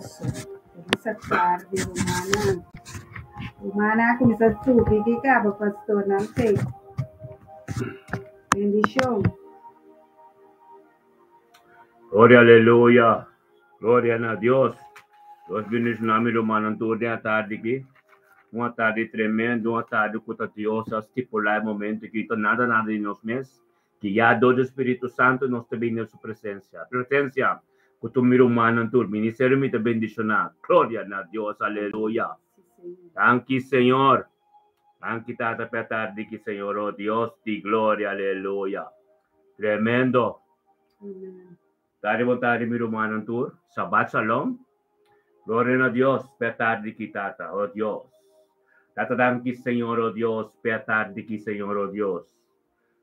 Boso. Felis atardi, rumannan. Rumannan a kuminsá subi ki kaba, pastornan te. Bendishon. Gloria, aleluya. Gloria na Dios. Dios bendishoná mi rumannan tur den atardi aki. Un atardi tremendo, un atardi ku ta Dios a stipulá e momento aki. Ta nada nada di nos mes. Guiá dor di Spiritu Santu nos ta bini na su presensia. Presensia ku tur mi rumannan tur. Ministerio mi ta bendishoná. Gloria na Dios. Aleluya. Danki Señor. Danki Tata pa e atardi aki Señor. Oh Dios di gloria. Aleluya. Tremendo. Tardi bon tardi mi rumannan tur. Shabbat Shalom. Gloria na Dios pa e atardi aki Tata. Oh Dios. Tata danki Señor oh Dios pa e atardi aki Señor oh Dios.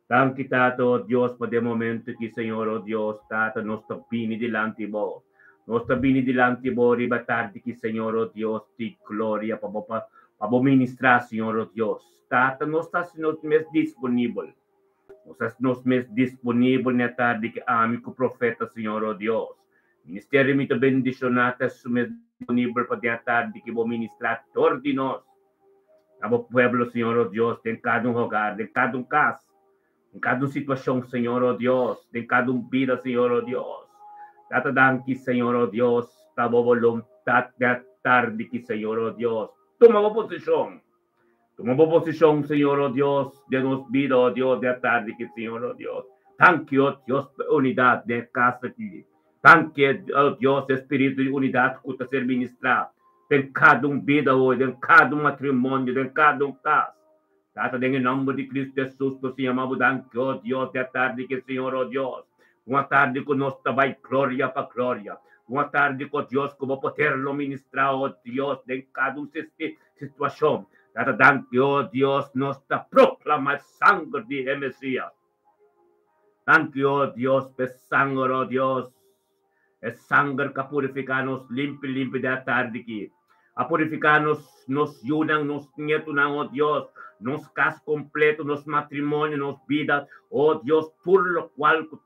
Danki Tata oh Dios pa den momento aki Señor oh Dios Tata nos ta bini dilanti bo. Nos ta bini dilanti bo riba tardi aki Señor oh Dios di gloria pa bo pa bo ministra Señor oh Dios. Tata nos ta haci nos mes disponibel. Nos ta haci nos mes disponibel na e tardi aki ami cu profeta Señor oh Dios. Ministerio mi ta bendiciona ta haci su mes disponibel pa den e tardi aki bo ministra tur di nos. Na bo pueblo, Señor, oh Dios, den kada un hogar, den kada un kas, den kada un situashon, Señor, oh Dios, den kada un bida, Señor, oh Dios. Tata danki, Señor, oh Dios, pa bo boluntat den atardi ki, Señor, oh Dios. Tuma bo posishon. Tuma bo posishon, Señor, oh Dios, den nos bida, oh Dios, den atardi ki, Señor, oh Dios. Danki, oh Dios, pa e unidat den e kas aki. Danki, oh Dios, e spiritu di unidat ku ta ser ministrá den kada un bida hoy, den kada un matrimonio, den kada un kas. Tata, den e nòmber di Kristu Hesus, nos ta yama Bo danki, oh Dios, di atardi ki, Señor, oh Dios, un atardi ku nos ta bai gloria pa gloria, un atardi ku, oh Dios, ku Bo poder lo ministrá, oh Dios, den kada un situashon. Tata, danki, oh Dios, nos ta proklamá e sanger di e Mesias. Danki, oh Dios, p'e sanger, oh Dios, e sanger k'a purifiká nos limpi limpi den atardi ki. A purifiká nos, nos yunan, nos nietunan, oh Dios, nos kas kompleto, nos matrimonio, nos bida, oh Dios, tur lokual ku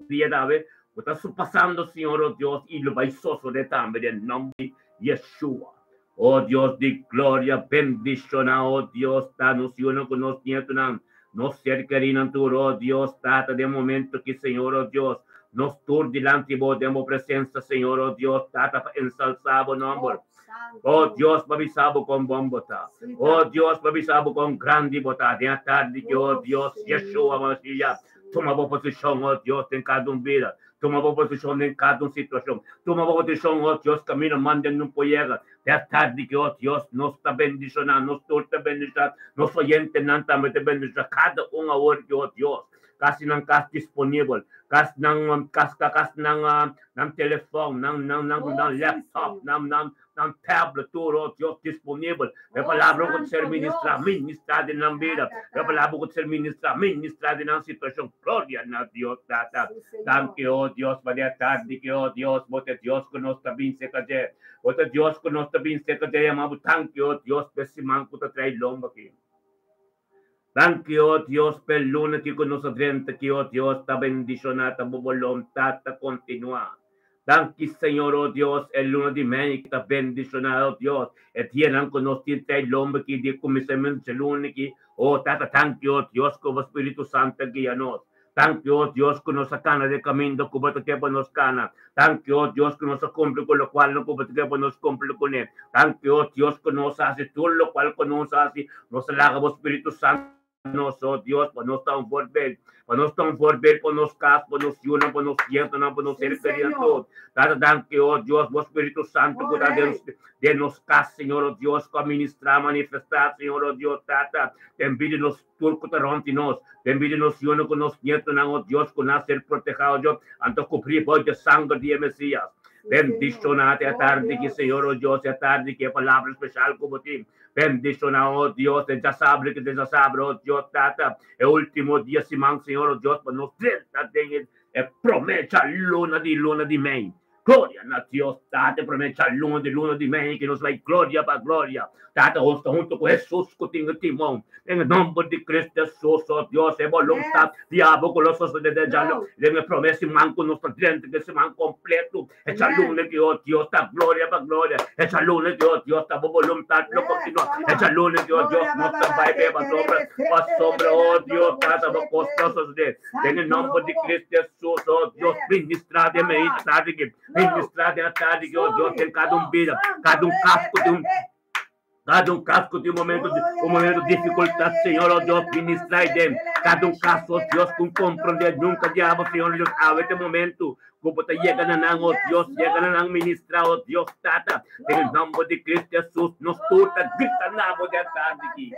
dia dawe ku ta pasando, Señor, oh Dios, i lo bai sosodé tambe den nòmber di Yeshua. Oh Dios di gloria, bendishoná, oh Dios, ta nos yunan ku nos nietunan, nos ser kerinan tur, oh Dios, Tata, den momento ki, Señor, oh Dios, nos tur dilanti bo den bo presensa, Señor, oh Dios, Tata, pa ensalsá bo nòmber. Oh Dios, pa bisa bo kon bon bo ta. Oh Dios, pa bisa bo kon grandi bo ta. Den atardi ki, oh Dios, Yeshua Mashiach, Tuma bo posishon, oh Dios, den kada un bida. Tuma bo posishon den kada un situashon. Tuma bo posishon, oh Dios, kaminda manda no por yega. Te atardi ki, oh Dios, nos ta bendishoná, nos tur ta bendishoná, nos oyentenan tambe ta bendishoná, kada un awor ki, oh Dios, kasi nan kas disponibel, kas nan kas kas nan nan telefòn, nan nan nan laptop, nan nan Nan tablet tur, oh Dios, disponibel. E palabra ku ta ser ministrá, ministrá den nan bida. E palabra ku ta ser ministrá, ministrá den nan situashon. Gloria na Dios, Tata. Danki, oh Dios, pa di atardi ki, oh Dios, bo ta e Dios ku nos ta bin serka dje. Bo ta e Dios ku nos ta bin serka dje. Yama bo danki, oh Dios, pa e siman ku ta trae lomba aki. Danki, oh Dios, pa e luna ki ku nos a drenta ki, oh Dios, ta bendishoná, ta bo boluntat ta kontinuá. Danki, Señor, oh Dios, e luna di mei ki ta bendishoná, oh Dios, e dianan ku nos tin trae lomba ki di kuminsamentu dje luna ki, oh Tata, danki, oh Dios, ku bo Spiritu Santu a guia nos. Danki, oh Dios, ku nos a kana den kaminda ku bo ta ke pa nos kana. Danki, oh Dios, ku nos a kumpli ku lokual ku bo ta ke pa nos kumpli kuné. Danki, oh Dios, ku nos a hasi tur lokual ku nos a hasi. Nos a laga bo Spiritu Santu nos, oh Dios, pa nos ta un voorbeeld. Pa nos ta un voorbeeld pa nos kas, pa nos yunan, pa nos nietunan, pa nos ser kerinan tur. Tata, danki, oh Dios, bo Spiritu Santu ku ta den den nos kas, Señor, oh Dios, ku a ministrá, manifestá, Señor, oh Dios, Tata, den bida nos. Tur ku ta rònt di nos, den bida nos yunan ku nos nietonan, o Dios, ku nan ser protehá, o Dios, anto kubrí bo dje sanger di e Mesías. Bendishoná te atardi ki, Señor, o Dios, e atardi ki e palabra speshal ku bo tin. Bendishoná, o Dios, e djasabra ki ta djasabra, o Dios, Tata, e último dia siman, Señor, o Dios, pa nos drenta den e promé djaluna di luna di mei. Gloria na Dios, Tata, promé djaluna di luna di mei ku nos bai gloria pa gloria. Tata, nos ta huntu ku Hesus ku tin e timon. Den e nomber di Cristo Hesus, oh Dios, e boluntat diabel ku lo sosodé den djaluna, den e promé siman ku nos ta drenta den siman kompleto. E djaluna ki, oh Dios, ta gloria pa gloria. E djaluna ki, oh Dios, ta bo boluntat lo kontinuá. E djaluna ki, oh Dios, nos ta bai beba sombra pa sombra, oh Dios, Tata, bo kos lo sosodé. Den e nomber di Cristo Jesus, oh Dios, ministra den mei atardi aki, ministra den atardi aki, oh Dios, den kada un bida, kada un kas ku tin un, kada un kas ku tin un momento, un momento difikultat, Señor, oh Dios, ministra ei den kada un kas, oh Dios, ku un komprende nunka diabel, Señor, oh Dios, awe ta e momento ku bo ta yega na nan, oh Dios, yega na nan, ministra, oh Dios, Tata, den e nomber di Cristo Jesus, nos tur ta grita na bo den atardi aki.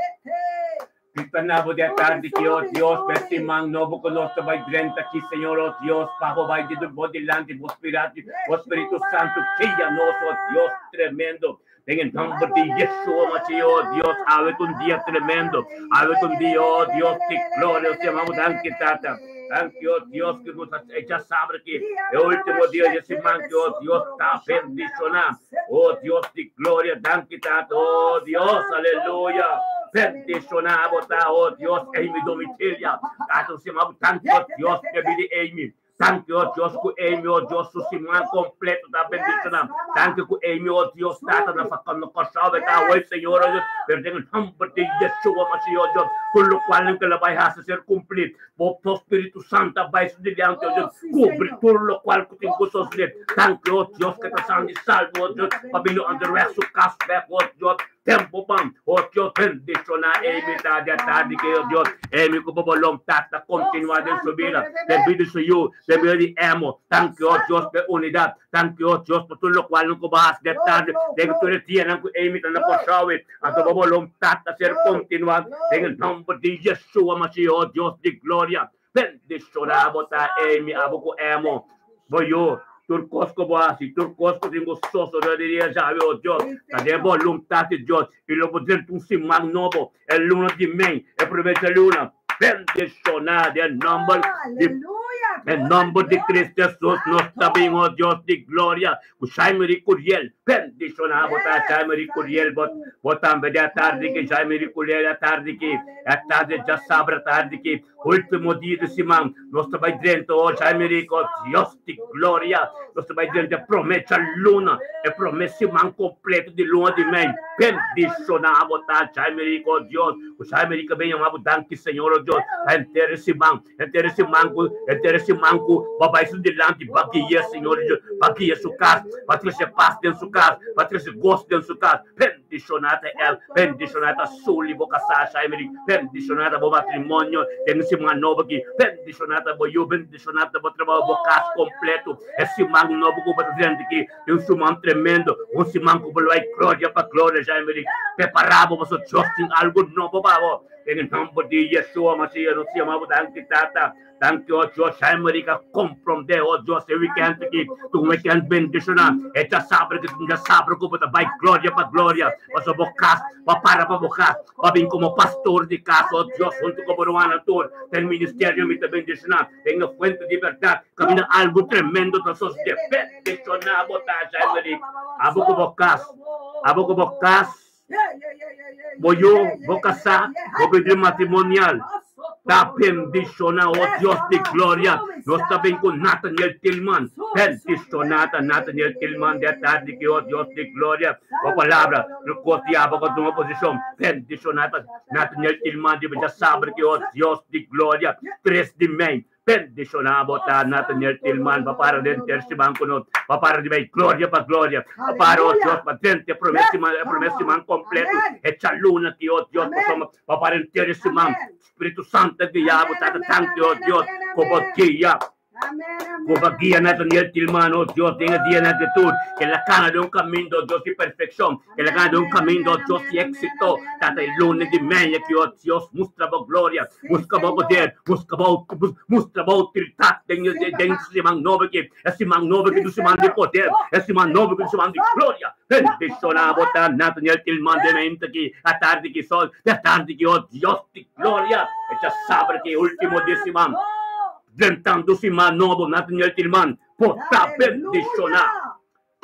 Grita na bo di atardi ki, O Dios, pa e siman nobo ku nos ta bai drenta aki, Señor, O Dios, pa bo bai di bo dilanti, bo Spiratu, bo Spiritu Santu guia nos, O Dios tremendo, den e nomber di Yeshua Mashiach, O Dios, awe ta un dia tremendo, awe ta un dia, O Dios di gloria, nos yama bo danki, Tata, danki, O Dios, ku nos a echa sabra ki e ultimo dia di e siman ki, O Dios, ta bendishoná, O Dios di gloria, danki, Tata, O Dios, aleluya. Bendiciona bo ta, oh Dios, Amy Domitilia. Tata, nos yama bo danki, oh Dios, debi di Amy. Danki, oh Dios, ku Amy, oh Dios, su siman completo ta bendiciona. Danki ku Amy, oh Dios, Tata, na fakando Kòrsou e ta awor, Señor, oh Dios. Pero den e nomber di Yeshua Mashiach, oh Dios, tur lokual nan ke lo bai hasi ser kumpli. Bo to Spiritu Santo a bai su dilanti, oh Dios, kubri tur lokual ku tin ku sosodé. Danki, oh Dios, ke ta san di salvo, oh Dios, pa bini onderweg su kas bek, oh Dios. Tempu pan, oh Dios, bendiciona Amy tardi a tardi ke, oh Dios, Amy ku bo boluntat ta kontinua den su bida, den bida di su yu, den bida di Emo. Danki, oh Dios, pa e unidat. Danki, oh Dios, pa tur lokual nan ku bo hasi den tardi, den tur e dianan ku Amy ta na Kòrsou. Anto bo boluntat ta ser kontinua den e nòmber di Yeshua Mashiach, oh Dios di gloria. Bendiciona bo ta Amy, abo ku Emo, bo yu, tur kos ku bo hasi, tur kos ku tin ku sosode di dia djawe, o Dios, ta den boluntat di Dios, i lo bo drenta un siman nobo, e luna di mei, e prome djaluna. Bendiciona den nomber di den nomber di Cristo Jesus nos ta bin, o Dios di gloria, ku Jaime Curiel. Bendiciona bo ta Jaime Curiel, bo bo tambe di atardi ki Jaime Curiel atardi ki, atardi djasabra atardi ki. Ultimo dia di siman, nos ta bai drenta, o Jaime Rico, Dios di gloria, nos ta bai drenta e prome djaluna, e prome siman completo di luna di mei. Bendiciona bo ta, Jaime Rico, Dios, cu Jaime Rico ben yama bo danki, Señor, o Dios, pa henter e siman, henter e siman cu, henter e siman cu bo a bai su dilanti, bo a guia, Señor, Dios, bo a guia su cas, bo a trece pas den su cas, bo a trece goso den su cas. Bendishoná ta el, bendishoná ta Sully, bo kasá, Shaimely, bendishoná ta bo matrimonio den e siman nobo aki, bendishoná ta bo yu, bendishoná ta bo trabou, bo kas kompleto. E siman nobo ku bo ta drenta aki ta un siman tremendo, un siman ku bo lo bai gloria pa gloria, Shaimely. Prepará bo pasobra Dios tin algu nobo pa bo. Den e nòmber di Yeshua Mashiach nos yama bo danki, Tata. Danki, oh Dios, Jaime ka komprondé, oh Dios, e weekend aki ta un weekend bendishoná. E djasabra ki ta un djasabra ku bo ta bai gloria pa gloria, pasobra bo kas, bo para pa bo kas, bo bin komo pastor di kas, oh Dios, huntu ku bo rumannan tur den ministerio mi ta bendishoná den e fuente di bèrdat, kaminda algu tremendo ta sosodé. Bendishoná bo ta, Jaime. Abo ku bo kas, abo ku bo kas. Bo yu, bo kasá, bo bida matrimonial ta bendishoná, o Dios di gloria. Nos ta bin ku Nathaniel Tillman. Bendishoná ta Nathaniel Tillman di atardi aki, o Dios di gloria. Bo palabra lo kotiá bo pa tuma posishon. Bendishoná ta Nathaniel Tillman riba djasabra aki, o Dios di gloria. Tres di mei. Bendishoná bo ta Nathaniel Tillman pa para den ter siman ku nos, pa para di bai gloria pa gloria, pa para, oh Dios, pa drenta e promé siman, e promé siman kompleto, e djaluna aki, oh Dios, pasobra pa para henter e siman, Spiritu Santu a guia bo, Tata, danki, oh Dios, ku bo guia, ku bo guia Nathaniel Tillman, oh Dios, den e dianan aki tur, ke el a kana den un kaminda, oh Dios, di perfekshon. El a gana un kaminda, oh Dios, di éksito. Tata, e luna di mei aki, oh Dios, mustra bo gloria, mustra bo poder, mustra bo, mustra bo outoridat den den siman nobo aki. E siman nobo aki ta un siman di poder, e siman nobo aki ta un siman di gloria. Bendishoná bo ta Nathaniel Tillman den mente aki, atardi aki, sol di atardi aki, oh Dios di gloria. E djasabra aki, e último di siman, drentando siman nobo, Nathaniel Tillman. Bo ta bendishoná.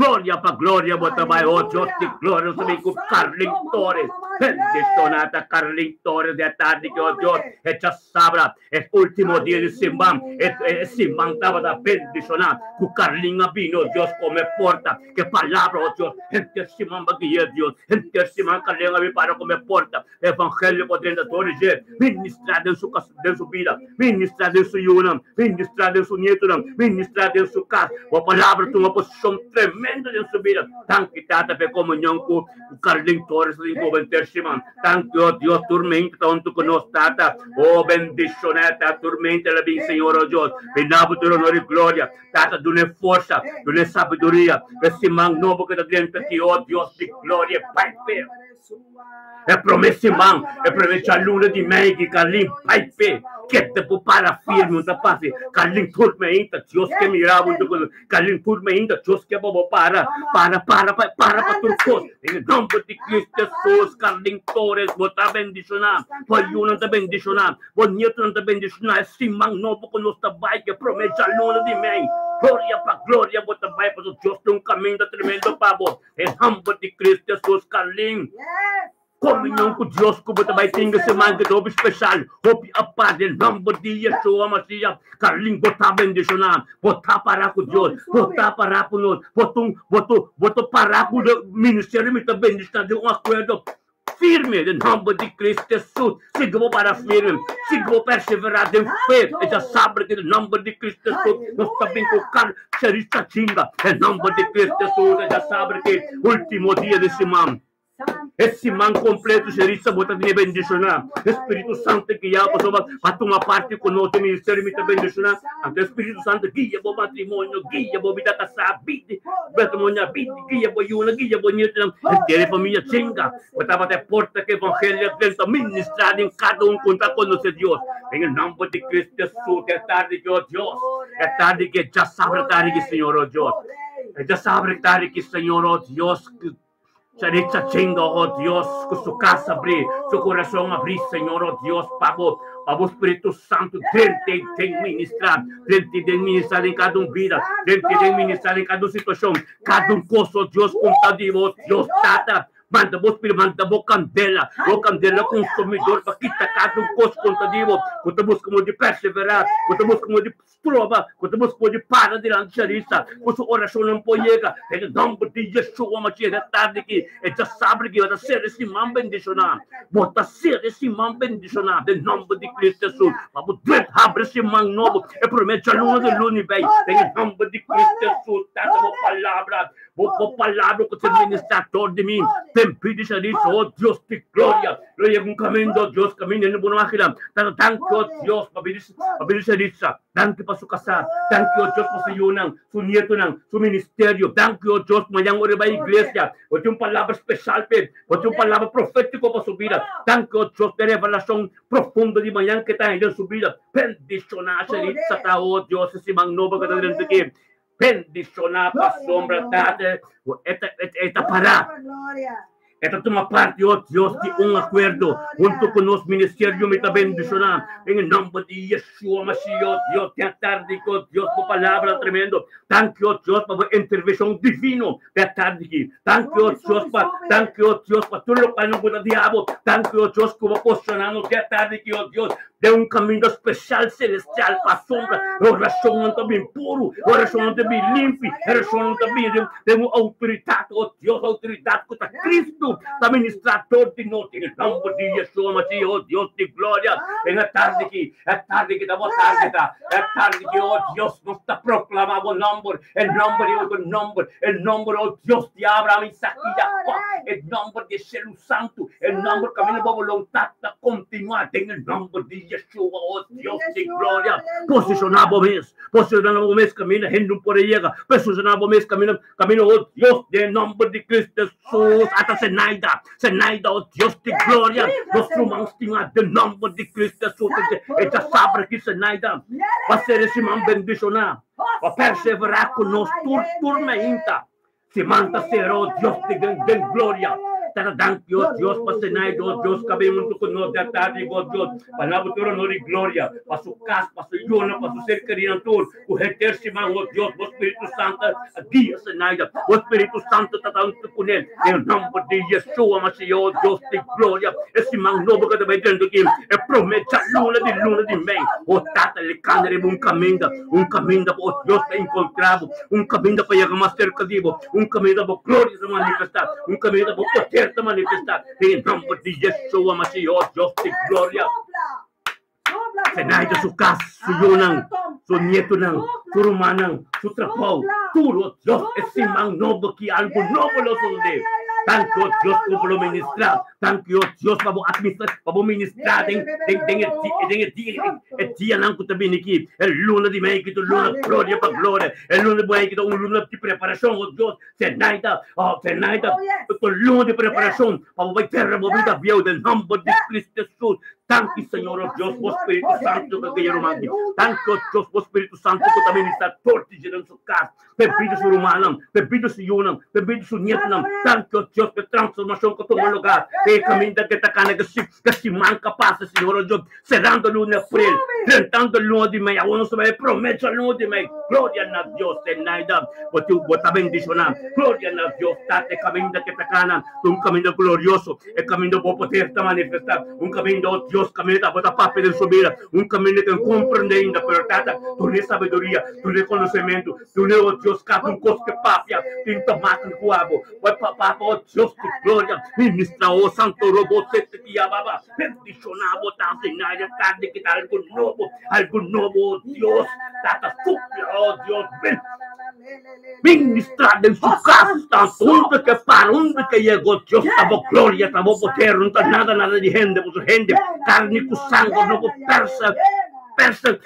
Gloria pa gloria bo ta bai, oh Dios di gloria, nos ta bin ku Carlin Torres. Bendishoná ta Carlin Torres di e tardi ki, oh Dios, e djasabra, e ultimo dia di siman, e e siman tabata bendishoná ku Carlin a bini, oh Dios, kome porta. Ke palabra, oh Dios, henter siman bo a guia, Dios, henter siman Carlin a bin para kome porta. Evangelio por drenta tur di dje, ministrá den su kas, den su bida, ministrá den su yunan, ministrá den su nietunan, ministrá den su kas. Bo palabra tuma posishon tremendo den su bida. Danki, Tata, pa e komunion ku Carlin Torres ta tin ku henter siman. Danki, o Dios, tur mente ta huntu ku nos, Tata. O bendishoná ta tur mente la bin, Señor, o Dios. Bina bo tur honor i gloria. Tata, dun'é forsa, dun'é sabiduria pa e siman nobo ku ta drenta aki, o Dios di gloria, bai p'e. E promé siman, e promé djaluna di mei ki Carlin bai p'e keda bo para firme un ta pasa. Carlin tur meinta Dios ke mira bo un Carlin tur meinta Dios ke pa bo para, para, para, para, para pa tur kos. Den e nomber di Cristo Jesus, Carlin Torres, bo ta bendishoná, bo yunan ta bendishoná, bo nietonan ta bendishoná. E siman nobo ku nos ta bai ku e promé djaluna di mei, gloria pa gloria bo ta bai pasobra Dios tin un kaminda tremendo pa bo. E nomber di Cristo Jesus, Carlin. Comunion cu Dios cu bo ta bay tin e siman ki ta hopi special, hopi apart. E nomber di Yeshua Mashiach, Carlin, bo ta bendiciona. Bo ta para cu Dios, bo ta para cu nos, bo ta bo ta bo ta para cu ministerio mi ta bendiciona den un acuerdo. Firme den nomber di Cristo Jesus. Sigui bo para firme, sigui bo perseverá den fe. E ta saber ku den nomber di Cristo Jesus nos ta bin ku kar serista chinga. Den nomber di Cristo Jesus e ta saber ku ultimo dia di siman, e siman kompleto serista bo ta tene bendishoná. E Spiritu Santo guia bo pasobra pa tuma parti ku nos den ministerio mi ta bendishoná. Anto e Spiritu Santo guia bo matrimonio, guia bo bida kasá, bida matrimonio, bida guia bo yunan, guia bo nietunan, henter e famia chinga. Bo tabata e porta ku evangelio a drenta ministrá den kada un ku ta konosé Dios. Den e nòmber di Cristo Jesus, e tardi ki, o Dios, e tardi ki e djasabra tardi ki, Señor, o Dios, e djasabra tardi ki, Señor, o Dios, Charitza chinga, o Dios, ku su kas abrí, su kurason abrí, Señor, o Dios, pa bo, pa bo Spiritu Santu drenta i den ministrá, drenta i den ministrá den kada un bida, drenta i den ministrá den kada un situashon, kada un kos, o Dios, ku ta di bo, Dios Tata. Manda bo spiritu, manda bo kandela, bo kandela konsumidor pa kita kada un kos kontra di bo, ku ta buska modo di perseverá, ku ta buska modo di stroba, ku ta buska modo di para dilanti Charissa, ku su orashonnan por yega. Den e nòmber di Yeshua Mashiach, e tardi aki, e djasabra aki, bo ta ser e siman bendishoná. Bo ta ser e siman bendishoná den nòmber di Cristo Hesus. Pa bo dret habri siman nobo, e promé djaluna di luna i bei, den e nòmber di Cristo Hesus. Tata, bo palabra Bo bo palabra ku ta ministrá tor di mi, den pidi Sharish, oh Dios di gloria. Lo yega un kaminda, oh Dios, kaminda hende bo no a keda. Tata, danki, oh Dios, pa bida pa bida Sharisha. Danki pa su kasá. Danki, oh Dios, pa su yunan, su nietonan, su ministerio. Danki, oh Dios, mañan ora e bai iglesia, bo tin un palabra speshal p'e. Bo tin un palabra profétiko pa su bida. Danki, oh Dios, pa e revelashon profundo di mañan ke ta haña den su bida. Bendishoná Sharitza ta, oh Dios, e siman nobo ku ta drenta aki. Bendishoná pasobra Tata e ta pará, e ta tuma parti, oh Dios, di un akuerdo huntu ku nos ministerio. Mi ta bendishoná den e nòmber di Yeshua Mashiach, oh Dios, den atardi aki, oh Dios, bo palabra tremendo. Danki, oh Dios, pa bo intervenshon divino den atardi aki. Danki, oh Dios, pa, danki, oh Dios, pa tur lokual nos bo ta di abo. Danki, oh Dios, ku bo posishoná nos den atardi aki, oh Dios. Den un kaminda spesial selestial pasobra e orashonnan ta bin puru, e orashonnan ta bin limpi, e orashonnan ta bin den un outoridat, o Dios, outoridat ku ta Kristu ta ministrá dor di nos den e nòmber di Yeshua Mashiach, o Dios di gloria. Den e tardi aki, e tardi aki ta bo tardi ta, e tardi aki, o Dios, nos ta proklamá bo nòmber, e nòmber di otro nòmber, e nòmber, o Dios di Abraham, Isaac i Jakòb, e nòmber di e shelu Santu, e nomber kaminda bo boluntat ta kontinuá den e nomber di Yeshua, o Dios di gloria. Posishoná bo mes, posishoná bo mes kaminda hende no por a yega, posishoná bo mes kaminda, kaminda, o Dios, den e nomber di Cristo Hesus. Ata Zenaida, Zenaida, o Dios di gloria, nos ruman stimá den nomber di Cristo Hesus. E djasabra aki Zenaida pa ser e siman bendishoná, pa perseverá ku nos tur tur mainta. Siman ta sera, o Dios di den gloria. Tata, danki, oh Dios, pa Zenaida, oh Dios, ku a bin huntu ku nos di atardi, oh Dios, pa na bo tur honor i gloria, pa su kas, pa su yunan, pa su ser kerinan tur, ku henter siman, oh Dios, bo Spiritu Santu a guia Zenaida, bo Spiritu Santu ta ta huntu kuné, den nòmber di Yeshua Mashiach, oh Dios di gloria, e siman nobo ku ta bai drenta aki, e promé djaluna di luna di mei, oh Tata, lekando riba un kaminda, un kaminda pa, oh Dios, ta enkontrá bo, un kaminda pa yega mas serka di bo, un kaminda bo gloria ta manifestá, un kaminda bo poder ta manifestá, den e nòmber di Yeshua Mashiach, oh Dios di gloria. Zenaida su kas, su yunan, su nietunan, su rumannan, su trabou, tur, oh Dios, e siman nobo aki algu nobo lo sosodé. Danki, oh Dios, ku bo lo ministrá. Danki, oh Dios, pa bo atministrá, pa bo ministrá den, den, den e, den e dia, e dianan ku ta bini aki. E luna di mei ki ta un luna gloria pa gloria. E luna di mei ki ta un luna di preparashon, oh Dios. Zenaida, oh Zenaida, ta un luna di preparashon pa bo bai tera bo bida bieu den nòmber di Cristo Jesus. Danki Señor, oh Dios, bo Spiritu Santu ku guia ruman aki. Danki, oh Dios, bo Spiritu Santu ku ta ministra tur di dje den su kas, p'e bida su rumannan, p'e bida su yunan, p'e bida su nietunan. Danki, oh Dios, p'e transformashon ku tuma lugá den e kaminda ku e ta kana ku siman ku a pasa, Señor, oh Dios, serando luna di april, drentando luna di mei, awor nos ta bai e promé djaluna di mei. Gloria na Dios, Zenaida, bo tin bo ta bendishoná. Gloria na Dios, Tata, e kaminda ku e ta kana ta un kaminda glorioso. E kaminda bo poder ta manifestá, un kaminda, oh Dios, kaminda bo ta papia den su bida, un kaminda ke no komprendé ainda, pero Tata, dun'é sabiduria, dun'é konosementu, dun'é, oh Dios, kada un kos ke papia tin ta makan ku abo. Bai pa Papa, oh Dios di gloria, ministra, oh Santo Robo sete ki ya Baba, bendishoná bo ta asina e tardi ki ta algu nobo, algu nobo, oh Dios, Tata, supla, oh Dios, bin. Ministra den su cas ta unda ke para unda ke yego Dios ta bo gloria ta bo poder no ta nada nada di hende pasobra hende carni cu sanger no por persa persa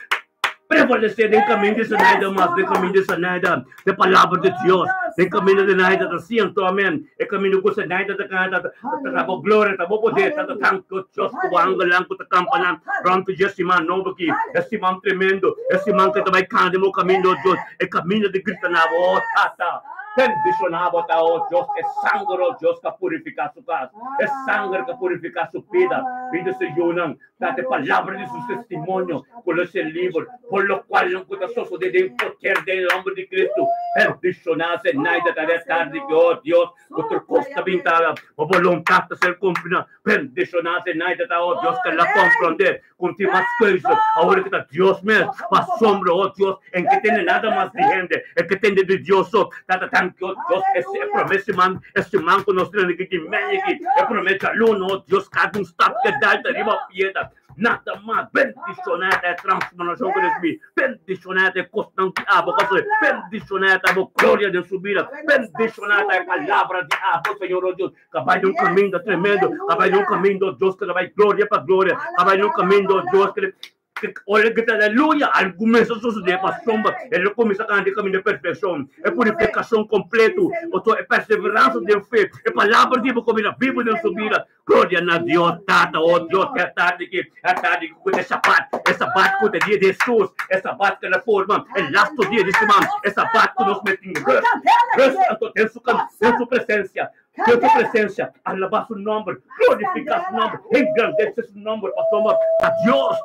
prevalece den caminda di Zenaida mas den caminda di Zenaida den palabra di Dios den caminda di Zenaida ta siento amen e caminda cu Zenaida ta cana ta ta bo gloria ta bo poder ta ta tanto Dios cu bo angelnan cu ta campa nan rond dje siman nobo aki e siman tremendo e siman ke ta bay cana den bo caminda oh Dios E kaminda di grita na bo, O Tata, bendishoná bo ta, o Dios, e sanger, o Dios, ka purifiká su kas, e sanger ka purifiká su bida, bida su yunan, Tata, e palabra di su testimonio ku lo ser liber, por lokualnan ku ta sosodé den poder den nomber di Cristo, bendishoná Zenaida ta den tardi aki, o Dios, ku tur kos ta bin ta bo boluntat ta ser kumplí, bendishoná Zenaida ta, o Dios, ke la komprondé Con tin mas keuze awor ke ta Dios mes pasobra, oh Dios, en ke tende nada mas di hende, en ke tende di Dios so. Tata, danki, oh Dios, e e prome siman, e siman ku nos tene aki di mei aki, e prome djaluna, oh Dios, kada un stap ke dal ta riba piedra. Nada mas. Bendishoná ta e transformashon ku risibi. Bendishoná ta e kosnan di abo ku a sali. Bendishoná ta bo gloria den su bida. Bendishoná ta e palabra di abo, Señor, oh Dios. Ta bai den un kaminda tremendo, ta bai den un kaminda, oh Dios, ke ta bai gloria pa gloria, ta bai den un kaminda, oh Dios, ke ora ke ta aleluya, algu mes a sosodé pasobra el lo kuminsá kanta e kaminda di perfekshon, e purifikashon kompleto, oto e perseveransa den fe, e palabra di bo ku bira bibu den su bida. Gloria na Dios Tata, oh Dios, e tardi aki, e tardi aki ku ta e Shabat, e Sabat ku ta e dia di Hesus, e Sabat ku el a forma e lasto dia di siman, e Sabat ku nos mester tin rust, rust anto den su den su presensia, den su presensia, alabá su nomber, glorifiká su nomber, engrandesé su nomber, pasobra ta Dios,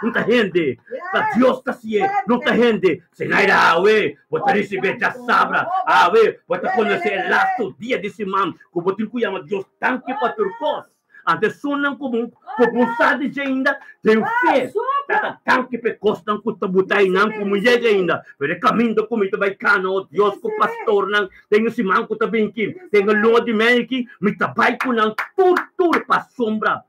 no ta hende, ta Dios ta hasié, no ta hende. Zenaida, awe bo ta risibé djasabra, awe bo ta konosé e lasto dia di siman ku bo tin ku yama Dios danki pa tur kos. Anto esunnan ku bo ku bo sa di dje ainda den fe ta ta danki pa e kosnan ku ta buta einan ku mi yega ainda. Pero e kaminda ku mi ta bai kana, o Dios, ku pastornan den e siman ku ta bin aki, den e luna di mei aki, mi ta bai ku nan tur tur pasobra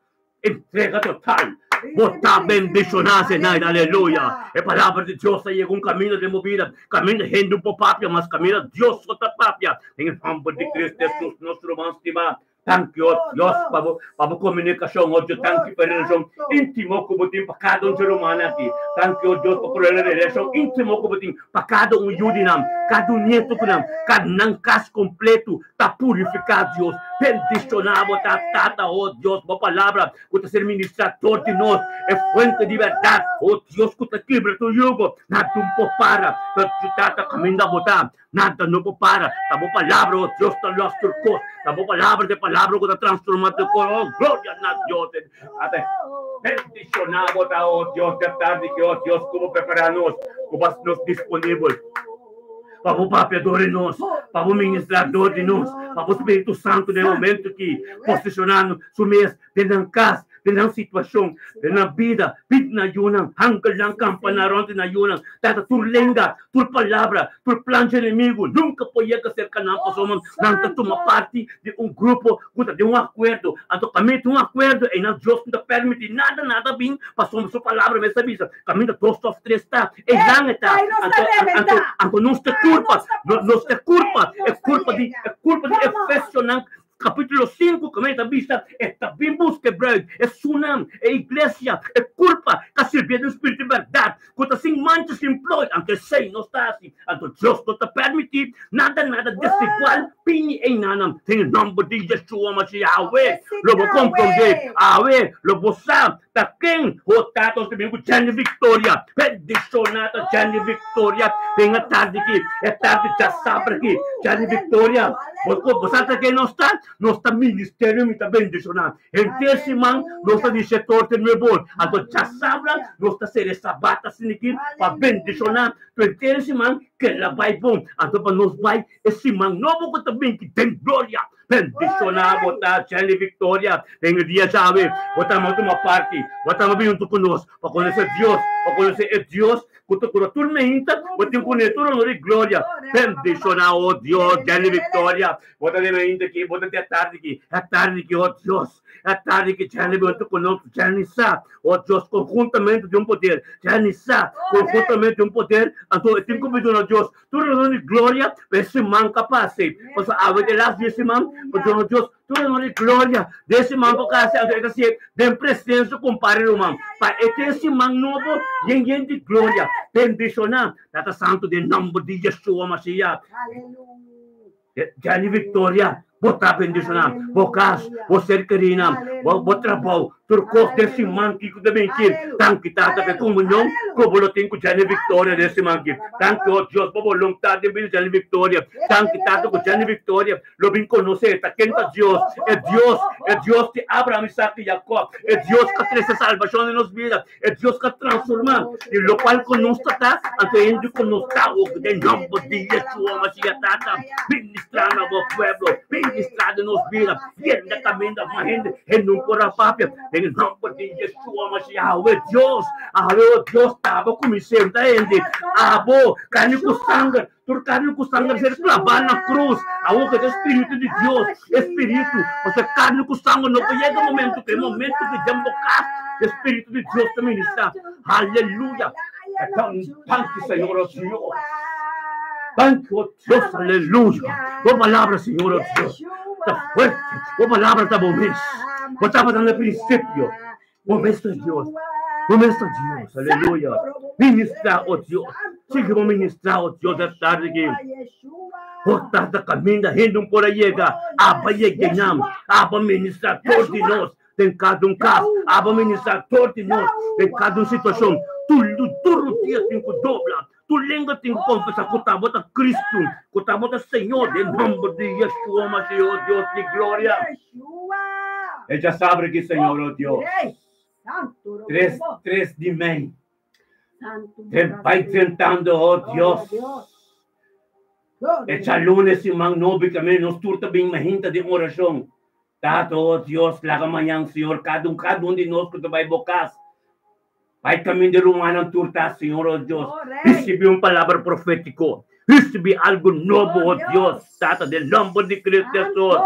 entrega total. Bo ta bendishoná, Zenaida, aleluya. E palabra di Dios ta yega un kaminda den bo bida, kaminda hende un por papia, mas kaminda Dios so ta papia. Den e nòmber di Cristo Hesus, nos ruman stimá. Danki, oh Dios, pa bo, pa bo komunikashon, oh Dios. Danki pa e relashon íntimo ku bo tin pa kada un ser humano aki. Danki, oh Dios, pa por e relashon íntimo ku bo tin pa kada un yu di nan, kada un nieto ku nan, kada nan kas kompletu ta purifiká, Dios. Bendishoná bo ta, Tata, oh Dios, bo palabra ku ta ser ministrá dor di nos, e fuente di bèrdat, oh Dios, ku ta kibra tur yugo, nada un por para. Tata, kaminda bo ta. Nada no por para. Ta bo palabra, oh Dios, ta los tur kos. Ta bo palabra ta e palabra ku ta transforma tur kos. Oh, gloria na Dios. Ata bendishoná bo ta, oh Dios, den tardi ki, oh Dios, ku bo prepará nos, ku bo hasi nos disponibel pa bo papia dor di nos, pa bo ministrá dor di nos, pa bo Spiritu Santu den e momento ki posishoná su mes den nan kas, den nan situashon, den nan bida, bid na yunan, hangelnan kampaná rònt di nan yunan, tata tur lenga, tur palabra, tur plan dje enemigu nunka por yega serka nan pasobra nan ta tuma parti di un grupo ku ta den un akuerdo. Anto kaminda tin un akuerdo einan Dios no ta permití nada nada bin pasobra su palabra mes ta bisa kaminda dos òf tres ta einan e ta. Anto anto anto nos ta kurpa, nos ta kurpa, e kurpa di e kurpa di Efesionan Capítulo 5, como ta bisa, e ta bin busca e bruid, e sunan, e iglesia, e curpa, ta sirbi den spiritu di berdad, cu ta sin mancha, sin plooi, anto esey nos ta haci, anto Dios no ta permiti nada nada desigual bini eynanan, den e nomber di Yeshua Mashiach, awe lo bo comprende, awe lo bo sa ta ken ho ta, nos ta bin cu Jenny Victoria, bendiciona ta Jenny Victoria, den e tardi aki, e tardi djasabra aki, Jenny Victoria. Bo bo sa ta ke nos ta? Nos ta ministerio mi ta bendishoná. Henter siman nos ta di shetor te nuebor. Anto djasabra nos ta sere sabat asina aki pa bendishoná. Tu henter siman keda bai bon. Anto pa nos bai e siman nobo ku ta binti den gloria. Bendishoná bo ta Jenny Victoria den e dia djawe. Bo ta tuma parti. Bo ta bin huntu ku nos pa konosé Dios, pa konosé e Dios Ku ta kura tur meinta, bo tin ku ne tur honor i gloria. Bendishoná, o Dios, den viktoria. Bo ta den meinta aki, bo ta den e tardi aki, e tardi aki, o Dios, e tardi aki, djeni bo ta konos, djeni sa, o Dios, konhuntamente di un poder, djeni sa, konhuntamente di un poder, anto e tin ku bi duna Dios tur honor i gloria pa e siman ka pasa ei. Pasobra awe ta e las di e siman, pa duna Dios Tur honor i gloria den siman por kasi anto e ta sier den presensia kumpare ruman pa e ten siman nobo yen yen di gloria bendishoná Tata Santu den nomber di Yeshua Mashiach Jenny Victoria bo ta bendishoná bo kas bo ser kerinan bo trabou Tur kos den siman kiko ta bin ki. Danki Tata pa e komunion ku bo lo tin ku Jenny Victoria den siman ki. Danki o Dios pa boluntad den bida Jenny Victoria. Danki Tata ku Jenny Victoria lo bin konosé ta ken ta Dios, e Dios, e Dios di Abraham, Isaac i Jacob, e Dios ku a trese salbashon den nos bida, e Dios ku a transformá di lokual ku nos ta ta anto hende ku nos ta awor den nomber di Yeshua Mashiach Tata ministrá na bo pueblo, ministrá den nos bida. Yenda kaminda mas hende, hende no por a papia. Den e nomber di Yeshua Mashiach, Yahweh Dios, Yahweh oh Dios, taba ku mi senta hende. Abo, karni ku sanger, tur karni ku sanger ser klabá na krus. Awor ku e Spiritu di Dios, e Spiritu, pasobra karni ku sanger no por yega momento ku e momento ku den bo kas, e Spiritu di Dios ta ministrá. Aleluya! Danki, Señor, oh Dios. Danki, oh Dios, aleluya. Bo palabra, Señor, oh Dios. Ta fuerte. Bo palabra ta bo mes. Bo tabata na principio. Bo mes ta Dios. Bo mes ta Dios. Aleluya. Ministra, oh Dios. Sigui bo ministra, oh Dios, e tarde aki. Bo tata caminda hende un por a yega. Aba yega nan. Aba ministra tur di nos. Den cada un cas. Aba ministra tur di nos. Den cada un situacion. Tur, tur dia tin cu dobla. Tur lenga tin ku konfesá ku ta bo ta Kristu, ku ta bo ta Señor, den nòmber di Yeshua Mashiach, o Dios di gloria. E djasabra aki, Señor, o Dios, tres, tres di mei, den bai drentando, o Dios, e djaluna e siman nobo kaminda nos tur ta bin mahinta den orashon. Tata, o Dios, laga mañan, Señor, kada un, kada un di nos ku ta bai bo kas, Bai kaminda rumannan tur ta, Señor, oh Dios, risibi un palabra profétiko, risibi algu nobo, oh Dios, Tata, den nomber di Cristo Jesus.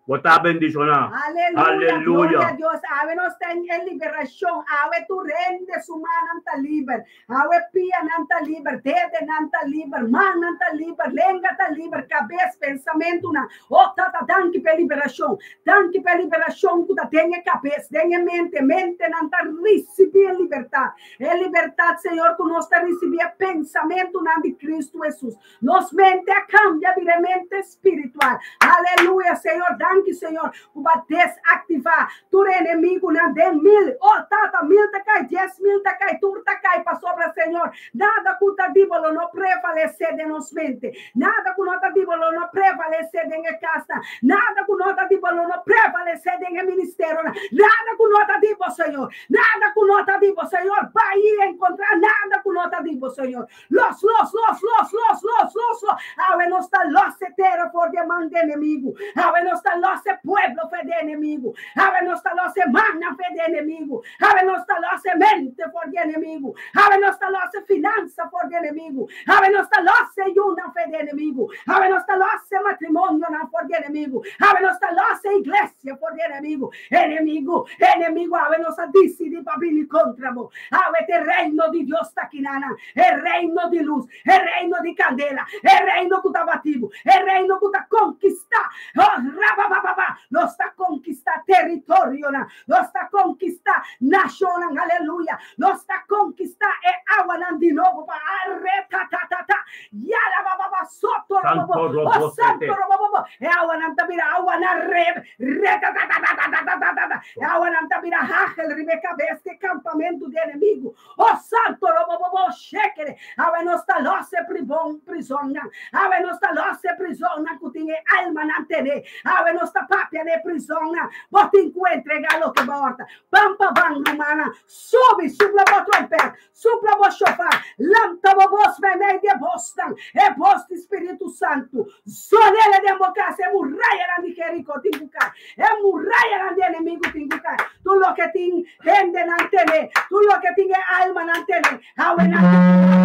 Bo ta bendishoná. Aleluya, Aleluya. gloria a Dios. Awe nos ta en liberashon. Awe tur hende su mannan ta liber. Awe pianan ta liber, dedenan ta liber, mannan ta liber, lenga ta liber, kabes, pensamentunan. Oh Tata, danki pa e liberashon. Danki pa e liberashon ku ta den e kabes, den e mente. Mentenan ta risibí e libertat. E libertat, Señor, ku nos ta risibí e pensamentunan di Kristu Hesus. Nos mente a cambia bira e mente spiritual. Aleluya, Señor. Danki, Señor, cu bo a desactiva tur e enemigunan den mil. Oh, Tata, mil ta cay, 10,000 ta cay, tur ta cay pasobra, Señor, nada cu ta di bo lo no prevalece den nos mente. Nada cu no ta di bo lo no prevalece den e casnan. Nada cu no ta di bo lo no prevalece den e ministerionan. Nada cu no ta di bo, Señor. Nada cu no ta di bo, Señor. Bay y encontra nada cu no ta di bo, Señor. Los, los, los, los, los, los, los, los. Awe nos ta los e tera for di e man di enemigu. Awe nos ta los e pueblo for di enemigu. Awe nos ta los e mannan for di enemigu. Awe nos ta los e mente for di enemigu. Awe nos ta los e finansa for di enemigu. Awe nos ta los e yunan for di enemigu. Awe nos ta los e matrimonionan for di enemigu. Awe nos ta los e iglesia for di enemigu. Enemigu, enemigu, awe nos a disidí pa bini kontra bo. Awe ta e reino di Dios ta kinanan, e reino di lus, e reino di kandela, e reino ku ta batibu, e reino ku ta konkistá. Oh, rababababa! Nos ta konkistá teritorionan, nos ta konkistá nashonnan, aleluya! Nos ta konkistá e awanan di nobo pa aretatatata, yalabababa, soto Santo robobo, oh robo santo sete. robobobo, e awanan ta bira awanan re, retatatatatatatata, e awanan ta bira hagel riba e kabes di e kampamentu di enemigu, oh santo robobobo, shekere, awe nos ta los e pribon, prizonnan, awe nos ta los e prizonnan ku tin e almanan tené, awe nos ta papia na e prizonnan, bo tin ku entregá loke bo a òrta. Ban pa ban, rumannan, subi, supla bo trompet, supla bo shofar, lanta bo bos meimei di e bosnan, e bos di Spiritu Santu. Zonele den bo kas, e murayanan di Jeriko tin ku kai, e murayanan di enemigu tin ku kai. Tur loke tin hendenan tene, tur loke tin e almanan tene, awe nan tin ku kai.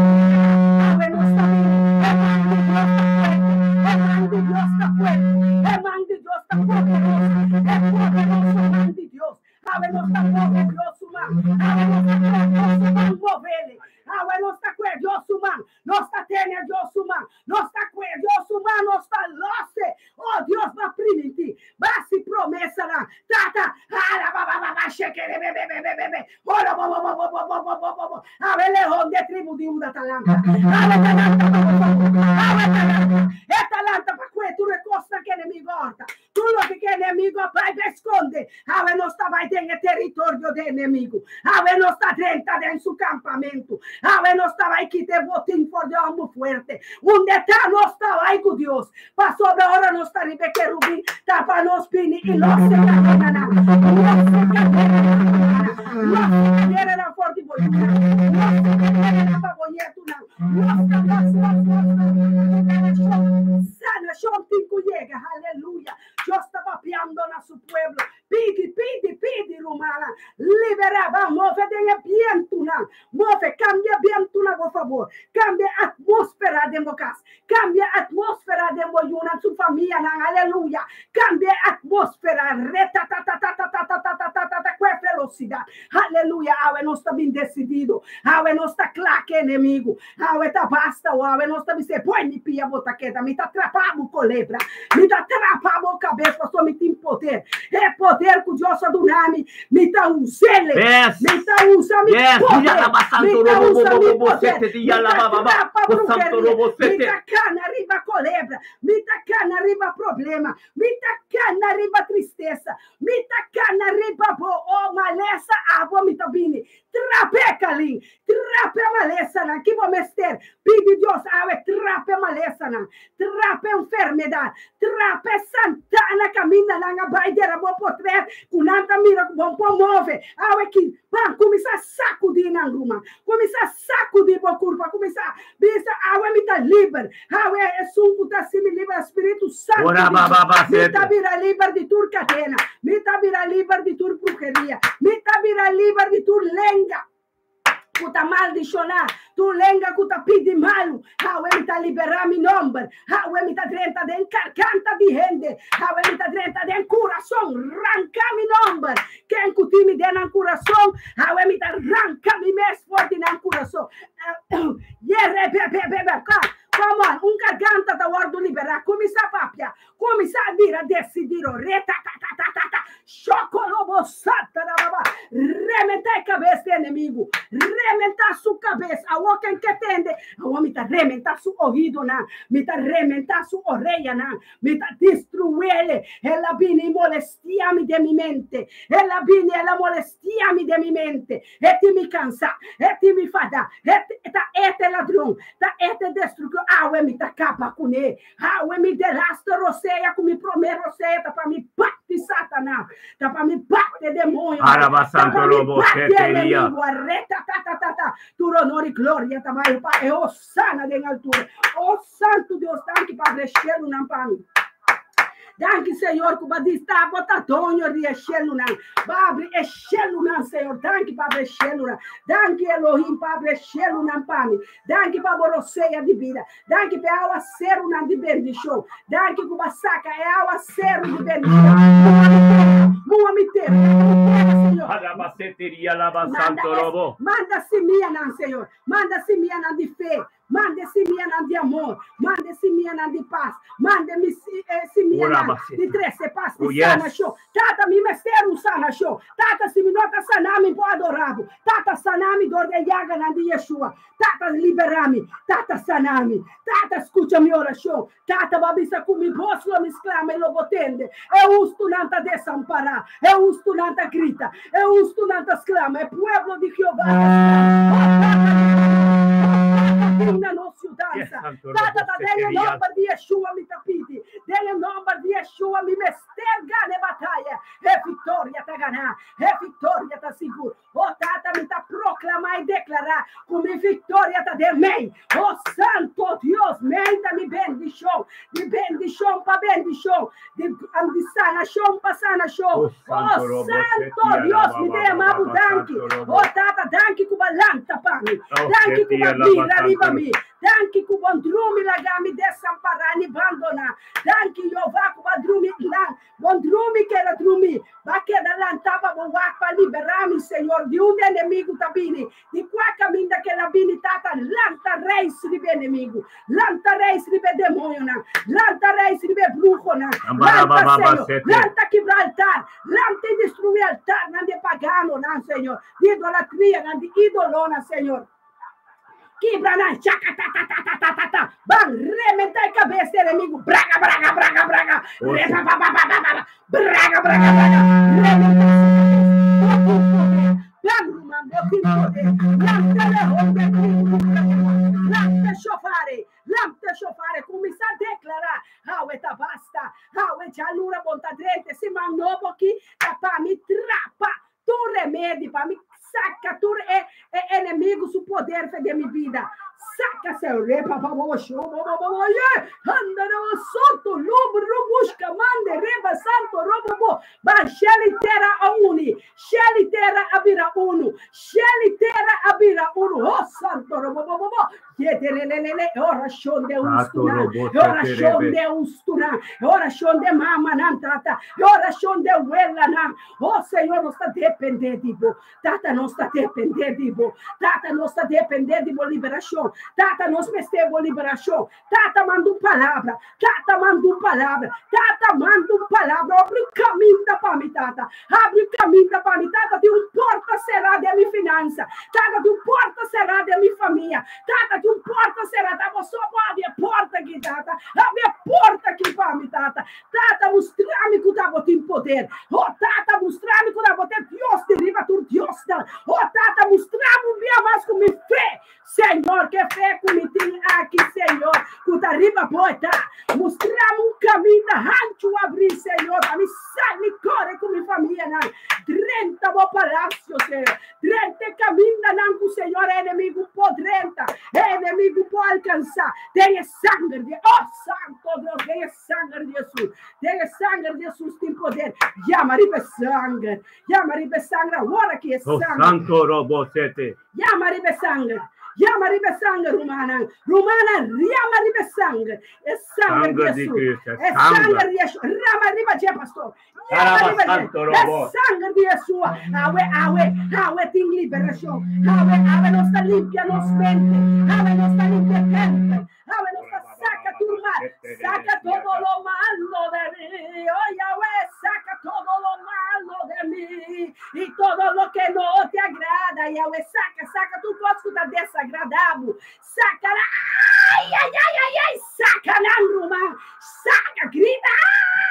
Awe nos ta bini, e man di Dios ta fuerte, e man di Dios ta fuerte, e man di Dios ta poderoso, e poderoso man di Dios. Awe nos ta move Dios su man. Awe nos ta kue Dios su man movele. Awe nos ta kue Dios su man. Nos ta tene Dios su man. Nos ta kue Dios su man. Nos ta lose. Oh Dios ba priminti. Ba hasi promesanan. Tata, ala ba ba ba ba shekere be be be be be be. Olo bo bo bo bo bo bo bo bo bo bo. Awe leon di e tribu di Huda ta lanta. Awe ta lanta pa bo favor. Awe ta lanta. E ta lanta pa kue tur e kosnan ku enemigo a horta. Tur loke ku enemigo a bai pa eskonde, awe nos ta bai den e teritorio di enemigo. Awe nos ta drenta den su kampamentu. Awe nos ta bai kita e botin for di hòmber fuerte. Unda ta nos ta bai ku Dios? Pasobra ora nos ta riba e kerubin, ta pa nos bini i los e kadenanan. Los e kadenanan, rumannan. Los e kadenanan for di bo yunan. Los e kadenanan pa bo ñetunan. Los, los, los, los, los. Liberashon, sanashon tin ku yega. Aleluya. Dios ta papiando na su pueblo. Pidi, pidi, pidi, rumannan. Liberá, ban move den e bientunan. Move, kambia bientu na bo fabor. Kambia atmósfera den bo kas. Kambia atmósfera den bo yunan, su famianan. Aleluya. Kambia e atmósfera. Retatatatatatatatatatatata ku e velosidat. Aleluya. Awe nos ta bin desidido. Awe nos ta kla ku e enemigu. Awe ta basta o awe nos ta bis'é, Poi mi pia bo ta keda, mi ta trapa bo kolebra, mi ta trapa bo kabes, pasobra mi tin poder. E poder ku Dios a duna mi, mi ta us'el. Yes. Mi ta usa mi Yes. poder. Yalaba Mi santo ta robo usa bo mi bo bo poder. sete di Mi ta yalaba baba. trapa Bo santo bruheria. robo Mi sete. ta kana riba kolebra. Mi ta kana riba problema. Mi ta kana riba tristesa. Mi ta kana riba bo, oh malesa, abo mi ta bini. Trap'é, Kalin! Trap'é malesanan! Ki bo mester pidi Dios awe? Trap'é malesanan! Trap'é enfermedat! Trap'é santana kaminda nan a bai dera bo potret ku nan ta mira ku bo por move. Awe ki ban kuminsá sakudí nan, ruman. Kuminsá sakudí bo kurpa. Kuminsá bisa, Awe mi ta liber. Awe esun ku ta hasi mi liber, Spiritu Santu Ora di ba Dios. ba ba Mi ta sete. bira liber di tur kadena. Mi ta bira liber di tur bruheria. Mi ta bira liber di tur lenga. Ku ta maldishoná, tur lenga ku ta pidi malu, awe mi ta liberá mi nòmber, awe mi ta drenta den karganta di hende, awe mi ta drenta den kurason, ranka mi nòmber, ken ku tin mi den nan kurason, awe mi ta ranka mi mes for di nan kurason. Yerebebebebe, come on, un karganta ta wòrdu liberá, kuminsá papia, Kuminsá a bira desidido. Retatatatata, shokolobo satarababa. Rementá e kabes di enemigu. Rementá su kabes. Awor ken ke tende? Awor mi ta rementá su oídonan. Mi ta rementá su oreyanan. Mi ta destruiel. El a bini i molestiá mi den mi mente. El a bini, el a molestiá mi den mi mente. E tin mi kansá. E tin mi fadá. E ta e ladron. Ta e destruktor. Awe mi ta kaba kuné. Awe mi delaste rosea ku mi promé rosea ta pa mi bati Satanas, ta pa mi bati demoñonan, Araba ta santo pa mi robo bati seteria. enemigu. Arretatatatata. Tur honor i gloria ta bai pa e Hosana den altura. O Santu Dios, danki pa abri e shelunan pa mi. Danki, Señor, ku bo a dista bo ta doño di e shelunan. Bo a abri e shelunan, Señor. Danki pa abri e shelunan. Danki, Elohim, pa abri e shelunan pa mi. Danki pa bo rosea di bida. Danki pa e awaserunan di bendishon. Danki ku bo a saka e awaseru di bendishon. Mua mi tera, mua mi tera, mi tera, Señor. Alabaseteria laba Manda santo es, robo. manda simianan, Señor. Manda simianan di fe. Manda e simianan di amor. Manda e simianan di pas. Manda e mi e simianan di Orabaseta. trese pas, di Oh yes. sanashon. Tata, mi mester un sanashon. Tata, si mi no ta saná, mi por adorá bo. Tata, saná mi dor di e yaganan di Yeshua. Tata, liberá mi. Tata, saná mi. Tata, skucha mi orashon. Tata, bo a bisa ku mi bos lo mi sklama i lo bo tende. E hustunan ta desampará. E hustunan ta grita. E hustunan ta sklama. E pueblo di Jehová ta sklama. Oh, Tata, libra nos. Oh, Tata, bin na nos Yes, yudansa. santo Tata, robo ta den e seteria. nòmber di Yeshua mi ta pidi. Den e nòmber di Yeshua mi mester gana e bataya. E viktoria ta ganá. E viktoria ta sigur. O Tata, mi ta proklamá i deklará ku mi viktoria ta den mei. O Santo Dios, mei ta mi bendishon, di bendishon pa bendishon, di di sanashon pa sanashon. O O Santo Robo Santo Setia Dios, Laba mi ta Baba yama bo Baba danki. Santo O Robo. Tata, danki ku bo a lanta pa mi. O Danki ku bo Setia a Laba bira Santo riba Robo. mi. Danki ku bo drumi laga mi desampará ni bandoná. Danki, Jehová, ku bo a drumi lan Bon drumi keda drumi, ba keda lantá pa bo wak pa liberá mi, Señor, di unda enemigu ta bini, di kua kaminda kel a bini, Tata, lanta reis riba e enemigu, lanta reis riba e demoñonan, lanta reis riba e bruhonan, lanta, Ambarabababa Señor, sete. lanta kibra altar, lanta i destruí altarnan di e paganonan, Señor, di idolatrianan, di idolonan, Señor. Kibra nan, shakatatatatata, ban rementa e kabes di enemigu, braga, braga, braga, braga, repapapapapapa, braga, braga, braga, rementa su kabes. Bo tin poder, ban ruman, bo tin poder, lanta leon den tribu di Juda, lanta shofar, lanta shofar, kuminsá deklará, Awe ta basta, awe djalura bon ta drenta, e siman nobo aki ta pa mi trapa Tur remedi pa mi saca tur e e enemigo su poder fe den mi bida. Saca se re pa pa bo sho bo bo bo bo ye handa na bo soto lub ru bushka mande reba santo robo bo ban sheli tera a uni sheli tera a bira unu sheli tera a bira unu ho santo robo bo bo bo ye de le le le le e orashon de Tato ustunan robo e sete orashon rebe. de ustunan e orashon de mamanan tata e orashon de welanan. Oh Señor, nos ta dependé di bo. Tata, nos ta dependé di bo. Tata, nos ta dependé di bo liberashon. Tata, nos mester bo liberashon. Tata, manda un palabra. Tata, manda un palabra. Tata, manda un palabra. Abri un kaminda pa mi, Tata. Abri un kaminda pa mi. Tata, tin un porta será den mi finansa. Tata, tin un porta será den mi famia. Tata, tin un porta será. Ta bo so por abri e porta aki, Tata. Abri e porta aki pa mi, Tata. Tata, mustra mi ku ta bo tin poder. Oh, Tata, mustra mi ku ta bo ta e Dios di riba tur diosnan. Oh, Tata, mustra mi un bia mas ku mi fe, Señor, ke fe ku mi tin aki, Señor, ku ta riba bo e ta. Mustra mi un kaminda hanchu abrí, Señor, pa mi sali kore ku mi famianan drenta bo palasio, Señor. Drenta e kamindanan ku, Señor, e enemigu por drenta, e enemigu por alkansá den e sanger di, oh, Santu. Santo Dios, den sanger di Jesus. Den sanger di Jesus tin poder. Yama riba sanger. Yama riba sanger. Awor ku e Oh, sanger. Santo Robosete. Yama riba sanger. Yama riba sanger, rumannan. Rumannan, yama riba sanger. E sanger Sanger di di Jesus. Cristo. E Sanger. sanger di Jesus. Yama riba dje, pastor. Yama Araba riba dje. Santo E Robot. sanger di Jesus. Awe, awe, awe tin liberashon. Awe, awe nos ta limpia nos mente. Awe nos ta limpia tèmpel. Awe nos ta saka tur mal. Saca todo lo malo de mí. Oh Yahweh, saca todo lo malo de mí. Y todo lo que no te agrada, Yahweh, saca, saca tur kos ku ta desagradabel. Saca, ai, ai, ai, ai, ai, saca nan, ruman. Saca, grita.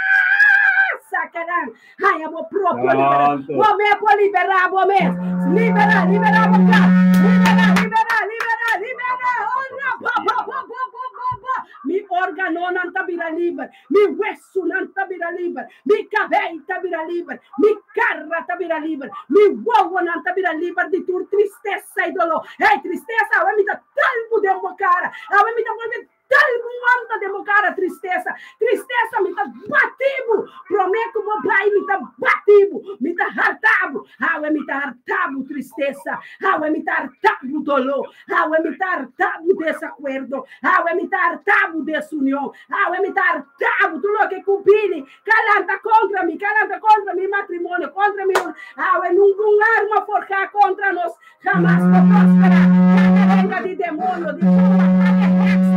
Ah, saca nan. Ai, abo propio liberá. Santo. Bo mes por liberá, bo mes. Liberá, liberá, boka. Liberá, liberá, liberá, liberá. Ora, ba, ba, ba, ba, ba, ba, ba. Mi órganonan ta bira liber. Mi wesunan ta bira liber. Mi kabei ta bira liber. Mi kara ta bira liber. Mi wowonan ta bira liber di tur tristesa i doló. Hey, tristesa, awe mi ta dal bo den bo kara. Awe mi ta bolbe dal bo wanta den bo kara tristesa. Tristesa mi ta bati bo. Promé ku bo bai mi ta bati bo. Mi ta harta bo. Awe mi ta harta bo tristesa. Awe mi ta harta bo doló. Awe mi ta harta bo desakuerdo. Awe mi ta harta bo desunion. Awe mi ta harta bo tur loke ku bini. Ku a lanta kontra mi, ku a lanta kontra mi matrimonio, kontra mi. Awe ningun arma forjá kontra nos hamas por prosperá. Kada lenga di demoño, di tumba, kada heks,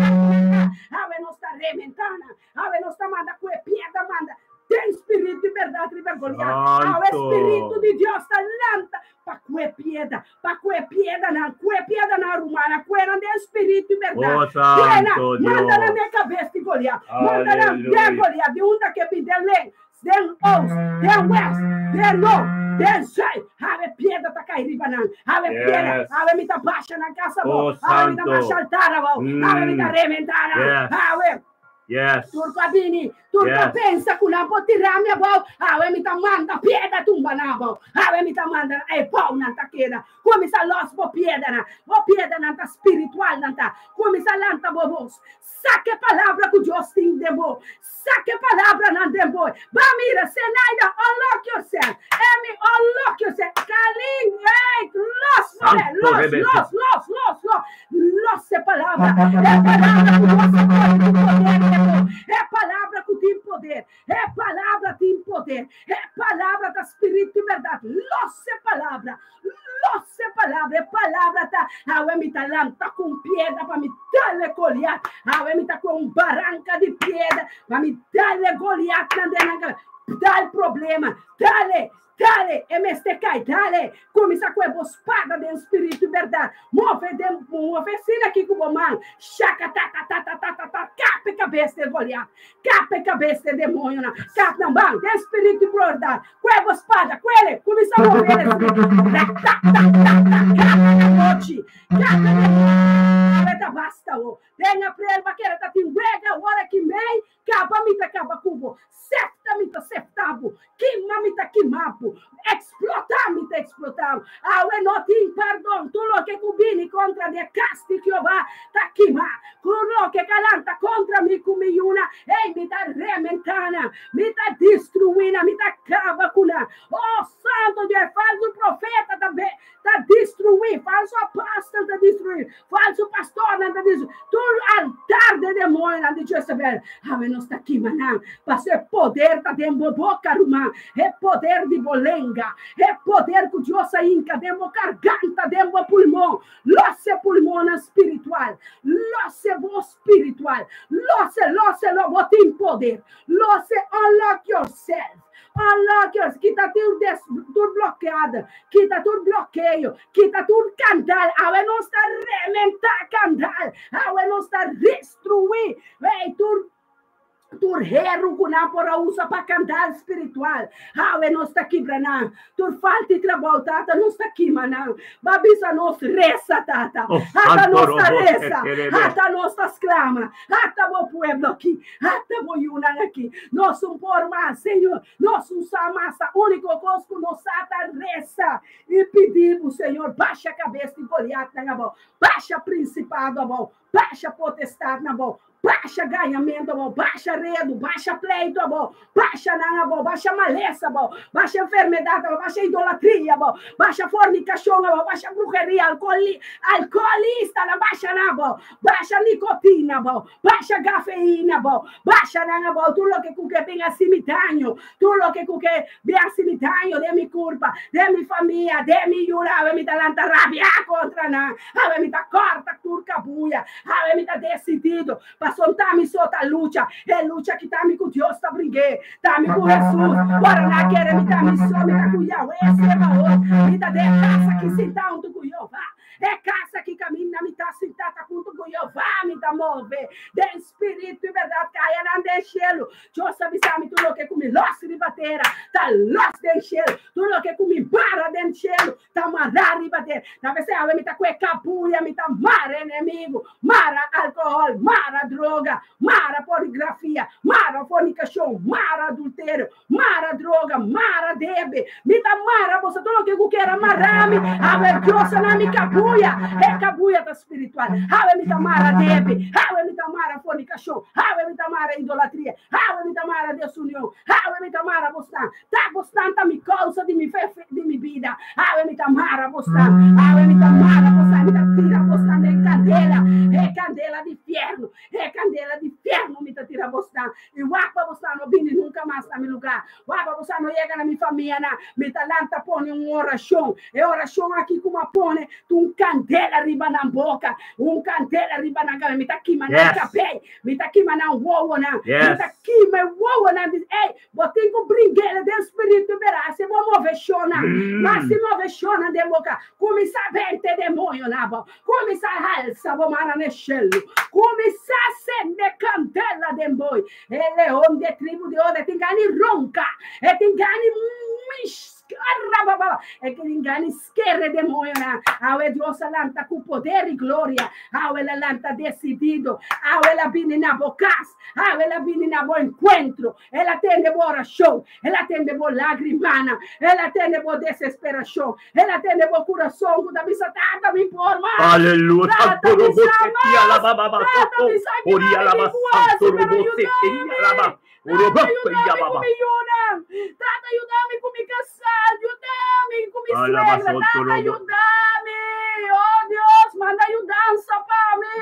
awe nos ta rementá nan. Awe nos ta manda ku piedra manda. Den spiritu di berdat riba Goliat. Awe Santo. Spiritu di Dios ta lanta pa kue piedra, pa kue piedra nan, kue piedra nan rumannan, kue nan den spiritu di berdat. Oh, Piedra, Santo manda nan Dios. den kabes di Goliat. Manda nan den Aleluya. Goliat, di unda ku e bin den links, den oost, den west, den noord, den zuid. Awe piedra ta kai riba nan. Awe piedra, awe mi ta basha nan kas abou. Oh, Awe mi ta Santo. basha altar abou. Awe mi ta rementá nan. Awe. Tur ku a bini, tur ku a pensa ku nan por tira mi abou, awe mi ta manda piedra tumba nan abou. Awe mi ta manda e bou nan ta keda. Kuminsá los bo piedranan. Bo piedranan ta spiritual nan ta. Kuminsá lanta bo bos. Saka e palabra ku Dios tin den bo. Saka e palabranan den bo. Ba mira, Senaida, unlock yourself. Emi, unlock yourself. Kalin, hey, los, more, Santo los, Rebese. los, los, los, los. Los e palabra. E palabra ku Dios a pone ku poder den bo. E palabra ku tin poder. E palabra tin poder. E palabra ta spiritu i berdat. Los e palabra. Los e palabra. E palabra ta. Awe mi ta lanta ku piedra pa mi dal Goliat. Awe mi ta ku un baranka di piedra pa mi dal Goliat nan den dal problema. Dale. Dale, MSTK, dale. Kuminsá ku bo spada den spiritu i berdat. Move den move asina aki ku bo man. Shaka ta ta ta ta ta ta ta. Kap e kabes di Goliat. Kap e kabes di demoño nan. Kap nan ban den spiritu i berdat. Ku bo spada, kuele, kuminsá move ta ta ta ta ta. Kap e nochi. Kap e demoño. Ta basta o. Den aprel bo a kere ta tin wega ora ku mei kaba mi ta kaba ku bo. Sefta mi ta sefta bo. Kima mi ta kima bo. Eksplotá mi ta eksplotá bo. Awe no tin pordon. Tur loke ku bini kontra di kas di Jehová ta kima. Tur loke ku a lanta kontra mi ku mi yunan. Ei, mi ta rementá nan. Mi ta destruí nan. Mi ta kaba ku nan. Oh, Santo Dios, falsu profeta tambe ta destruí. Falsu apòstel ta destruí. Falsu pastor ta destruí. Tur altar di demoño di Jezebel. Awe nos ta kima nan. Paso e poder ta den bo boka, ruman. E poder di bo lenga. E poder ku Dios a hinka den bo garganta, den bo pulmon. Los e pulmon spiritual. Los e bo spiritual. Los e, los e, lo bo tin poder. Los e, unlock yourself. Unlock yourself. Kita tur des, tur blokada. Kita tur blokeo. Kita tur kandal. Awe nos ta rementá kandal. Awe nos ta destruí. Ei, tur tur heru ku nan por a usa pa kandal spiritual. Awe nos ta kibra nan. Tur falta di trabou, tata, nos ta kima nan. B'a bisa nos resa, tata. Oh, Ata Santo nos ta Robo, resa. Terebe. Ata nos ta sklama. Ata bo pueblo aki. Ata bo yunan aki. Nos no por mas, Señor. Nos no sa mas. Úniko kos ku nos ta resa. I pidi, Señor, basha kabes di Goliat nan abou. Basha prinsipado abou. Basha potestat nan abou. Basha gañamentu abou, basha redu, basha pleitu abou, basha nan abou, basha malesa abou, basha enfermedat abou, basha idolatria abou, basha fornikashon abou, basha bruheria, alkoholi, alkoholistanan, basha nan abou, basha nikotina abou, basha gafeina abou, basha nan abou, tur loke ku ke bin hasi mi daño, tur loke ku ke bin hasi mi daño den mi kurpa, den mi famia, den mi yunan, awe mi ta lanta rabia kontra nan, awe mi ta kòrta tur kabuya, awe mi ta desidido, pasobra ta mi so ta lucha, e lucha ki ta mi ku Dios ta bring'é, ta mi ku Hesus, ora nan a kere mi ta mi so, mi ta ku Yahweh Sebaot, mi ta den e kas aki sintá huntu ku Jehová. E kas aki kaminda mi ta sintá ta huntu ku Jehová, mi ta move den spiritu i bèrdat kayanan den shelu. Dios a bisa mi tur loke ku mi lòs riba tera ta lòs den shelu, tur loke ku mi mara den shelu ta mará riba tera. Ta p'esei awe mi ta kue kabuya, mi ta mara enemigu, mara alkohòl, mara droga, mara pornografia, mara fornikashon, mara adulterio, Mara droga, mara debe, mi ta mara boso tur loke ku kier a mara mi, awe Dios a na mi kabuya, e kabuya ta spiritual, awe mi ta mara debe, awe mi ta mara fornikashon, awe mi ta mara idolatria, awe mi ta mara desunion, awe mi ta mara bosnan, ta bosnan ta mi kousa di mi fe di mi bida, awe mi ta mara bosnan, awe mi ta mara bosnan, mi ta tira bosnan den kandela, e kandela di fierno, e kandela di fierno mi ta tira bosnan. I wak pa bo sa no bini nunka mas na mi lugá. Wak pa bo sa no yega na mi famianan. Mi ta lanta pone un orashon. E orashon aki ku mi a pone ta un kandela riba nan boka, un kandela riba nan kabes. Mi ta kima nan kabei, mi ta kima nan wowonan, mi ta kima e wowonan di, Ey, bo tin ku bring'el den spiritu bera, si bo move shonnan, mas si move shonnan den boka, kuminsá bente demoño na bo. Kuminsá halsa bo mana n'e shelu. Kuminsá sende kandela den boi. E leon di e tribu di Juda e tin gana di ronka. E tin gana di E tin gana di skere demoñonan. Awe Dios a lanta ku poder i gloria. Awe el a lanta desidido. Awe el a bini na bo kas. Awe el a bini na bo enkuentro. El a tende bo orashon. El a tende bo lágrimanan. El a tende bo desesperashon. El a tende bo kurason ku ta bisa, Tata, mi por mas. Aleluya. Tata, mi sa mas. Tata, mi sa ki mami mi ku hasi, pero yuda mi. Tata, yuda mi ku mi yunan. Tata, yuda mi ku mi kasá. Yuda mi ku mi suegra. Tata, yuda mi. Oh, Dios, manda yudansa pa mi.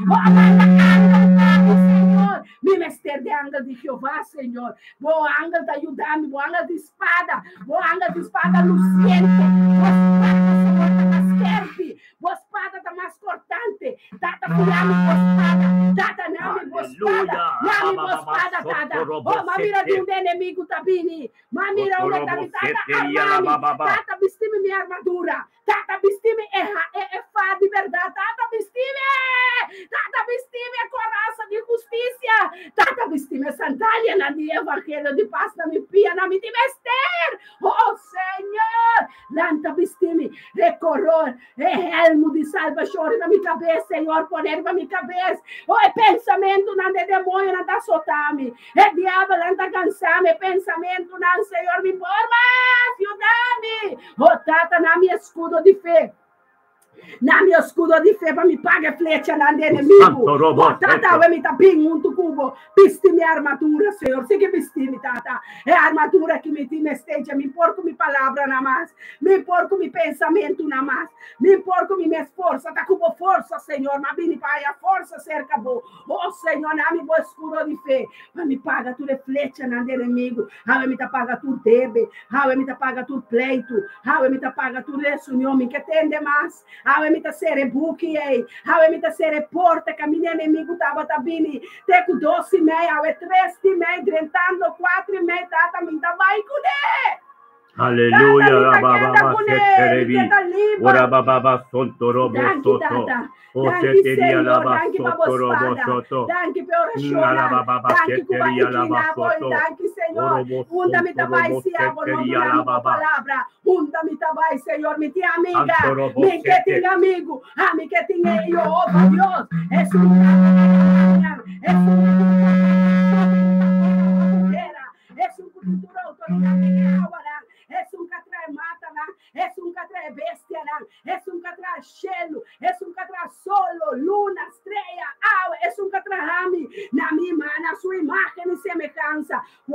Oh, manda angel pa mi, Señor. Mi mester di angel di Jehová, Señor. Bo angel ta yuda mi, bo angel di spada, bo angel di spada luciente. Bo spada, Señor, ta mas skerpi, bo spada ta mas cortante. Tata, fia mi bo spada, Tata, na mi bo spada, na mi bo spada, Tata. Oh, ma mira di unda enemigu ta bini, ma mira unda ta bini. Tata, arma mi, Tata, bisti mi mi armadura. Tata bisti mi e ha e e fa di berdad. Tata bisti mi! Tata bisti mi e coraza di husticia. Tata bisti mi e sandalianan di evangelio di paz na mi pianan. Mi tin mester! Oh Señor! Lanta bisti mi e corona, e helmu di salbacion riba mi cabes, Señor, pone riba mi cabes. Oh, e pensamentonan di e demoñonan ta asota mi. E diabelnan ta cansa mi. E pensamentonan, Señor, mi por mas! Yuda mi! Oh Tata, na mi escudo di fe. Na mi escudo di fe pa mi paga e flechanan di enemigu. Oh Tata, awe mi ta bin huntu ku bo. Bisti mi armadura, Señor. Sigui bisti mi, Tata. E armadura ki mi tin mester dje. Mi por ku mi palabranan mas. Mi por ku mi pensamentunan mas. Mi por ku mi mes forsa. Ta ku bo forsa, Señor. M'a bini pa haña forsa serka bo. Oh Señor, na mi bo escudo di fe pa mi paga tur e flechanan di enemigu. Awe mi ta paga tur debe. Awe mi ta paga tur pleitu. Awe mi ta paga tur desunion. Mi ke tende mas. Awe mi ta sera e buki ei. Awe mi ta sera e porta kaminda e enemigu tabata bini. Te ku dos i mei, awe tres di mei, drentando kuatro i mei, Tata, mi ta bai kuné. Aleluya, rabababa seterebi, orabababa sontorobo Danki, soto, Tata. o Danki, seteria Señor. laba Danki pa bo sotorobo spada. soto, Danki pa e orashonnan. nalabababa Danki ku bo a seteria laba inkliná bo. soto, Danki, Señor. orobo Unda mi ta bai sontorobo si abo no seteria duna mi bo lababa, palabra? Unda mi ta bai, Señor? Mi tin amiga. santorobo Mi ke sete. tin amigu. Ami ke tin e Jehova Dios. Esun ku ta keda Esun ku ta keda. Esun ku tin tur outoridat den e awanan, esun ku a trae matanan, esun ku a trae bestianan, esun ku a traha shelu, esun ku a traha solo, luna, strea, awa, esun ku a traha mi.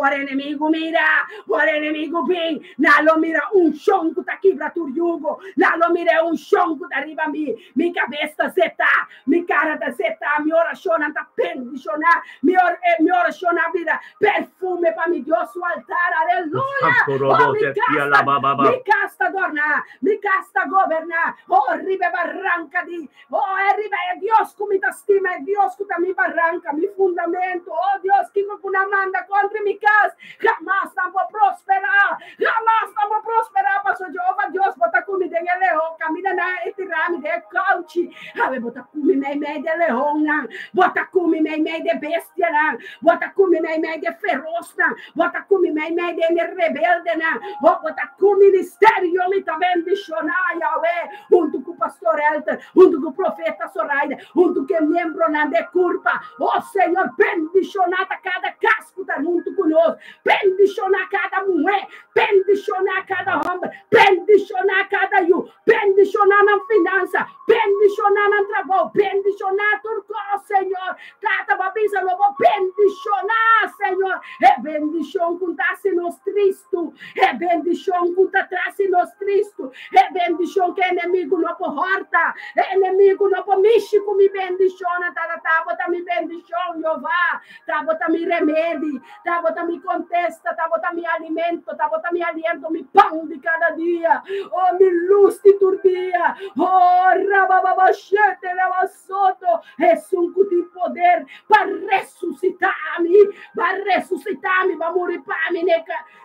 Ora enemigu mira, ora enemigu bin, nan lo mira unshon ku ta kibra tur yugo, nan lo mira e unshon ku ta riba mi. Mi kabes ta zetá, mi kara ta zetá, mi orashonnan ta bendishoná, mi or, eh, mi orashonnan a bira perfume pa mi Dios su altar. Aleluya! Oh, mi kas ta, mi kas ta dorná, mi kas ta goberná. Oh, riba e baranka di Oh, e riba e Dios ku mi ta stima, e Dios ku ta mi baranka, mi fundamento. Oh Dios, kiko ku nan manda kontra mi kas, hamas nan por prosperá, hamas nan por prosperá, pasobra Jehova Dios, bo ta ku mi den e leon, kaminda nan a tirá mi den e kouchi. Awe bo ta ku mi meimei di e leonnan, bo ta ku mi meimei di e bestianan, bo ta ku mi meimei di e ferosnan, bo ta ku mi meimei di e rebeldenan. Oh, bo ta ku ministerio mi ta bendishoná, Yahweh. Huntu ku Pastor Elton, huntu ku Profeta Zoraida, huntu ku e miembronan di e kurpa. O Señor, bendishoná ta kada kas ku ta huntu ku nos. Bendishoná kada muhé, bendishoná kada hòmber, bendishoná kada yu, bendishoná nan finansa, bendishoná nan trabou, bendishoná tur kos, Señor. Tata, bo a bisa lo bo bendishoná, Señor. E bendishon ku ta hasi nos tristu, e bendishon ku ta trasi nos tristu, E bendishon ku e enemigu no por hòrta, e enemigu no por mishi ku mi bendishonnan. Tata, ta bo ta mi bendishon, Jehová. Ta bo ta mi remedi, ta bo ta mi kontesta, ta bo ta mi alimento, ta bo ta mi aliento, mi pan di kada dia. Oh, mi lus di tur dia. Oh, rabababashete rabasoto, esun ku tin poder pa resusitá mi, pa resusitá mi, pa muri pa mi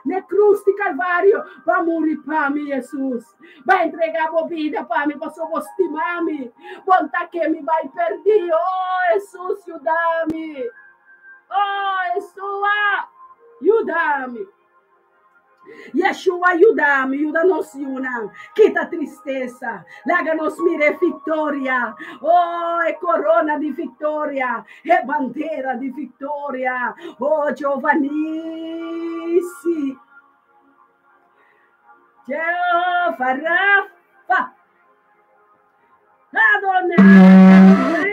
Ne krus di Kalvario, bo a muri pa mi, Hesus. Bo a entregá bo bida pa mi pasobra bo stima mi. Bo no ta ke mi bai pèrdí. Oh, Hesus, yuda mi. Oh, Yeshua, yuda mi. Yeshua, yuda mi, yuda nos yunan. Kita tristesa. Laga nos mira e viktoria. Oh, e korona di viktoria. E bandera di victoria, oh Jehová Nissi. Jehová Rafa. Adonai.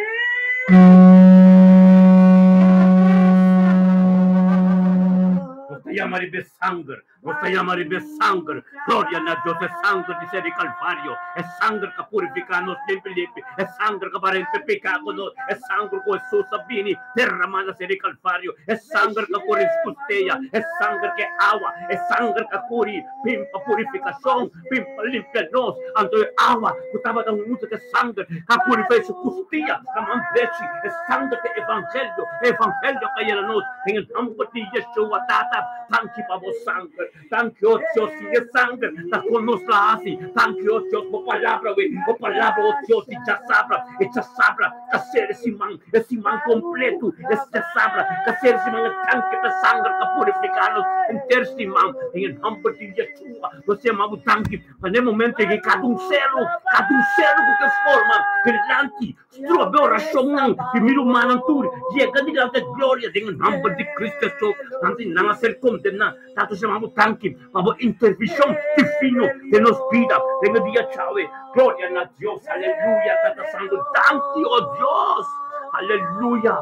Nos ta yama riba e sanger. Nos ta yama riba e sanger. Gloria na Dios, e sanger di ser di Calvario, e sanger ka purifica nos limpi limpi, e sanger ka barence pica cu nos, e sanger cu Jesus a bini derrama na ser di Calvario, e sanger ka curi scustea, e sanger ke awa, e sanger ka curi bin pa purificacion, bin pa limpia nos. Anto e awa cu tabata hunto cu e sanger ka purifica su custia, na man drechi, e sanger ta evangelio, e evangelio ka yena nos den e nomber di Yeshua, Tata. Danki pa bo sanger. Danki, oh Dios, sin e sanger ta kon nos ta hasi. Danki, oh Dios, bo palabra we, bo palabra, oh Dios, di djasabra, e djasabra ta ser e siman, e siman kompletu, e djasabra ta ser e siman, e tanke pa sanger ta purifiká nos henter siman. Den e nòmber di Yeshua, nos yama bo danki pa n'e momento ei kada un selo, kada un selo ku ta forma dilanti Strobe orashonnan di mi rumannan tur yega dilanti e gloria den e nomber di Cristo Hesus. Nan tin nan a ser kondená. Tata Shema bo danki pa bo intervishon divino den nos bida den e dia djawe. Gloria na Dios. Aleluya Tata Santu. Danki o Dios. Aleluya.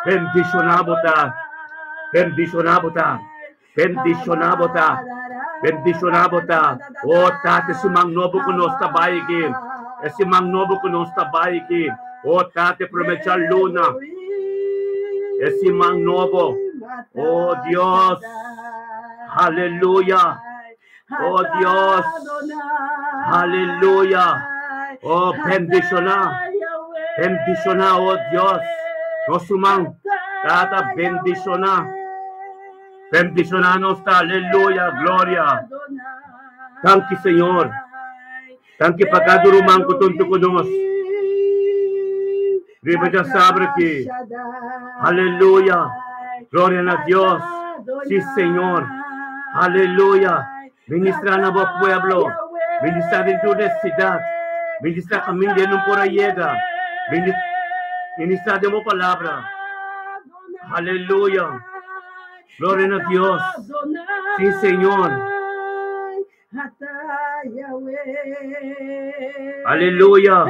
Bendishoná bo ta. Bendishoná bo ta. Bendishoná bo ta. Bendishoná bo ta. O Tata, e siman nobo ku nos ta bai aki. E siman nobo ku nos ta bai aki. O Tata, e promé djaluna. E siman nobo. O Dios. Aleluya. O Dios. Aleluya. O bendishoná. Bendishoná, o Dios. Nos ruman. Tata, bendishoná. Bendishoná nos ta. Aleluya. Gloria. Danki, Señor. Danki pa kada ruman ku tuntu ku nos. Riba djasabra aki. Aleluya. Gloria na Dios. Si, Señor. Aleluya. Ministra na bo pueblo. Ministra den tur necesidad. Ministra caminda e no por a yega. Ministra den bo palabra. Aleluya. Gloria na Dios. Si, Señor. Aleluya.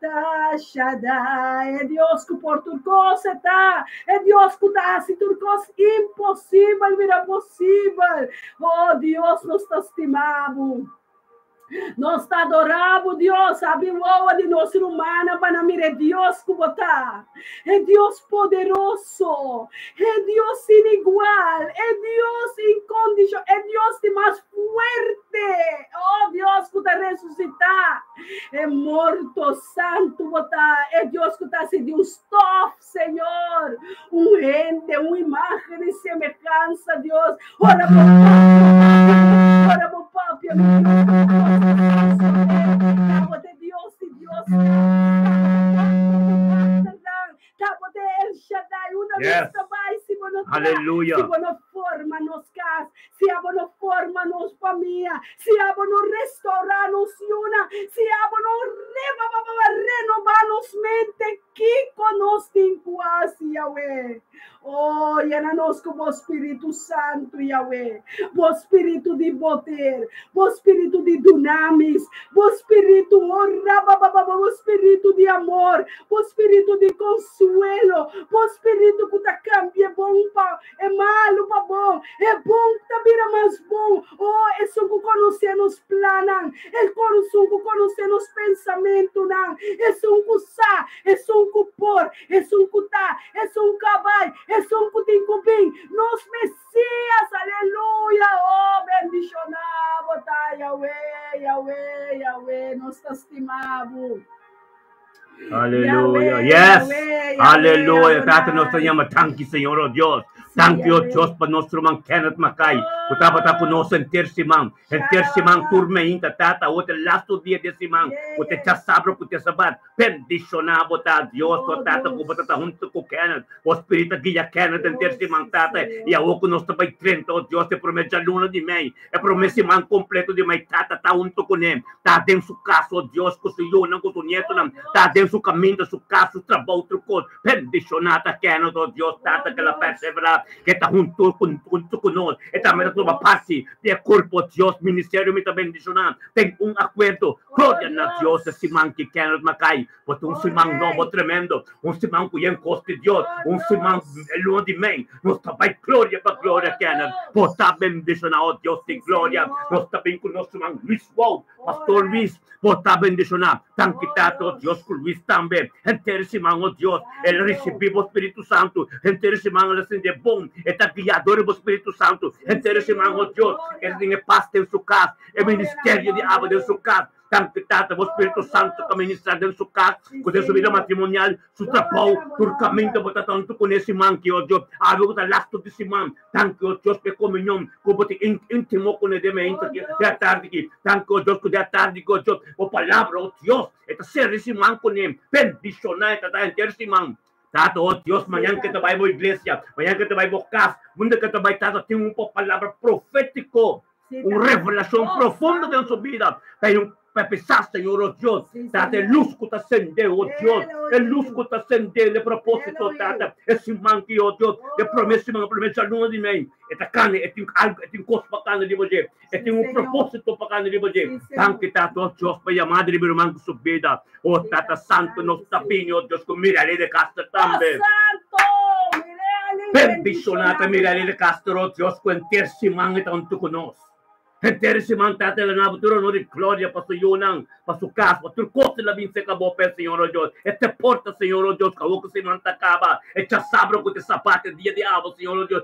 Ta Shaddai, e Dios ku por tur kos e ta, e Dios ku ta hasi tur kos imposibel bira posibel. Oh Dios, nos ta stima bo. Nos ta adorá bo, Dios. Abri wowo di nos rumannan pa nan mira e Dios ku bo ta, e Dios poderoso, e Dios sin igual, e Dios inkondishon, e Dios di mas fuerte. Oh Dios ku ta resusitá e morto, santu bo ta, e Dios ku ta hasi di un stof, Señor, un hende, un imágen i semehansa, Dios. Ora bo papia, ora bo papia, mi Dios, ta bo te Dios di Dios, ta bo te El Shaddai, unda nos ta bai si bo no tra, si bo no forma nos kas, si abo no forma nos famia, si abo no restaura nos yuna, si abo no renoba nos mente, Kiko nos tin ku hasi, Yahweh? Oh, yena nos ku bo Spiritu Santu, Yahweh, bo Spiritu di poder, bo Spiritu di dunamis, bo Spiritu, oh, rabababa, bo Spiritu di amor, bo Spiritu di konsuelo, bo Spiritu ku ta kambia e bon pa e malu pa bon, e bon ta bira mas bon. Oh, esun ku konosé nos plannan, esun ku konosé nos pensamentunan, esun ku sa, esun ku por, esun ku ta, esun ku a bai, esun ku tin ku bin, nos Mesías, aleluya! Oh, bendishoná bo ta, Yahweh, Yahweh, Yahweh, nos ta stima bo. Aleluya. Yes. Aleluya. Tata nos ta yama danki Señor oh Dios. Danki oh Dios pa nos ruman Kenneth Mackay ku tabata ku nos henter siman. Henter siman tur meinta Tata awor ta lastu dia di e siman ku ta djasabra ku ta sabat. Bendishoná bo ta Dios to Tata ku bo ta ta huntu ku Kenneth. Bo Spirit a guia Kenneth henter siman Tata i awor ku nos ta bai drenta oh Dios e promé djaluna di mei e promé siman kompleto di mei Tata ta huntu kuné ta den su kas oh Dios ku su yunan ku su nietonan ta den su kaminda su kas su trabou tur kos. Bendishoná ta Kenneth oh Dios Tata ke la perseverá ke ta huntu huntu ku nos e tambe ta tuma parti di e kurpo Dios ministerio mi ta bendishoná. Den un akuerdo. Gloria na Dios e siman ki Kenneth Mackay bo ta un siman nobo tremendo, un siman ku yen kos di Dios, un siman e luna di mei. Nos ta bai gloria pa gloria Kenneth. Bo ta bendishona o Dios di gloria. Nos ta bin ku nos ruman Luis Wout, Pastor Luis, bo ta bendishona. Danki Tata o Dios ku Luis tambe henter e siman o Dios el a risibi bo Spiritu Santu, henter e siman el a sinti e bon, e ta guia dor di bo Spiritu Santu, henter e siman o Dios el tin e pas den su kas. E ministerio di aba den su kas. Danki Tata, bo Spiritu Santu ta ministra den su kas, ku den su bida matrimonial, su trabou, tur kaminda bo ta tantu kuné siman ki, o Dios, awe ku ta lastu di siman. Danki, o Dios, pa e komunion ku bo tin íntimo kuné den meinta ki, den atardi ki. Danki, o Dios, ku den atardi ki, o Dios, bo palabra, o Dios, e ta sera e siman kuné. Bendishoná e ta henter siman. Tata, o Dios, mañan ke ta bai bo iglesia, mañan ke ta bai bo kas, unda ke ta bai, Tata, tin un palabra profétiko. Un revelashon profundo den su bida ta un pa pensá, Señor, o Dios, Tata, e lus ku ta sendé, o Dios, e lus ku ta sendé n'e propósito, Tata, e siman ki, o Dios, e promé siman, e promé djaluna di mei, e ta kana, e tin algu, e tin kos pa kana riba dje, e tin un propósito pa kana riba dje. Danki, Tata, o Dios, pa yamada riba e ruman ku su bida. O Tata Santu, nos ta bini, o Dios, ku Mirelly de Castro tambe. Bendishoná ta Mirelly de Castro, o Dios, ku henter siman e ta huntu ku nos. Henter siman Tata el a nabo tur honor i gloria pa su yunan, pa su kas, pa tur kos el a bin seka bo p'e, Señor, o Dios. E te porta, Señor, o Dios, ku awor ku siman ta kaba, e djasabra ku te sabat e dia di abo, Señor, o Dios.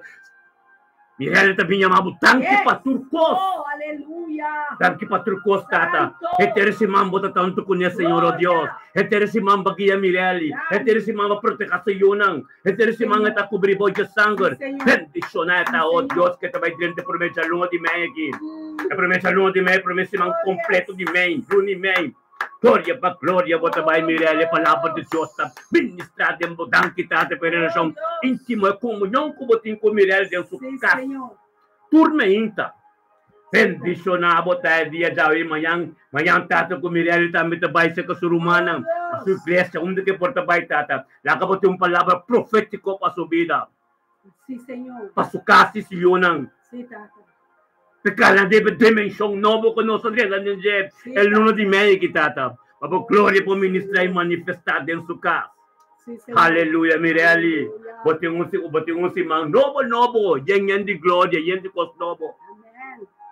Mirelly ta bin yama bo danki pa tur kos. Oh, aleluya. Danki pa tur kos, Tata. Henter siman bo ta tantu kuné, Señor, oh Dios. Henter siman bo guia Mirelly. Henter siman bo proteha su yunan. Henter siman e ta kubri bo dje sanger. Bendishoná e ta, oh Dios, ke ta bai drenta e promé djaluna di mei aki. E promé djaluna di mei, e promé siman kompleto di mei, luna i mei. Gloria pa gloria bo ta bai Mirelly, e palabra di Dios ta ministra den bo. Danki Tata pa e relacion intimo, e comunion cu bo tin cu Mirelly den su cas. Tur meinta bendiciona bo ta e dia djawe y mañan. Mañan Tata cu Mirelly tambe ta bai cerca su rumannan, pa su iglesia, unda cu e por ta bai Tata. Laga bo tin un palabra profetico pa su bida. Pa su cas y su yunan. P'e kala debe dimenshon nobo ku nos a drenta den dje e luna di mei aki, Tata. Pa bo gloria por ministrá i manifestá den su kas. Aleluya, Mirelli. Bo tin un, bo tin un siman nobo, nobo, yen yen di gloria, yen di kos nobo.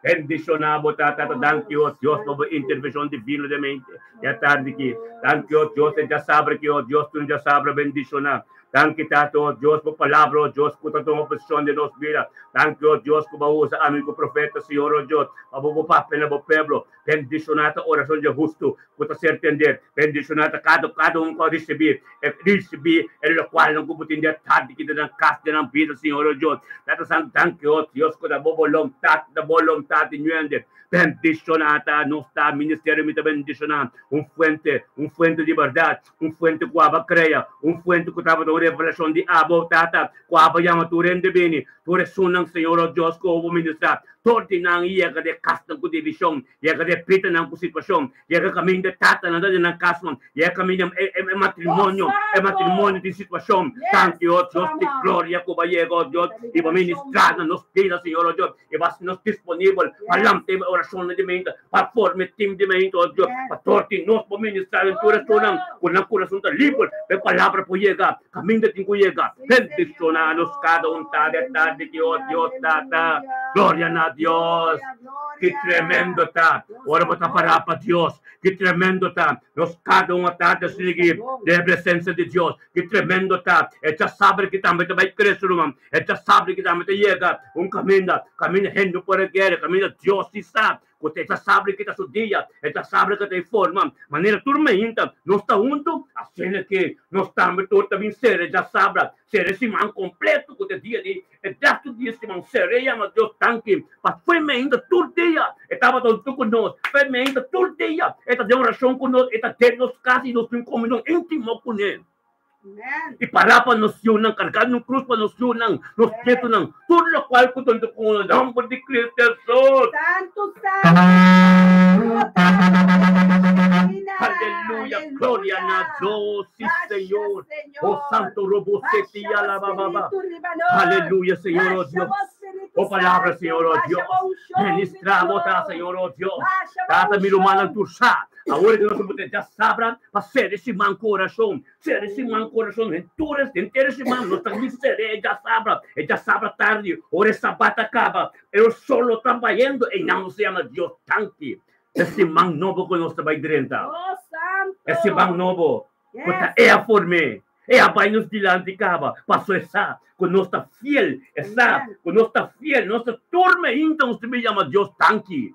Bendishoná bo tata, tata. Danki, oh Dios, pa bo intervenshon divino den mente e atardi aki. Danki, oh Dios, e djasabra aki, oh Dios, tur djasabra bendishoná. Danki, Tata, oh Dios, bo palabra, oh Dios, ku ta tuma posishon den nos bida. Danki, oh Dios, ku bo a usa ami ku profeta, Señor, oh Dios, pa bo bo papia na bo pueblo. Bendishoná ta orashon dje hustu ku ta ser tendé. Bendishoná ta kada kada un ku a risibí e risibí e lokualnan ku bo tin di atardi ki ta nan kas den nan bida, Señor, oh Dios. Tata Santu, danki, oh Dios, ku ta bo boluntat, ta bo boluntat di ñuende. Bendishoná ta nos ta ministerio mi ta bendishoná un fuente, un fuente di bèrdat. Un fuente ku aba krea, un fuente ku tabata un revelashon di abo, Tata, ku aba yama tur hende bini, tur esunnan, Señor, o Dios, ku obo ministrá, tur di nan yega den kasnan ku divishon, yega den pitanan ku situashon, yega kaminda tatanan ta den nan kasnan, yega kaminda e matrimonio, e matrimonio tin situashon. Danki, o Dios di gloria, ku bo a yega, o Dios, i bo a ministrá na nos bida, Señor, o Dios. I bas nos disponibel pa lamta e orashonnan di meinta, pa forma e tim di meinta, o Dios, pa tor di nos por ministrá den tur esunnan ku nan kurason ta liber pa e palabra por yega kaminda tin ku yega. Bendishoná nos kada un tarde e tarde aki, o Dios Tata. Gloria na Dios! Ki tremendo ta ora bo ta pará pa Dios! Ki tremendo ta nos kada un atarde sigui den e presensia di Dios! Ki tremendo ta! E djasabra ki tambe ta bai krese, ruman. E djasabra ki tambe ta yega un kaminda, kaminda hende no por a kere, kaminda Dios si sa ku ta e djasabra ki ta su dia, e djasabra ki ta e forma. Manera tur mainta nos ta huntu, asina ke nos tambe tur ta bin sera e djasabra, sera e siman kompleto ku ta e dia di e resto di e siman. Sera e yama Dios danki pa fo'i mainta tur dia e tabata huntu ku nos, fo'i mainta tur dia e ta den orashon ku nos, e ta den nos kas i nos tin komunion íntimo kuné. I pará pa nos yunan, kargá nun krus pa nos yunan, nos nietunan, tur lokual ku ta ku nòmber di Cristo Hesus. Santu, santu, santu, Aleluya, gloria na Dios, si Señor. Oh santo robo seti ya la ba ba ba. Aleluya, Señor, oh Dios. Oh palabra, Señor, oh Dios. Ministra bo ta, Señor, oh Dios. Tata mi rumannan tur sa. Awor ku nos a djasabra pa sere siman ku orashon, sere siman ku orashon, henter es henter e siman nos ta bin sere e djasabra, e djasabra tardi, ora e sabat a kaba, e sol lo ta bayendo, einan nos ta yama Dios danki. E siman nobo ku nos ta bai drenta, e siman nobo ku ta e a form'é, e a bai nos dilanti kaba, paso e sa ku nos ta fiel, e sa ku nos ta fiel, nos ta tur meinta nos ta bin yama Dios danki.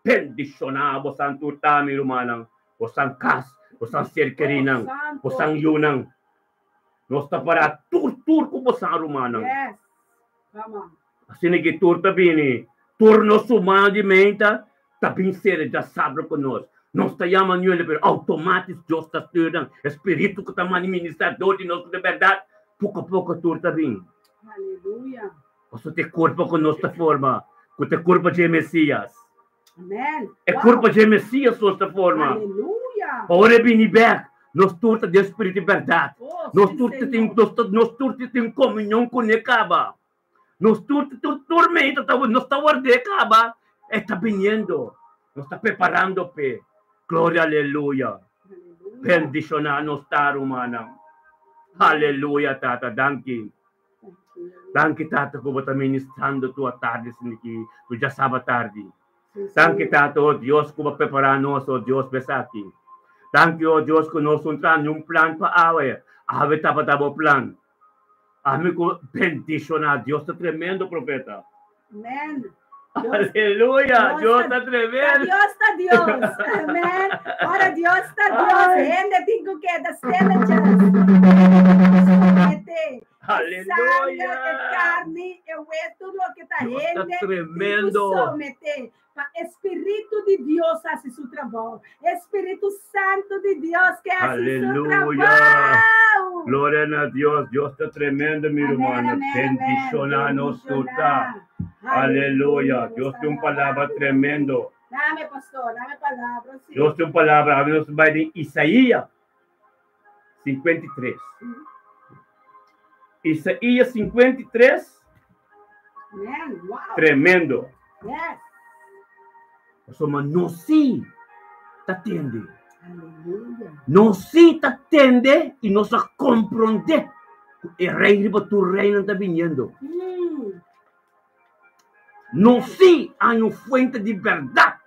Bendishoná bosan tur ta, mi rumannan, bosan kas, bosan ser kerinan, bosan yunan. Nos ta pará tur tur ku bosan, rumannan. Asina ki tur ta bini, tur nos humano di menta ta bin sera djasabra ku nos. Nos ta yama nuele, pero outomatis Dios ta stuur nan. E spiritu ku ta manda ministrá dor di nos ku ta bèrdat, poko a poko tur ta bin. Pasobra ta e kurpa ku nos ta forma, ku ta e kurpa dje Mesias. Amen. E kurpa dje Mesias nos ta forma. Aleluya. Pa ora e bini bèk, nos tur ta den spiritu i bèrdat. Oh, Nos sí, tur ta tin, Señor. nos ta, nos tur ta tin komunion kuné kaba. Nos tur, tur, tur meinta ta, nos ta ward'é kaba. E ta biniendo. Nos ta preparando p'e. Gloria, aleluya. Aleluya. Bendishoná nos ta, rumannan. Aleluya, Tata. Danki. Danki Tata ku bo ta ministrando tu atardi esaki, tu djasaba tardi. Danki Tata, oh Dios, ku bo a prepara nos, oh Dios, pa esaki. Danki, oh Dios, ku nos no traha niun plan pa awe. Awe tabata bo plan. Ami ku bendishoná. Dios ta tremendo, profeta. Amen. Aleluya, Dios ta tremendo. Dios ta Dios. Amen. Ora Dios ta Dios. Hende tin ku keda stilletjes. Somete. Aleluya. Sangre, e karni, e wetu, loke ta Dios ta hende tin ku tremendo. somete. Pa e Spiritu di Dios hasi su trabou. E Spiritu Santu di Dios ke hasi su Aleluya. trabou. Gloria na Dios. Dios ta tremendo, mi Amén, rumannan. amén, amén. Bendiciona nos tur ta. Bendiciona. Aleluya. Aleluya. Dios tin un palabra tremendo. Dame, pastor, dame palabra, sí. Dios tin un palabra. Awe nos bai den Isaías 53. Isaías 53. Amén. Wow. Tremendo. Yes. Pasobra nos sí ta tende. Nos sí ta tende i nos a komprondé ku e Rei riba tur reinan ta biniendo. Nos sí haña un fuente di bèrdat.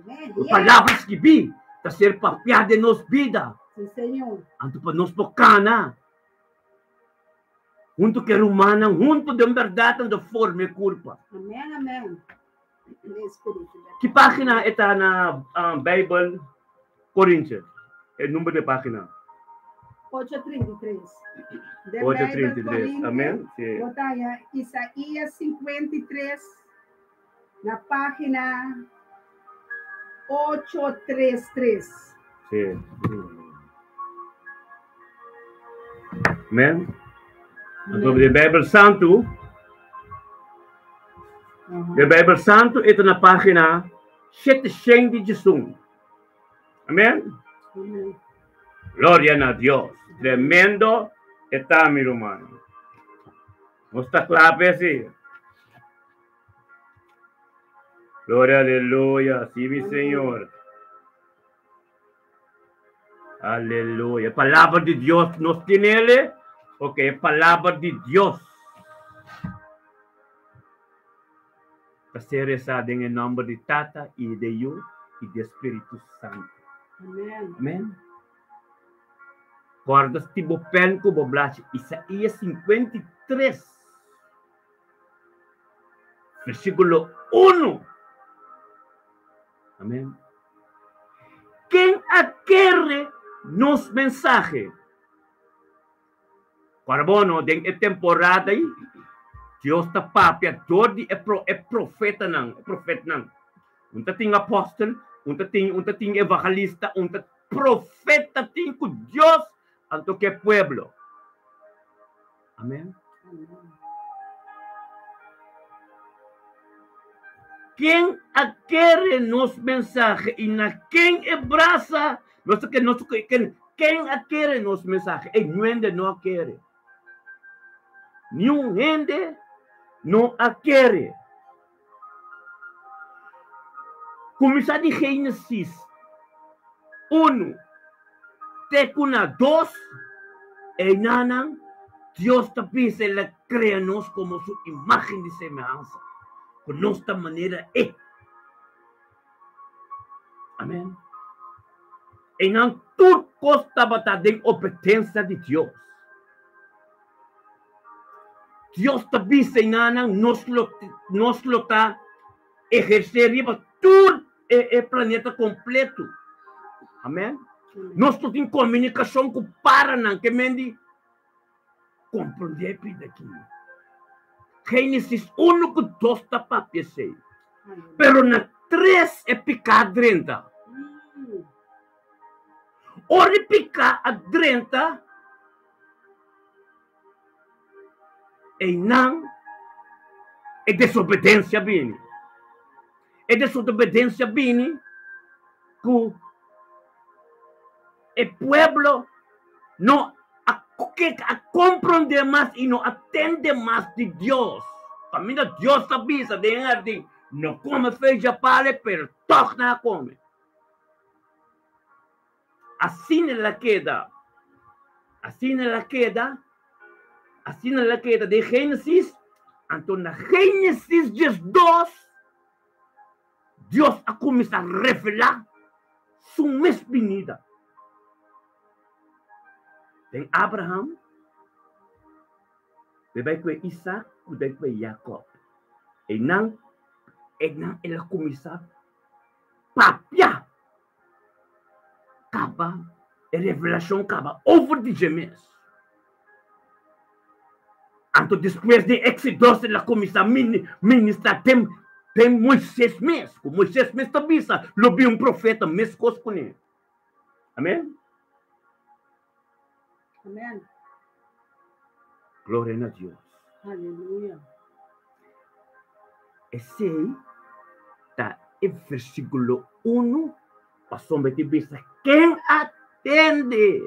E Palabra skibí ta ser papiá den nos bida. Anto pa nos por kana huntu ku e rumannan, huntu den bèrdat, anto forma e kurpa. Ki página e ta na Bijbel Corintio? E number di página. 833. De 833. Amén. Sí. Bo ta haña Isaías 53 na página 833. Sí. Amén. Anto de Bijbel Santu, de Bijbel Santu e ta na página 711. Amén. Gloria na Dios. Tremendo e ta, mi ruman. Nos ta kla p'e sí. Gloria, aleluya. Sí, mi Señor. Aleluya. Palabra di Dios nos tinele. Ok, palabra di Dios. Ta ser resá den e nòmber di Tata i di Yu i di Spiritu Santu. Amen. Amen. Kòrda sti bo pèn ku bo blachi Isaías 53, versíkulo 1. Amen. Ken a kere nos mensahe? Para bo no, den e temporada ei, Dios ta papia dor di e pro, e profetanan, e profetnan. Un ta tin apòstel, un ta tin, un ta tin evangelista, un ta profeta tin ku Dios anto ku e pueblo. Amen. Ken a kere nos mensahe i na ken e brasa? Nos ta nos ken ken a kere nos mensahe? E niun no a kere. Niun hende no a kere. Kuminsá di Génesis unu te ku na dos, einanan Dios ta bisa el a krea nos komo su imágen di semehansa, ku nos ta manera e. Amèn. Einan tur kos tabata den obedensia di Dios. Dios ta bisa einanan nos lo nos lo ta ehersé riba tur e e planeta kompleto. Amèn. Nos lo tin komunikashon ku paranan ke men di komprondé pida aki. Génesis unu ku dos ta papia esei. Pero na tres e piká drenta. Ora e piká a drenta, Einan e desobedensia bini. E desobedensia bini ku e pueblo no a a komprondé mas i no a tende mas di Dios. Kaminda Dios ta bisa den e hardin, no kome fecha pale, pero tòg nan a kome. Asina el a keda, asina el a keda, asina el a keda den Génesis. Anto na Génesis 12, Dios a kuminsá revelá su mes binida. Den Abraham, den bai ku e Isaac ku den ku e Jacob. Einan, einan el a kuminsá papia. Kaba e revelashon kaba over di dje mes. Anto despues di Éxodo el a kuminsá ministrá den den Moisés mes, ku Moisés mes ta bisa lo bin un profeta meskos kuné. Amèn. Amèn. Gloria na Dios. Aleluya. Esei ta e versíkulo unu pasobra e ta bisa, Ken a tende?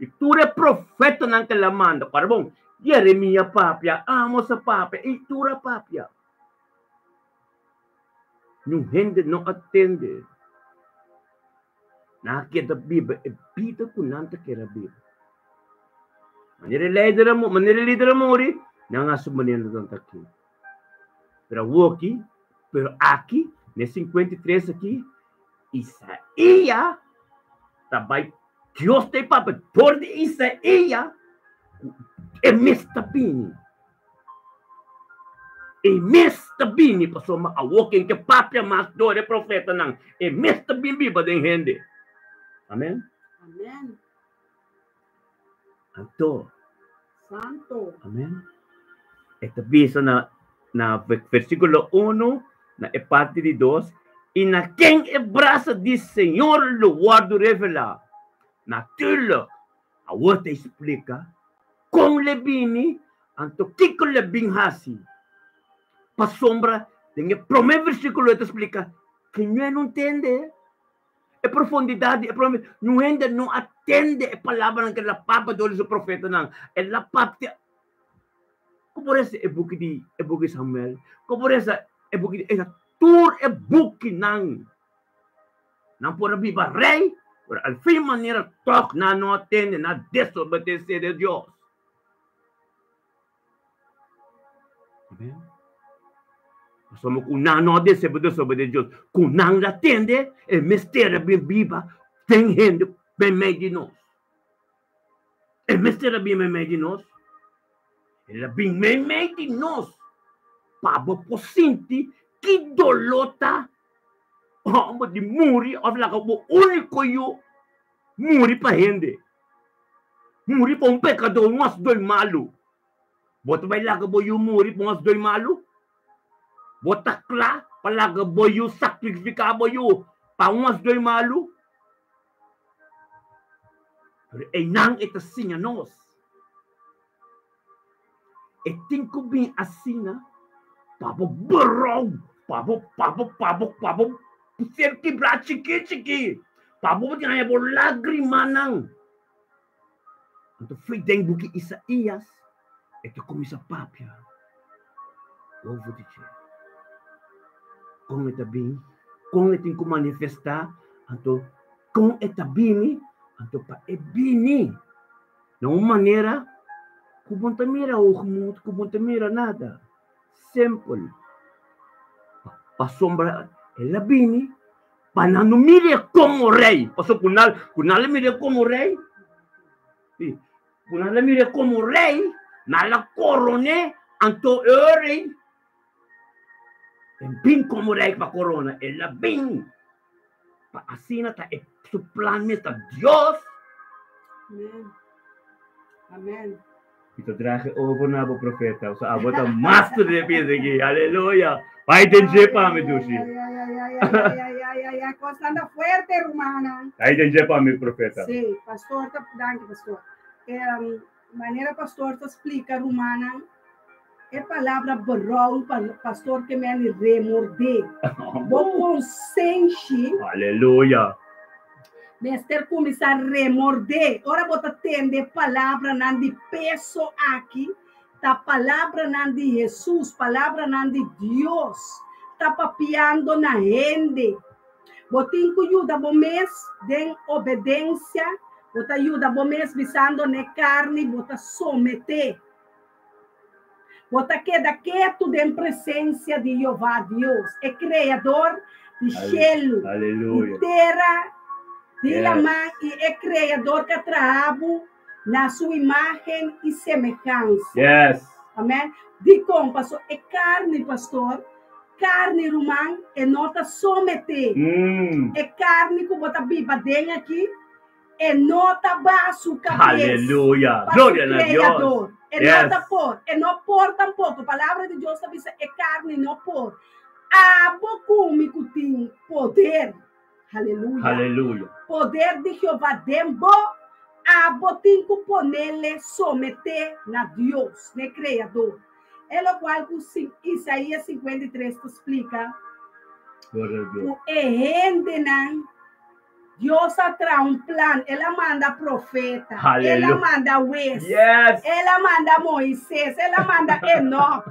I tur e profetanan ku el a manda, ora bon, Jeremia papia, Amos a papia, i tur a papia. Niun hende no a tende. Nan a keda biba e bida ku nan ta kere biba. Manera e leider a manera e lider a muri, nan a hasi manera nan ta kere. Pero awoki, pero aki, na e 53 aki, Isaías ta bai, Dios ta e papia dor di Isaías ku e mes ta bini. E mes ta bini pasobra awor ken ke papia mas dor e profetanan, e mes ta bin biba den hende. Amen. Amen. Anto. Santo. Amen. E ta bisa na na versíkulo uno, na e parti di dos, i na ken e brasa di Señor lo wòrdu revelá. Natuurlijk, awor ta splika kon lo e bini, anto kiko lo e bin hasi. Pasobra den e promé versíkulo e ta splika ke ñue no ntende. E profundidat di e promesa. Niun hende no a tende e palabranan ku el a papia dor di su profetanan. El a papia. Ku por esa e buki di e buki di Samuel? Ku por esa e buki di esa tur e bukinan. Nan por a biba rei, pero al fin manera tòg nan no a tende, nan a desobedesé de Dios. Amen. Pasobra ku nan no a desobedesé Dios, ku nan la tende, e mester a bin biba den hende meimei di nos. E mester a bin meimei di nos. El a bin meimei di nos pa bo por sinti ki doló ta hòmber di muri òf laga bo úniko yu muri pa hende. Muri pa un pekadó, un hasdoi malu. Bo ta bai laga bo yu muri pa un hasdoi malu? Bo ta kla pa laga bo yu sakrifiká bo yu pa un hasdoi malu? Pero einan e ta siña nos. E tin ku bin asina pa bo brou, pa bo, pa bo, pa bo, pa bo ser kibrá chikí chikí, pa bo tin haña bo lágrimanan. Anto foi den buki Isaías e ta kuminsá papia over di dje. Kon e ta bin, kon e tin ku manifestá, anto kon e ta bini, anto pa e bini na un manera ku bo no ta mira hoogmoed, ku bo no ta mira nada. Simpel. Pasobra el a bini pa nan no mir'é komo rei. Pasobra ku nan, ku nan a mir'é komo rei, si, ku nan a mir'é komo rei, nan a koron'é, anto e rei e bin komo rei pa korona, el a bin pa asina ta e su plan mes ta Dios. Amen. Amen. Mi ta draag e over na bo profeta. Osa abo ta master den pies aki. Aleluya. Bai den dje pa mi, dushi. Ay, ay, ay, ay, ay, ay, ay, ay, ay, cos anda fuerte, rumana. Bai den dje pa mi, profeta. Sí, pastor ta, danki, pastor. Um, manera pastor ta splika, rumana, e palabra berouw, pa, pastor ke meni remordé. Bo konsenshi. Aleluya. Mester kuminsá remordé. Ora bo ta tende e palabranan di peso aki, ta palabranan di Hesus, palabranan di Dios ta papiando na hende. Bo tin ku yuda bo mes den obedensia, bo ta yuda bo mes bisando n'e karni bo ta someté. Bo ta keda ketu den presensia di Jehová Dios, e Kreador di shelu, di tera, di laman i e Kreador ku a traha bo na su imágen i semehansa. Amèn. Dikon? Pasobra e karni, pastor, karni, ruman, e no ta someté. E karni ku bo ta biba den aki, E no ta baha su kabes Aleluya. pa su Gloria na Dios. Kreador. E no Yes. ta por. E no por tampoco. Palabra di Dios ta bisa e carni no por. Abo cu mi cu tin poder. Aleluya. Aleluya. Poder di Jehová den bo, abo tin cu ponele somete na Dios, n'e Kreador. E locual cu Isaías 53 ta splica Gloria na Dios. cu e hendenan Dios a traha un plan, El a manda profeta, El a manda hues, Yes. El a manda Moises, El a manda Enoch,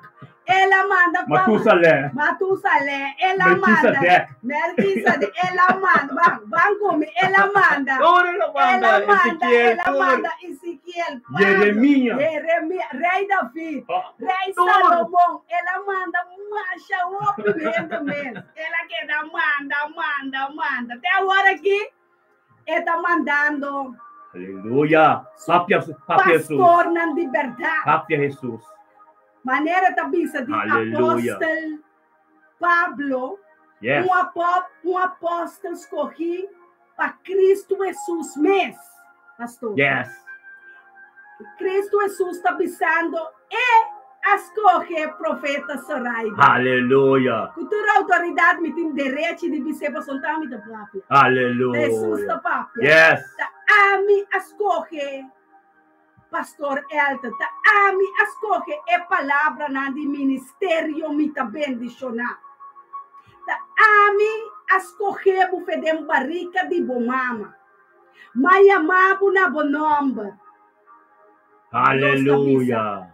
El a manda pa Matusalè. Matusalè, el a manda. Melquisedec. Melquisedec, el a manda. Ban, ban ku mi, el a manda. Tur el a El manda. a manda, Ezequiel, el a tur. manda Ezequiel, Pablo, Jeremías. Jeremías, Rei David, Ah, Rei Tur. Salomon, el a manda masha hopi hende mes. El a keda manda, manda, manda. Te awor aki e ta mandando Aleluya. Papia, papia Jesus. pastornan di bèrdat. Papia Jesus. Manera ta bisa di Aleluya. apòstel Pablo, Yes. un apò, un apòstel skohí pa Kristu Hesus mes, pastor. Yes. Kristu Hesus ta bisando e a skohe profeta Zoraida. Aleluya. Ku tur outoridat mi tin derechi di bis'é pasobra ta ami ta papia. Hesus ta Aleluya. papia. Yes. Ta ami a skohe Pastor Elton. Ta ami a skohe e palabranan di ministerio mi ta bendishoná. Ta ami a skohe bo fe den barika di bo mama. M'a yama bo na bo nòmber. Dios ta bisa. Aleluya.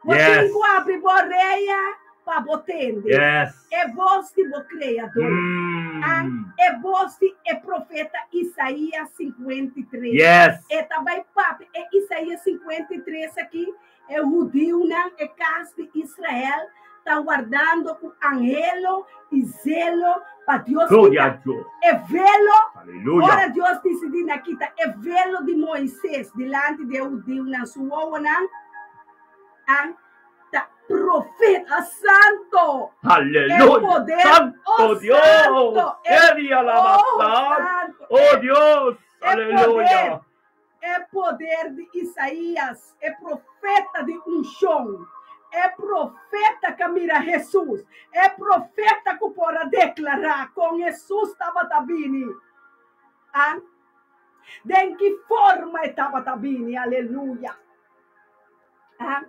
Bo tin Yes. ku abri bo orea pa bo tende Yes. e bos di bo Kreador, a e bos di e profeta Isaías 53. Yes. E ta bai papia e Isaías 53 aki, e hudiunan, e kas di Israel, ta wardando ku anhelo i zelo pa Dios Gloria kita a Dios. e velo. Aleluya. Ora Dios disidí na kita e velo di Moises dilanti di e hudiunan, su wowonan a ta profeta santo. E Aleluya. poder, Santo oh Dios. santo, e Seria la oh basar. santo, Oh e Dios. e Aleluya. poder, e poder di Isaías, e profeta di unshon, e profeta ku a mira Hesus, e profeta ku por a deklará kon Hesus tabata bini. A Den ki forma e tabata bini, aleluya. A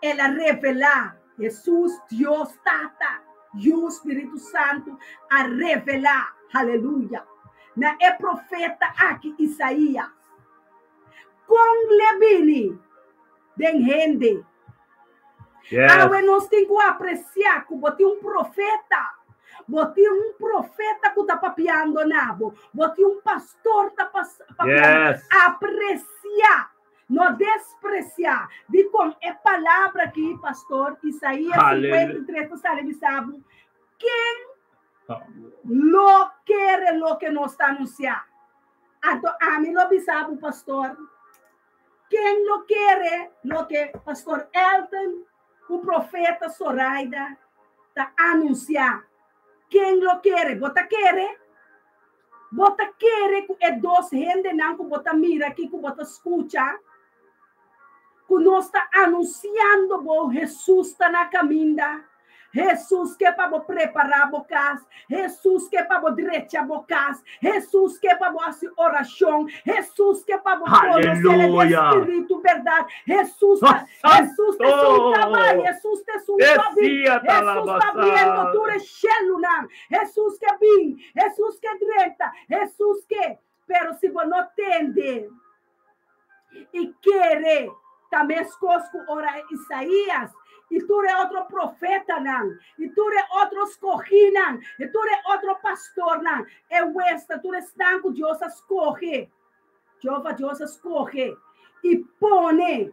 El a revelá Hesus, Dios Tata, Yu, Spiritu Santu a revelá, aleluya, na e profeta aki Isaías. Kon l'e bini den hende? Yes. Awe nos tin ku apresiá ku bo tin un profeta. Bo tin un profeta ku ta papiando na bo. Bo tin un pastor ta papiando. Yes. Apresiá, no despresiá. Dikon e palabra aki, pastor, Isaías Aleluya. 53 ta sali bisa bo, Ken lo kere loke nos ta anunsiá? Anto ami lo bisa bo, pastor, Ken lo kere loke Pastor Elton ku Profeta Zoraida ta anunsiá? Ken lo kere? Bo ta kere? Bo ta kere ku e dos hendenan ku bo ta mira aki, ku bo ta skucha, ku nos ta anunsiando bo Hesus ta na kaminda? Hesus ke pa bo prepará bo kas. Hesus ke pa bo drecha bo kas. Hesus ke pa bo hasi orashon. Hesus ke pa bo konosé den Aleluya. spiritu bèrdat. Hesus ta, Hesus ta esun kabai, Hesus ta esun kabin. Decía Hesus ta abriendo tur e shelunan. Hesus ke bin, Hesus ke drenta, Hesus ke. Pero si bo no tende i kere, ta meskos ku ora e Isaías i tur e otro profetanan, i tur e otro skohínan, i tur e otro pastornan, e westa, tur esnan ku Dios a skohe, Jehova Dios a skohe i pone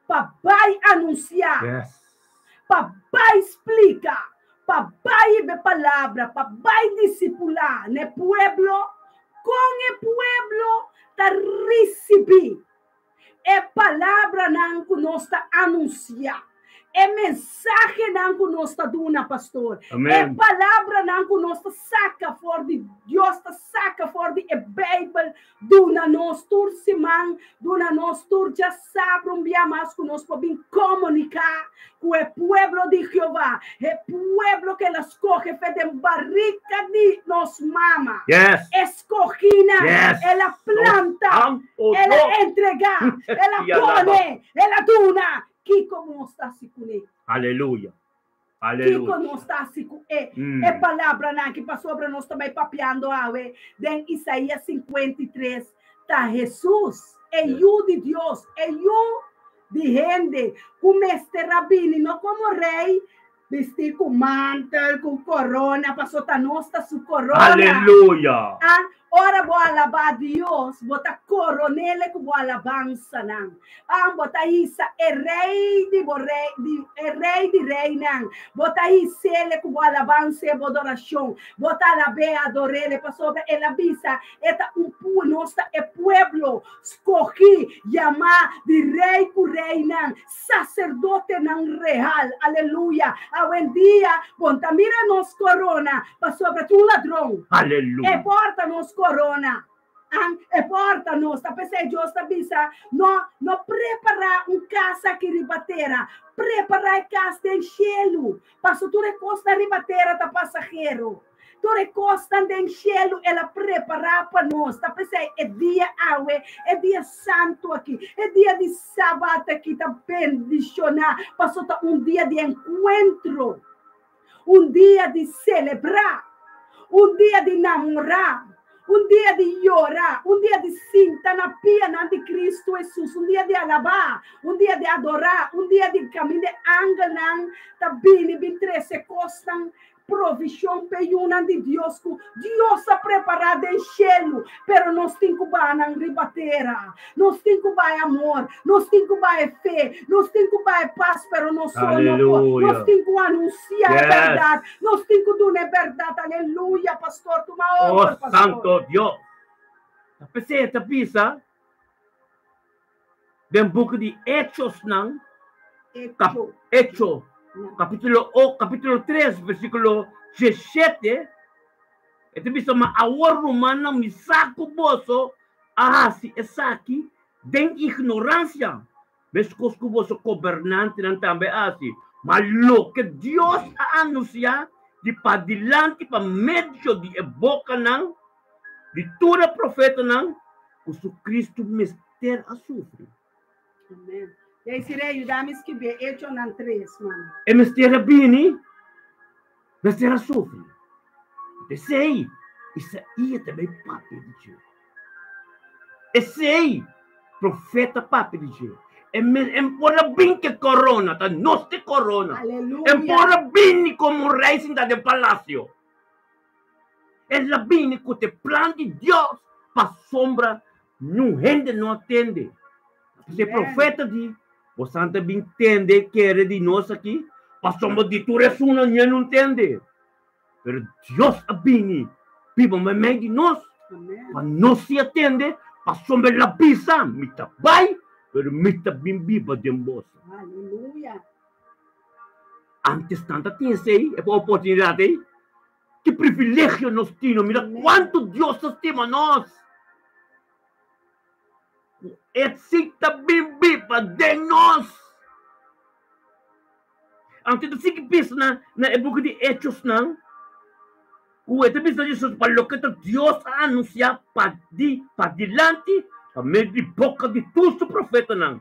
pa bai anunsiá, Yes. pa bai splika, pa bai hiba e palabra, pa bai disipulá na e pueblo, kon e pueblo ta risibí e palabranan ku nos ta anunsiá, e mensahenan ku nos ta duna, pastor, e Amen. palabranan ku nos ta saka for di Dios ta saka for di e Beibel duna nos tur siman, duna nos tur djasabra un bia mas ku nos por bin komuniká ku e pueblo di Jehová, e pueblo ku el a skohe fe den barika di nos mama. Yes. Eskohínan, Yes. el a planta, Santo el a Dios. entregá, el a Y alaba. pone, el a duna. Kiko nos ta hasi kuné? Aleluya. Kiko Aleluya. nos ta hasi ku e Mm. e palabranan aki pasobra nos ta bai papiando awe den Isaías 53? Ta Hesus, e Yes. Yu di Dios, e Yu di hende ku mester a bini no komo rei bistí ku mantel, ku korona, pasobra ta nos ta su korona. Aleluya! Ah, ora bo alabá Dios, bo ta koron'El ku bo alabansanan. Ah, bo ta hisa e rei di bo rei, di, e rei di reinan. Bo ta his'El ku bo alabansa i bo adorashon. Bo ta alab'É, ador'El, pasobra El a bisa, E ta un pu, nos ta e pueblo skohí, yamá di rei ku reinan, saserdotenan real. Aleluya! Awendia bo no ta mira nos korona pasobra tin un ladron. E Aleluya! porta nos korona. An, e porta nos. Ta p'esei Dios ta bisa, No, no prepará un kas aki riba tera. Prepará e kas den shelu, pasobra tur e kosnan riba tera ta pasahero. Tur e kosnan den shelu el a prepará pa nos. Ta p'esei e dia awe, e dia santu aki, e dia di Sabat aki ta bendishoná, pasobra ta un dia di enkuentro, un dia di selebrá, un dia di namorá, un dia di yora, un dia di sinta na pianan di Kristu Hesus, un dia di alabá, un dia di adorá, un dia di kaminda e angelnan ta bini bin trese kosnan Provishon p'e yunan di Dios ku Dios a prepará den shelu, pero nos tin ku baha nan riba tera. Nos tin ku baha e amor, nos tin ku baha e fe, nos tin ku baha e pas, pero nos so no por. Nos Aleluya. tin ku anunsiá e Yes. bèrdat, nos tin ku duna e bèrdat. Aleluya, pastor, tuma Oh, over, pastor. Santo Dios. Ta p'esei e ta bisa den buki di Hechosnan, kap, Echo. Hecho, Na. kapítulo o, kapítulo 3, versíkulo 17, e ta bisa, Ma awor, rumannan, mi sa ku boso a hasi esaki den ignoransia, meskos ku boso gobernantenan tambe a hasi. Ma loke Dios a anunsiá di padilanti pa medio di e bokanan di tur e profetanan, ku su Cristo mester a sufri. Amen. Desiree, yuda mi skibí Echonan 3, mami. E mester a bini, mester a sufri. P'esei, Isaías ta bai papia di dje. Esei, profeta papia di dje. E me, e por a bin ke korona, ta nos te korona. E Aleluya. por a bini komo rei sinta den palasio. El a bini ku te plan di Dios pasobra niun hende no a tende. P'esei profeta di, Bosan ta bin tende i kere di nos aki, pasobra di tur esunnan ña no tende. Pero Dios a bini biba meimei di nos, pa nos si a tende, pasobra el a bisa, Mi ta bai, pero mi ta bin biba den boso. Antes nan ta tin esei, e oportunidat ei. Ki privilegio nos tin! Mira kuantu Dios ta stima nos! Ku e si ta bin biba den nos. Anto ta sigui bisa na na e buki di Hechosnan ku e ta bisa Jesus pa loke ta Dios a anunsiá pa di padilanti pa medio di boka di tur su profetanan.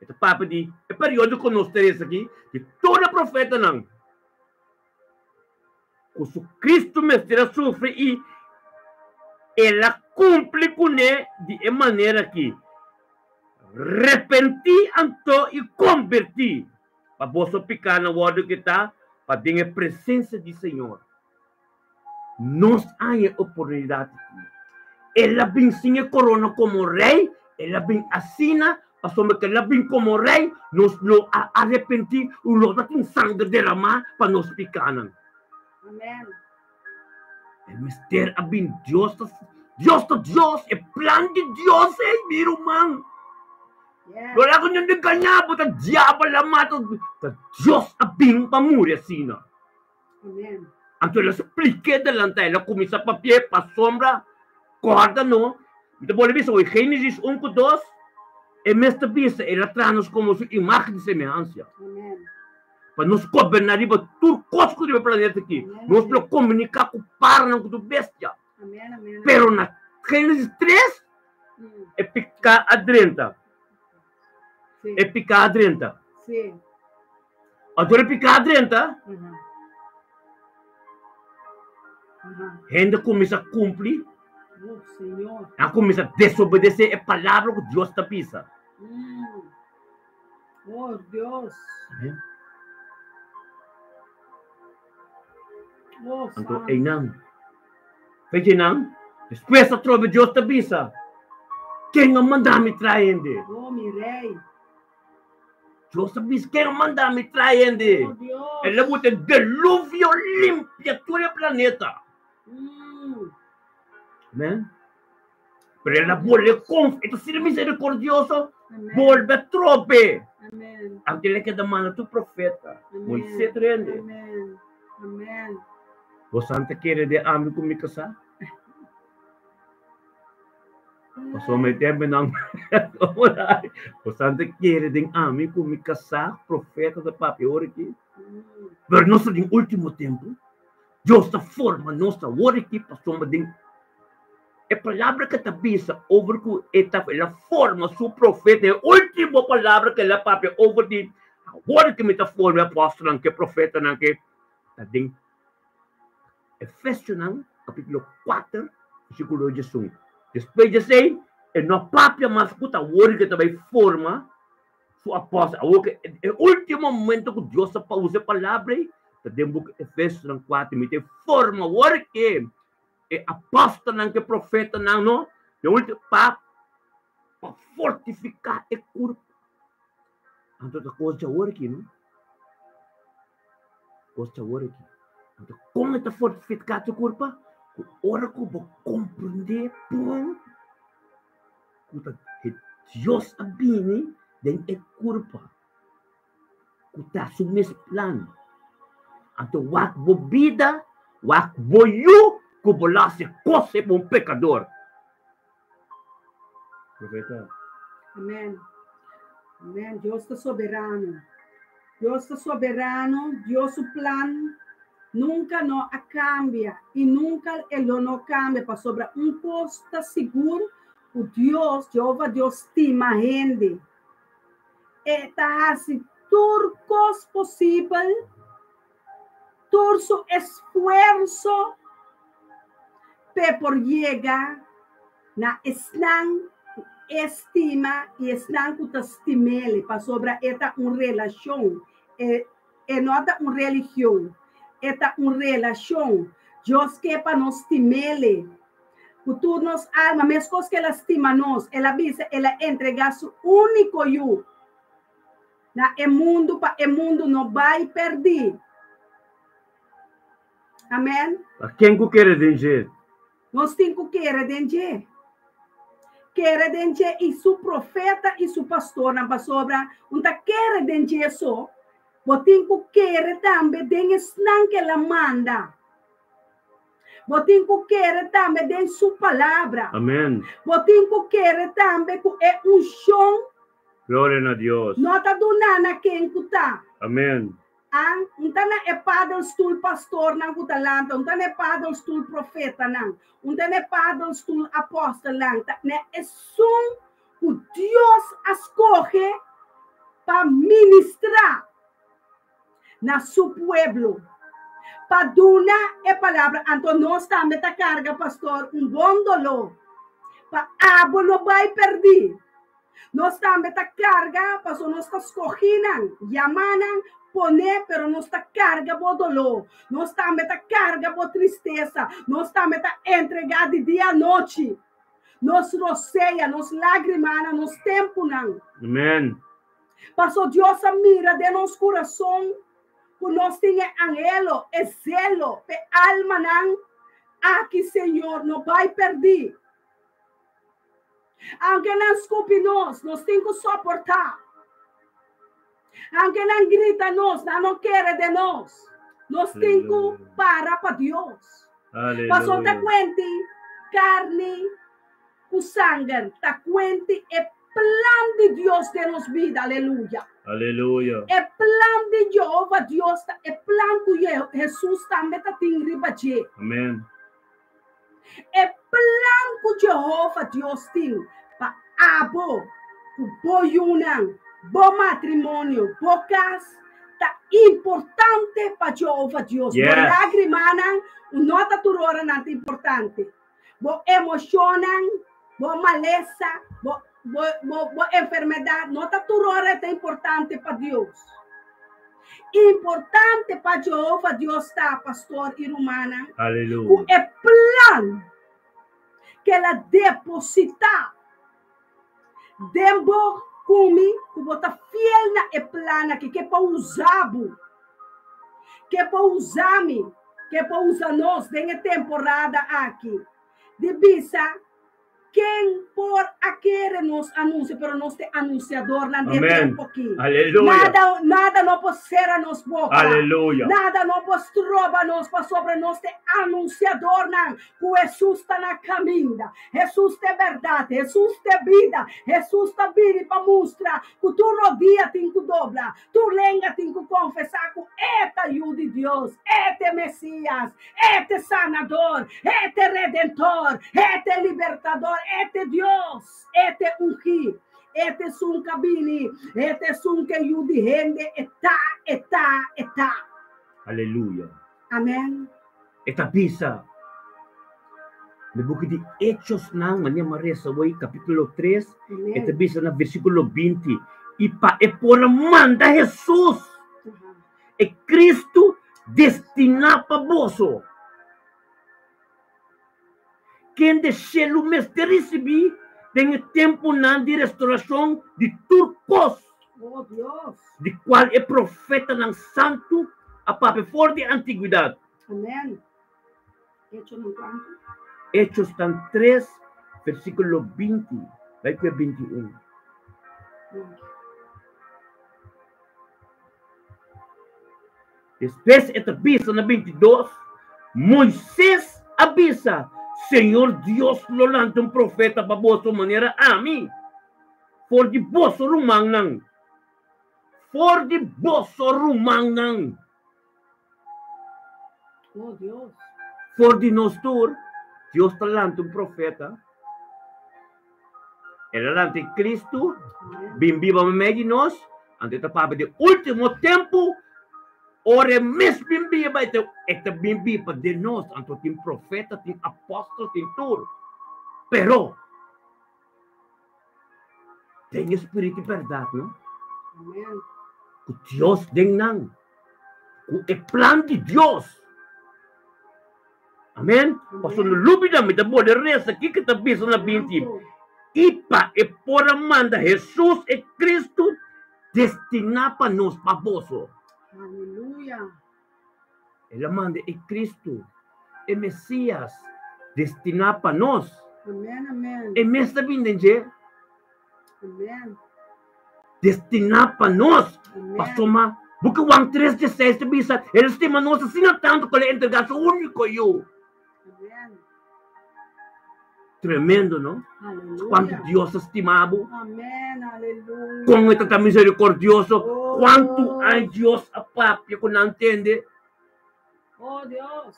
E ta papia di e periodo ku nos ta resa aki, di tur e profetanan ku su Kristu mester a sufri i el a kumpli kuné di e manera aki, Repentí anto i kombertí, pa boso pikánan wòrdu kitá pa den e presensia di Señor. Nos haña e oportunidat aki. El a bin sin e korona komo rei, el a bin asina pasobra ku el a bin komo rei, nos lo a arepentí i lo ta tin sanger deramá pa nos pikánan. Amen. E mester a bin. Dios ta Dios ta Dios, e plan di Dios ei, mi ruman. Yes. Lo laga nan den gañá bo, ta diabel a mata, ta Dios a bin pa muri asina. Amen. Anto el a splik'é delantá, el a kuminsá papi'é pasobra, kòrda no, mi ta bolbe bisa hoy, Génesis un ku dos, e mes ta bisa, el a traha nos komo su imágen i semehansia. Amen. Pa nos goberná riba tur kos ku riba e planeta aki. Amen, Nos amen. lo komuniká ku paranan ku tur bestia. Amen, amen, Pero amen. na Génesis tres, e piká a drenta. Sí. E piká a drenta. Sí. Anto e piká a drenta, hende kuminsá kumpli, Oh, Señor. nan kuminsá desobedesé e palabra ku Dios ta bisa. Oh, Dios. Amèn. Oh, Anto Santu. einan, fecha einan, despues atrobe Dios ta bisa, Ken a manda mi trae hende? Oh, mi rei. Dios ta bisa, Ken a manda mi trae hende? Oh, Dios. El a buta e deluvio limpia tur e planeta. Amèn. Pero el a bolbe konf, e ta siendo misericordioso, Amèn. bolbe atrobe. Amèn. Anto el a keda manda tur profeta, Amèn. Moisés tur hende. Amèn. Amèn. Bosan ta kere den ami ku mi kasá? Pasobra e tempunan bosan ta kere den ami ku mi kasá, profeta ta papia ora aki. Pero nos ta den último tempu. Dios ta forma nos awor aki pasobra den e palabra ke ta bisa over ku e ta el a forma su profeta e último palabra ke el a papia over di awor ke mi ta forma e apòstelnan ke profetanan ke ta den Efesionan kapítulo 4 versíkulo 11. Despues di esei e no a papia mas ku ta awor ke ta bai forma su apòstel. Awor ke e último momento ku Dios a usa e palabra ei ta den buki Efesionan 4 mi ta e forma awor ke e apòstelnan ku e profetanan no den último pa pa fortifiká e kurpo. Anto ta kos di awor aki no. Kos di awor aki. Anto kon e ta fortifiká tu kurpa? Ku ora ku bo komprendé bon ku ta Dios a bini den e kurpa ku ta su mes plan. Anto wak bo bida, wak bo yu ku bo lo hasi kos pa un pekador. Profeta. Amèn. Amèn. Dios ta soberano. Dios ta soberano. Dios su plan nunka no a kambia i nunka e lo no kambia pasobra un kos ta sigur ku Dios, Jehova Dios stima hende. E ta hasi tur kos posibel, tur su esfuerso p'e por yega na esnan ku e stima i esnan ku ta stim'el, pasobra e ta un relashon, e e no ta un religion, e ta un relashon. Dios ke pa nos stim'el ku tur nos alma, meskos ku el a stima nos. El a bisa el a entregá su úniko Yu na e mundu pa e mundu no bai pèrdí. Amèn. Pa ken ku kere den dje? Nos tin ku kere den dje. Kere den dje i su profeta i su pastornan, pasobra un ta kere den dje so, bo tin ku kere tambe den esnan ku el a manda. Bo tin ku kere tambe den su palabra. Amèn. Bo tin ku kere tambe ku e unshon. Gloria na Dios. No ta duná na ken ku ta. Amèn. An, un ta na e padelstoel pastornan ku ta lanta, un ta na e padelstoel profetanan, un ta na e padelstoel apostelnan, ta na esun ku Dios a skohe pa ministrá na su pueblo, pa duna e palabra. Anto nos tambe ta karga, pastor, un bon doló pa abo no bai pèrdí. Nos tambe ta karga paso nos ta skohí nan, yamá nan, poné, pero nos ta karga bo doló, nos tambe ta karga bo tristesa, nos tambe ta entregá di dia anochi nos rosea, nos lágrimanan, nos tempunan. Amen. Paso Dios a mira den nos kurason ku nos tin e anhelo, e zelo p'e almanan aki, Señor, no bai pèrdí. Aunke nan skupi nos, nos tin ku soportá. Aunke nan grita nos, nan no kere den nos. Nos tin ku para pa Dios. Pasobra ta kuenti karni ku sanger, ta kuenti e plan di Dios den nos bida. Aleluya. Aleluya. E plan di Jehova Dios ta e plan ku Hesus tambe ta tin riba dje. Amen. E plan ku Jehova Dios tin pa abo ku bo yunan, bo matrimonio, bo kas, ta importante pa Jehova Dios. Bo lágrimanan no ta tur ora nan ta importante. Bo emoshonnan, bo malesa, bo. Bo, bo, bo enfermedad no ta tur ora ta importante pa Dios. Importante pa Jehová Dios ta, pastor i rumannan, ku Aleluya. e plan ku el a depositá den bo ku mi, ku bo ta fiel na e plan aki, ke pa usa bo, ke pa usa mi, ke pa usa nos den e temporada aki, di bisa Ken por a kere nos anuncio, pero nos ta e anunciadornan di e Amén. tempo aki. Aleluya. Nada, nada no por cera nos boca. Aleluya. Nada no por stroba nos, pasobra nos ta e anunciadornan cu Hesus ta na caminda. Hesus ta e berdad, Hesus ta e bida, Hesus ta bini pa mustra cu tur rodia tin cu dobla, Tur lenga tin ku konfesá ku E ta Yu di Dios, E ta e Mesías, E ta e Sanador, E ta e Redentor, E ta e Libertador, E ta e Dios, E ta e Ungí, E ta esun ku a bini, E ta esun ku e Yu di hende E ta, E ta, E ta. Aleluya. Amèn. E ta bisa na buki di Hechosnan, manera mi a resa awor, kapítulo tres, e ta bisa na versíkulo 20, i pa e por a manda Hesus, e Kristu destiná pa boso, kende shelu mester risibí den e tempunan di restorashon di tur kos, di kual e profetanan santu a papia for di antigwidat. Amén. Hechonan kuantu? Hechosnan 3, versíkulo 20, bai ku e 21. Despues e ta bisa na 22, Moisés a bisa, Señor Dios lo lanta un profeta pa boso manera ami, for di boso rumannan, for di boso rumannan. Oh, Dios. For di nos tur, Dios ta lanta un profeta. El a lanta e Cristo, bin biba meimei di nos, anto e ta papia di último tempu, ora e mes bin biba, e ta, e ta bin biba den nos. Anto tin profeta, tin apòstel, tin tur. Pero, Den e spiritu di bèrdat, no? Amen. Ku Dios den nan. Ku e plan di Dios. Amen. Pasobra no lubida, mi ta bolbe resa kiko ta bisa na 20. I pa e por a manda Hesus e Kristu destiná pa nos, pa boso. Aleluya. El a manda e Kristu, e Mesías, destiná pa nos. Amèn, amèn. E mes ta bini den dje. Amèn. Destiná pa nos. Amèn. Pasobra Buki Juan 3, 16 ta bisa, El a stima nos asina tantu ku el a entregá su úniko Yu. Amèn. Tremendo, no? Aleluya. Kuantu Dios ta stima bo. Amèn, aleluya. Kon e ta ta miserikordioso. Oh. Kuantu aña Dios a papia ku nan tende. Oh, Dios.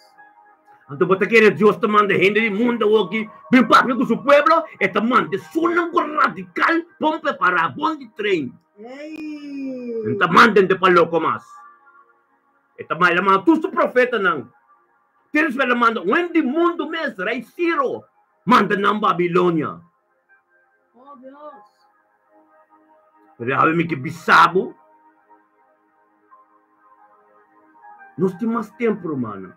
Anto bo ta kere Dios ta manda hende di mundu awoki bin papia ku su pueblo? E ta manda esunnan ku radikal bon prepará, bon di train. Ei. E no ta manda hende pa loko mas. E ta manda tur su profetanan. Tienes pa el a manda un di mundu mes, rei Ciro, manda nan Babilonia. Oh Dios. Pero awe mi ke bisa bo, nos tin mas tempu, rumannan.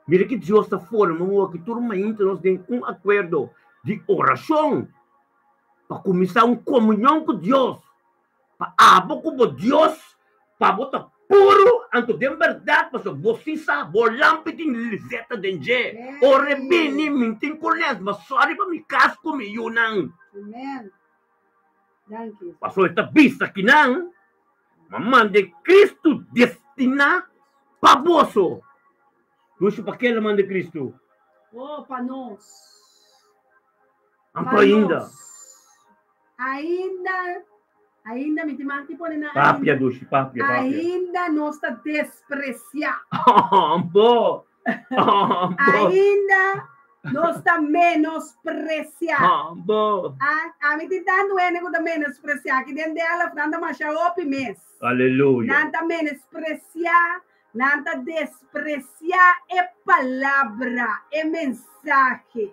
Mira ki Dios ta forma un aki tur mainta nos den un akuerdo di orashon pa kuminsá un komunion ku Dios. Pa abo ku bo Dios, pa bo ta puru anto den bèrdat, pasobra bo si sa bo lampi tin liseta den dje. Ora e bini, mi tin ku les, ma sòri pa mi kas ku mi yunan. Amen. Danki. Pasobra e ta bisa kinan, Ma manda e Kristu destiná pa boso. Lushi, pa ke el a manda e Kristu? Oh, pa nos. Anto Pa ainda. nos. Ainda, ainda mi tin mas di pone na Papia, ainda. Dushi, papia, papia. Ainda nos ta despresiá. Ambo, ambo. Ainda nos ta menospresiá. Ambo. A, ami tin tantu hende ku ta menospresiá. Aki den Delft nan ta masha hopi mes. Aleluya. Nan ta menospresiá, nan ta despresiá e palabra, e mensahe.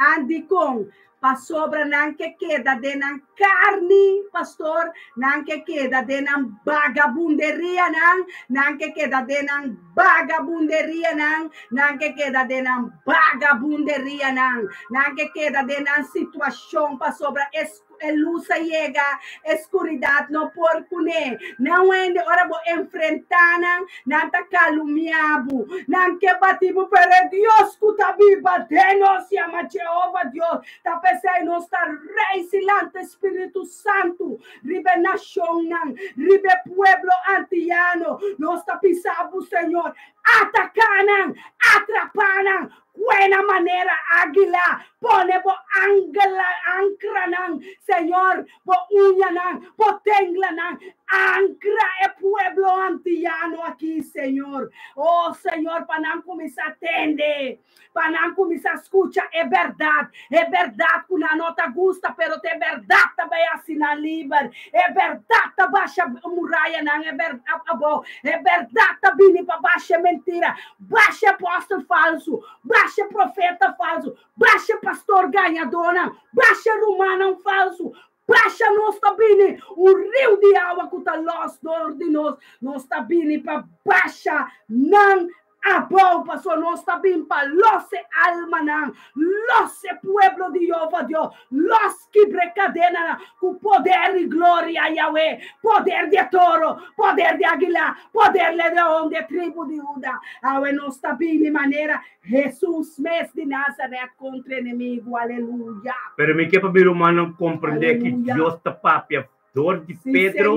Andikon? Pasobra nan ke keda den nan karni, pastor, nan ke keda den nan bagabunderianan, nan ke keda den nan bagabunderianan, nan ke keda den nan bagabunderianan, nan ke keda den nan situashon pasobra e e lus a yega, e skuridat no por kuné. Nan wende ora bo enfrentá nan, nan ta kalumia bo, nan ke bati bo, pero e Dios ku ta biba den nos yama Jehova Dios. Ta p'esei nos ta reis i lanta e Spiritu Santu riba e nashonnan, riba e pueblo antiano. Nos ta bisa bo, Señor, ataká nan, atrapá nan, Buena manera águila, pone bo angla, ankranan, Señor, bo uñanan, bo tenglanan, ankra e pueblo antiyano aki, Señor. Oh, Señor, pa nan kuminsá tende, pa nan kuminsá skucha e bèrdat, e bèrdat ku nan no ta gusta, pero ta e bèrdat ta bai hasi nan liber, e bèrdat ta basha murayanan e bèrdat abou, e bèrdat ta bini pa basha e mentira. Basha apòstel falsu, basha profeta falsu, basha pastor gañadónan, basha rumannan falsu, basha nos ta bini un riu di awa ku ta lòs dor di nos, nos ta bini pa basha nan abou, pasobra nos ta bin pa lòs e almanan, lòs e pueblo di Yehova Dios, lòs kibra e kadenanan ku poder i gloria Yahweh, poder di e toro, poder di aguila, Poder leon di e tribu di Huda. Awe nos ta bini manera Hesus mes di Nazaret kontra enemigu. Aleluya. Pero mi ke pa mi rumannan komprendé ki Dios ta papia dor di Pedro,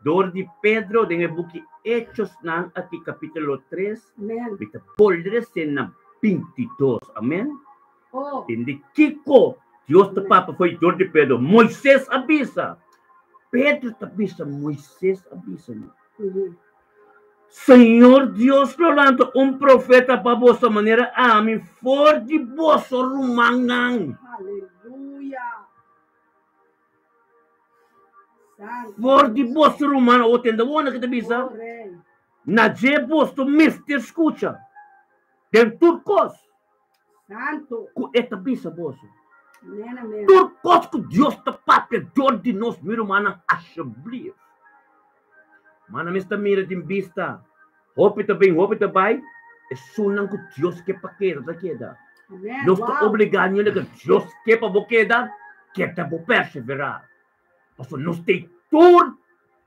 dor di Pedro den e buki Hechosnan aki kapítulo tres, mi ta bolbe rese na bintidos. Amen. Tende kiko Dios ta papia fo'i dor di Pedro. Moises a bisa. Pedro ta bisa, Moises a bisa mi. Señor Dios lo lanta un profeta pa boso manera ami for di boso rumannan. Aleluya. For di boso rumannan. O tende wona ke ta bisa? Na dje boso mester skucha den tur kos. Santo. Ku e ta bisa boso. Amen, amen. Tur kos ku Dios ta papia dor di nos, mi rumannan, asjeblief. Mana mes ta mira tin bista. Hopi ta bin, hopi ta bai. Esunnan ku Dios ke pa keda, ta keda. Amen. Nos ta Wow. obligá niun ke Dios ke pa bo keda, keda bo perseverá. Pasobra nos ta tur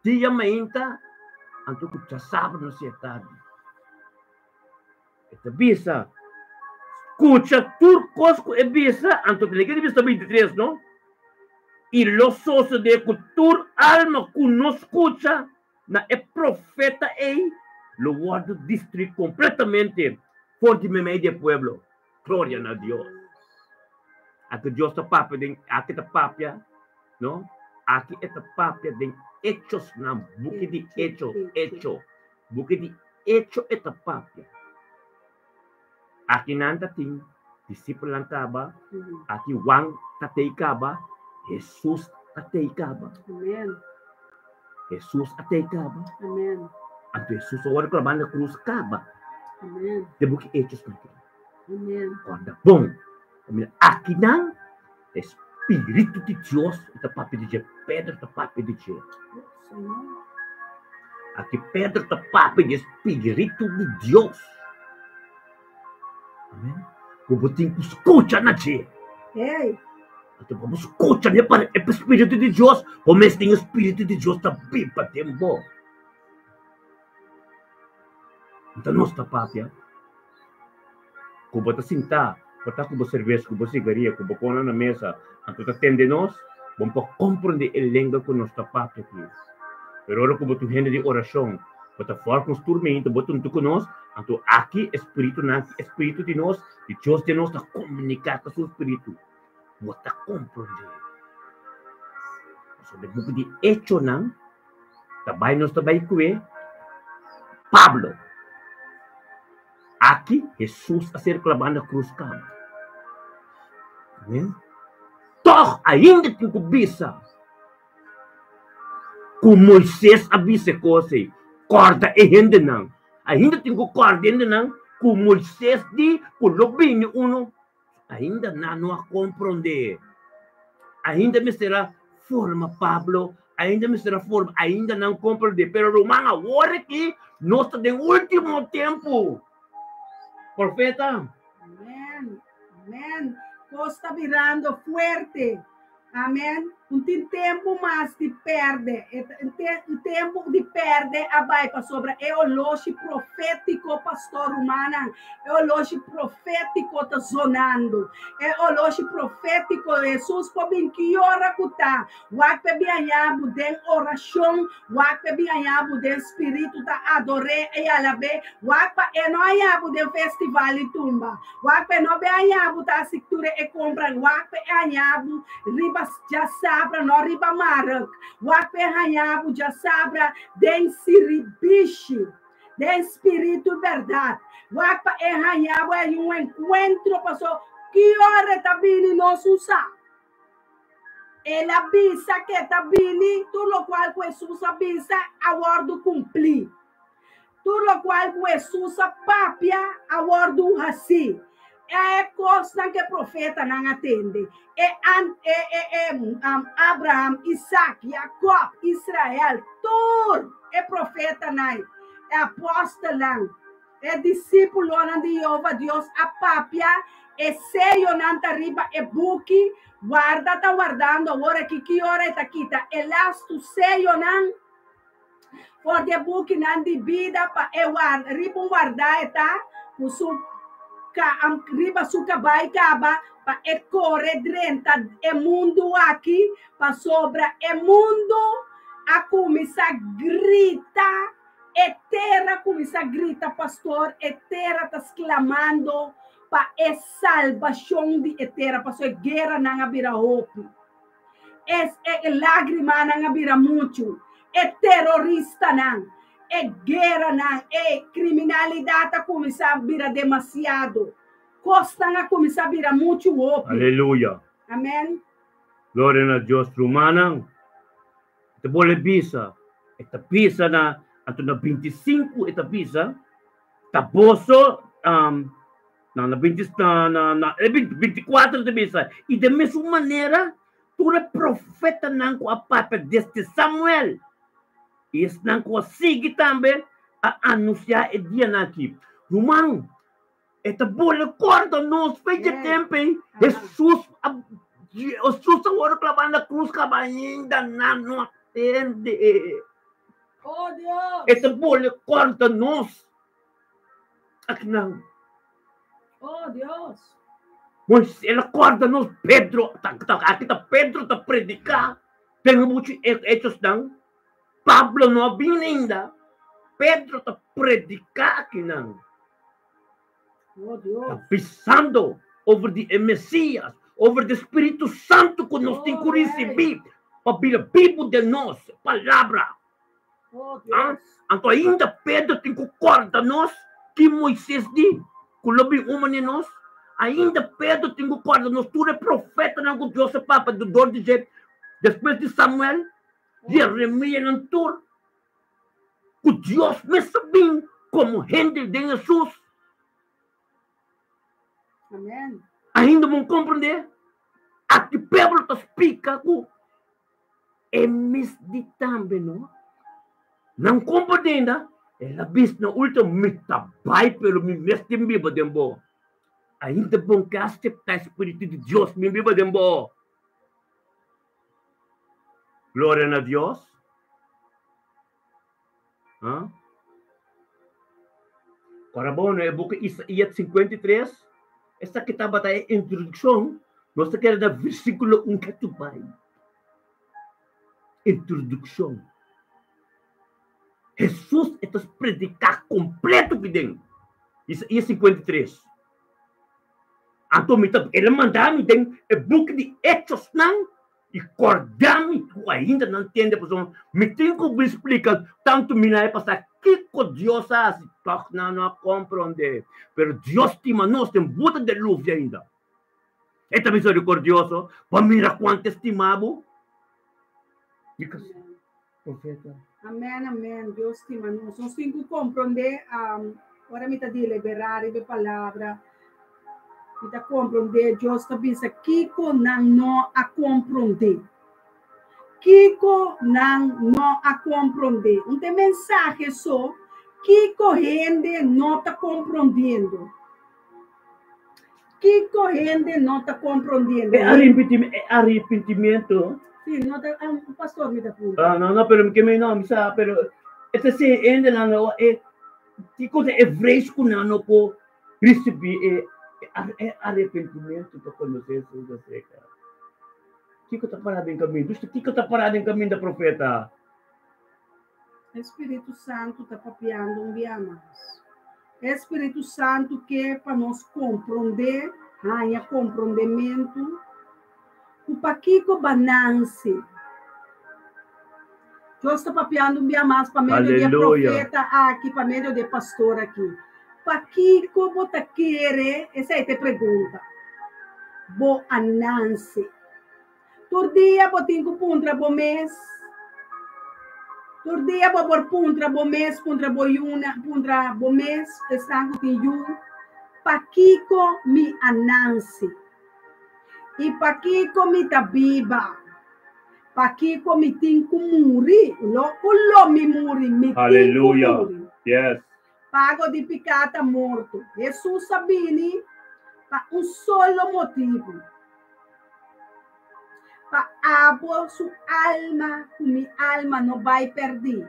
dia mainta, anto ku djasabra nos si'e tardi. E ta bisa, Skucha tur kos ku e bisa, anto tene ke di bisa 23, no? I lo sosodé ku tur alma ku no skucha na e profeta ei lo wòrdu destruí kompletamente for di meimei di e pueblo. Gloria na Dios! Aki Dios ta papia den, aki ta papia, no? Aki e ta papia den Hechosnan, buki di Hecho, Hecho. Buki di Echo e ta papia. Aki nan ta tin disipelnan kaba, aki Juan ta tei kaba, Hesus ta tei kaba. Amen. Hesus a tei kaba. Amen. Anto Hesus a wòrdu klabá na krus kaba. Amen. Den buki Hechos nan tin. Amen. Kòrda bon, pasobra aki nan e Spiritu di Dios ta papia di dje, Pedro ta papia di dje. Aki Pedro ta papia di e Spiritu di Dios. Amen. Ku bo tin ku skucha na dje. Hey. Anto pa bo skucha na e Spiritu di Dios, bo mes tin e Spiritu di Dios ta biba den bo. Anto nos ta papia ku bo ta sintá, bo ta ku bo serbes, ku bo sigaria, ku bo kona na mesa, anto ta tende nos, bo no por komprendé e lenga ku nos ta papia aki. Pero ora ku bo ta un hende di orashon, bo ta fòrk nos tur meinta, bo ta huntu ku nos, anto aki e spiritunan, e spiritu di nos, di Dios den nos ta komuniká ku su spiritu. Bo ta komprendé. Pasobra e buki di Echonan ta bai nos ta bai kue Pablo. Aki Hesus a ser klabá na krus kaba. Amen. Tòg ainda tin ku bisa ku Moises a bisa e kos ei. Kòrda e hendenan. Ainda tin ku kòrda e hendenan ku Moises di ku lo bini unu. Ainda nan no a komprondé. Ainda mester a forma Pablo, ainda mester a forma, ainda nan komprondé. Pero ruman, awor aki nos ta den último tempu. Profeta. Amen. Amen. Kos ta birando fuerte. Amen. Un tin tempu mas di perde. Un tempu di perde a bai pasobra e oloshi profétiko, pastor rumannan, e oloshi profétiko ta zonando. E oloshi profétiko, Hesus por bin ki ora ku ta. Wak p'e bin haña bo den orashon, wak p'e bin haña bo den spiritu ta ador'é i alab'é, wak pa e no haña bo den festival di tumba. Wak p'e no be haña bo ta hasi tur e kompra, wak p'e haña bo riba djasabra, no riba mark. Wak p'e haña bo djasabra den siribishi, den spiritu i bèrdat. Wak pa e haña bo ei un enkuentro, paso ki ora e ta bini nos usa. El a bisa ku e ta bini, tur lokual ku Hesus a bisa a wòrdu kumplí. Tur lokual ku Hesus a papia a wòrdu hasí. E kosnan ku e profetanan a tende, e e e e Abraham, Isak, Yakòb, Israel, tur e profetanan, e apòstelnan, e disípulonan di Yehova Dios a papia, e seyonan ta riba e buki, warda ta wardando awor aki ki ora e ta kita e lastu seyonan. For di e bukinan di bida pa e warda, riba un wardá e ta ku su ka riba su kabai kaba pa e kore drenta e mundu aki, pasobra e mundu a kuminsá grita, e tera kuminsá grita, pastor, e tera ta sklamando pa e salbashon di e tera, pasobra e gueranan a bira hopi. Es e lágrimanan a bira muchu, e teroristanan, e gueranan, e kriminalidat a kuminsá bira demasiado. Kosnan a kuminsá bira muchu hopi. Aleluya. Amen. Gloria na Dios. Rumannan, e ta bole bisa, e ta bisa na, anto na 25 e ta bisa, ta boso, um, Na na 20 na na na e 24 ta bisa, i den mesun manera tur e profetanan ku a papia desde Samuel i esnan ku a sigui tambe a anunsiá e dianan aki. Ruman, e ta bole kòrda nos fe dje tempu ei, Hesus a Hesus a wòrdu klabá na krus kaba ainda nan no a tende. Oh Dios! E ta bole kòrda nos. Akinan. Oh Dios. Moisés, el a kòrda nos Pedro, ta, ta, aki ta Pedro ta prediká den e buki Hechosnan. Pablo no a bini ainda. Pedro ta prediká akinan. Oh Dios. Ta bisando over di e Mesías, over di Spiritu Santu ku nos tin ku risibí pa bira bibu den nos, Palabra. Oh, Dios. Anto ainda Pedro tin ku kòrda nos ki Moisés di ku lo bin un manera nos. Ainda Pedro tin ku kòrda nos tur e profetanan ku Dios a papia dor di dje despues di Samuel, Jeremianan tur, ku Dios mes a bin komo hende den Hesus. Amen. Ainda bo komprendé? Aki Pedro ta splika ku E mes di tambe no. Nan komprendé ainda, el a bisa na ultimo, mi ta bai pero mi mes tin biba den bo. Ainda bon ke aseptá e spiritu di Dios mi biba den bo. Gloria na Dios. Ha? Ora bon, e buki Isaías 53, esaki tabata e introdukshon, nos ta keda na versíkulo 1 ketu bai. Introdukshon. Hesus e ta prediká kompleto kiden. Isaías 53. Anto mi ta, el a manda mi den e buki di Hechosnan I kòrda mi ku ainda nan tende pasobra mi tin ku bin splika tantu mi na e pasá kiko Dios a hasi, tòg nan no a komprondé. Pero Dios stima nos den buta deluvio ainda. E ta miserikordioso pa mira kuantu e stima bo. Profeta. Amèn, amèn. Dios stima nos. Nos tin ku komprondé, ora mi ta deliberá riba e palabra. Mi ta komprondé, Dios ta bisa kiko nan no a komprondé. Kiko nan no a komprondé. Un te mensahe so, kiko hende no ta komprondiendo. Kiko hende no ta komprondiendo. E arrepentimiento, e arrepentimiento. Sí, no ta, un pastor mi ta puntra. Ah, no, no, pero mi no, mi sa, pero e ta si hende nan no, e kiko ta e vrees ku nan no por Risibí e e arepentimentu pa konosé Hesus aserka. Kiko ta pará den kaminda? Dushi kiko ta pará den kaminda, profeta? E Spiritu Santu ta papiando un bia mas. E Spiritu Santu ke pa nos komprondé, haña komprondementu ku pakiko bananse. Dios ta papiando un bia mas pa medio di e profeta aki, pa medio di e pastor aki. Pakiko bo ta kere? Esei ta e pregunta. Bo a nanse. Tur dia bo tin ku puntra bo mes. Tur dia bo por puntra bo mes, puntra bo yunan, puntra bo mes, esnan ku tin yu, Pakiko mi a nanse? I pakiko mi ta biba? Pakiko mi tin ku muri? Lo ku lo mi muri, mi tin ku Hallelujah. muri. Yes. Pago di piká ta morto. Hesus a bini pa un solo motibu, pa abo su alma ku mi alma no bai pèrdí.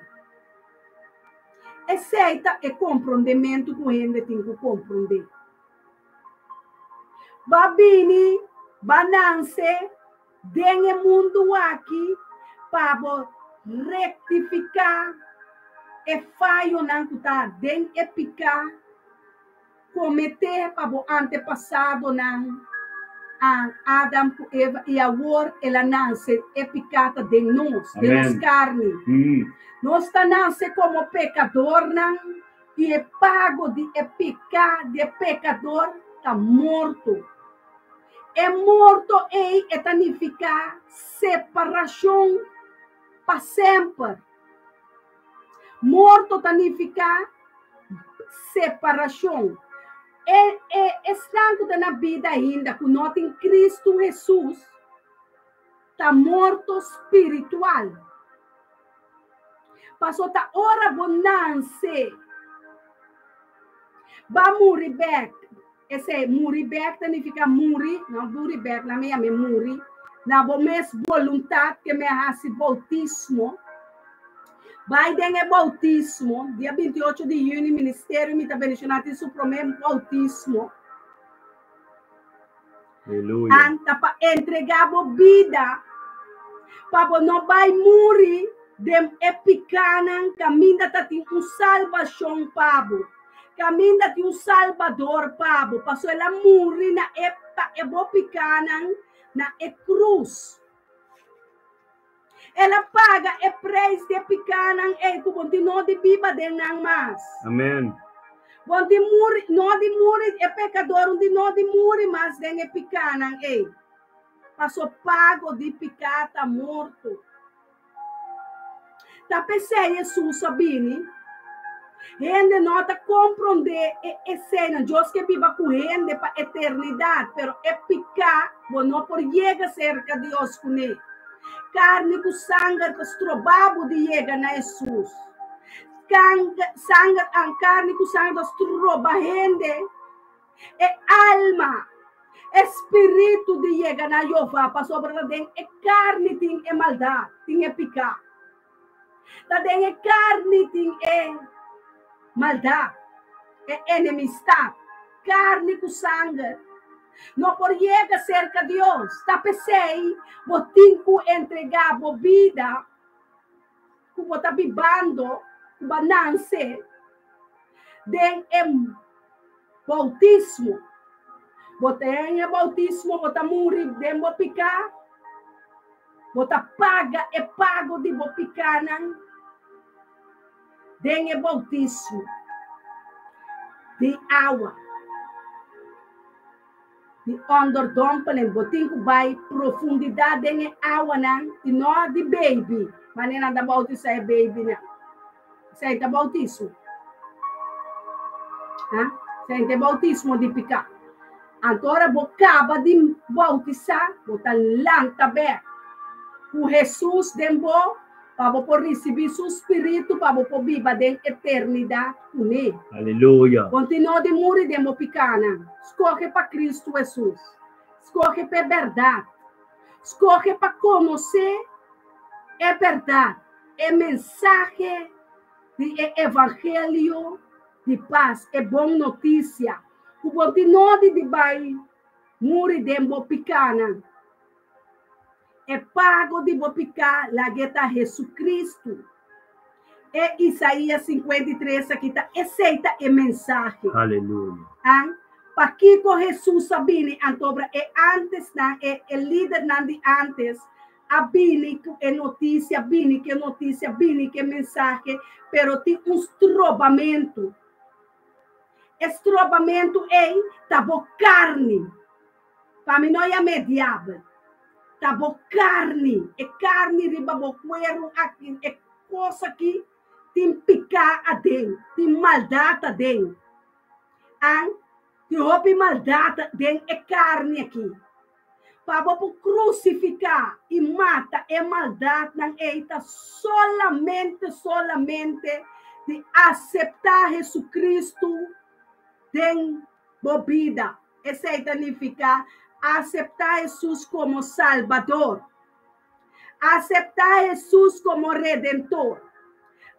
Esei ta e komprondementu ku hende tin ku komprondé. Ba bini, ba nanse den e mundu aki pa bo rektifiká e fayonan ku ta den e piká kometé pa bo antepasadonan, Adam ku Eva, i awor el a nanse, e piká ta den nos, den nos karni. Nos ta nanse komo pekadornan. I e pago di e piká di e pekador ta morto. E morto ei e ta nifiká separashon pa semper. Morto ta nifiká separashon. E e esnan ku ta na bida ainda ku no tin Kristu Hesus ta morto spiritual. Paso ta ora bo nanse, ba muri bek. Esei, muri bek ta nifiká muri, no muri bek, nan mi yam'é muri, na bo mes boluntat ke mi a hasi boutismo. Bai den e boutismo, dia 28 di yüni ministerio mi ta bendishoná tin su promé boutismo. Aleluya. Anta pa entregá bo bida pa bo no bai muri den e pikánan kaminda ta tin un salbashon pa bo, kaminda tin un Salbador pa bo, pasobra el a muri na e pa e bo pikánan na e krus. El a paga e preis di e pikánan ei ku bo tin no di biba den nan mas. Amen. Bo tin muri, no di muri, e pekador un di no di muri mas den e pikánan ei. Paso pago di piká ta morto. Ta p'esei Hesus a bini. Hende no ta komprondé e eseinan. Dios ke biba ku hende pa eternidat, pero e piká bo no por yega serka Dios kuné. Karni ku sanger ta stroba bo di yega na Hesus. Sanger, karni ku sanger ta stroba hende, e alma, e spiritu di yega na Jehová, pasobra ta den e karni tin e maldat, tin e piká. Ta den e karni tin e maldat, e enemistat. Karni ku sanger no por yega serka Dios. Ta p'esei bo tin ku entregá bo bida ku bo ta bibando, ku bo a nanse den e boutismo. Bo ta den e boutismo, bo ta muri den bo piká. Bo ta paga e pago di bo pikánan den e boutismo di awa, di onderdompeling. Bo tin ku bai profundidat den e awanan i no di baby, manera nan ta boutisá e babynan. Esei ta boutismo. Ha? Esei ta e boutismo di piká. Anto ora bo kaba di boutisá, bo ta lanta bèk ku Hesus den bo pa bo por risibí su spiritu pa bo por biba den eternidat kuné. Aleluya! Kontinuá di muri den bo pikánan. Skohe pa Kristu Hesus. Skohe pa e bèrdat. Skohe pa konosé e bèrdat, e mensahe di e evangelio di pas, e bon notisia. Ku bo tin nodi di bai muri den bo pikánan. E pago di bo piká lag'é ta Hesukristu. E Isaías 53 aki ta esei ta e mensahe. Aleluya. An, pakiko Hesus a bini antobra e ántesnan, e e lidernan di ántes a bini ku e notisia, bini ku e notisia, bini ku e mensahe, pero tin un strobamentu. E strobamentu ei ta bo karni. Pa mi no yam'é diabel. Ta bo karni. E karni riba bo kueru aki, e kos aki tin piká aden, tin maldat aden. An, tin hopi maldat den e karni aki. Pa bo por krusifiká i mata e maldatnan ei ta solamente, solamente di aseptá Hesukristu den bo bida. Esei ta nifiká aseptá Hesus komo Salbador, aseptá Hesus komo Redentor,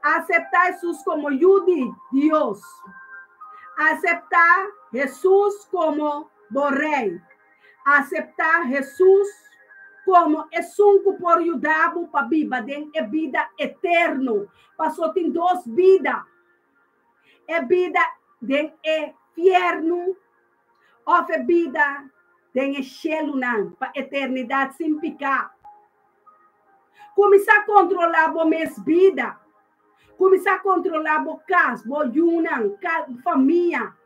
aseptá Hesus komo Yu di Dios, aseptá Hesus komo bo Rei. Aseptá Hesus komo esun ku por yuda bo pa biba den e bida eterno. Pasó tin dos bida, e bida den e fièrnu òf e bida den e shelunan pa eternidat sin piká. Kuminsá kontrolá bo mes bida. Kuminsá kontrolá bo kas, bo yunan, famia.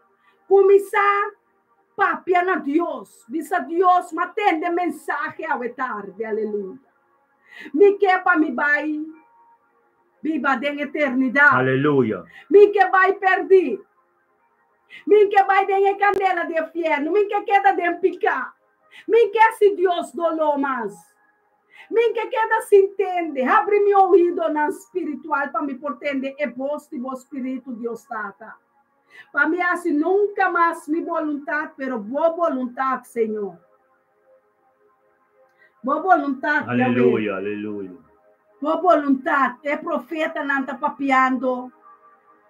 Kuminsá Papia na Dios, bisa Dios, m'a tende mensahe awe tardi, aleluya. Mi ke pa mi bai biba den eternidat. Aleluya. Mi ke bai perdí. Mi ke bai den e kandela di e fiernu. Mi ke keda den piká. Mi ke hasi Dios doló mas. Mi ke keda sin tende. Habri mi oídonan spiritual pa mi por tende e bos di bo Spiritu, Dios Tata. Pa mi hasi nunka mas mi boluntat, pero bo boluntat, Señor. Bo boluntat, Yahweh. Aleluya, aleluya. Bo boluntat. E profetanan ta papiando.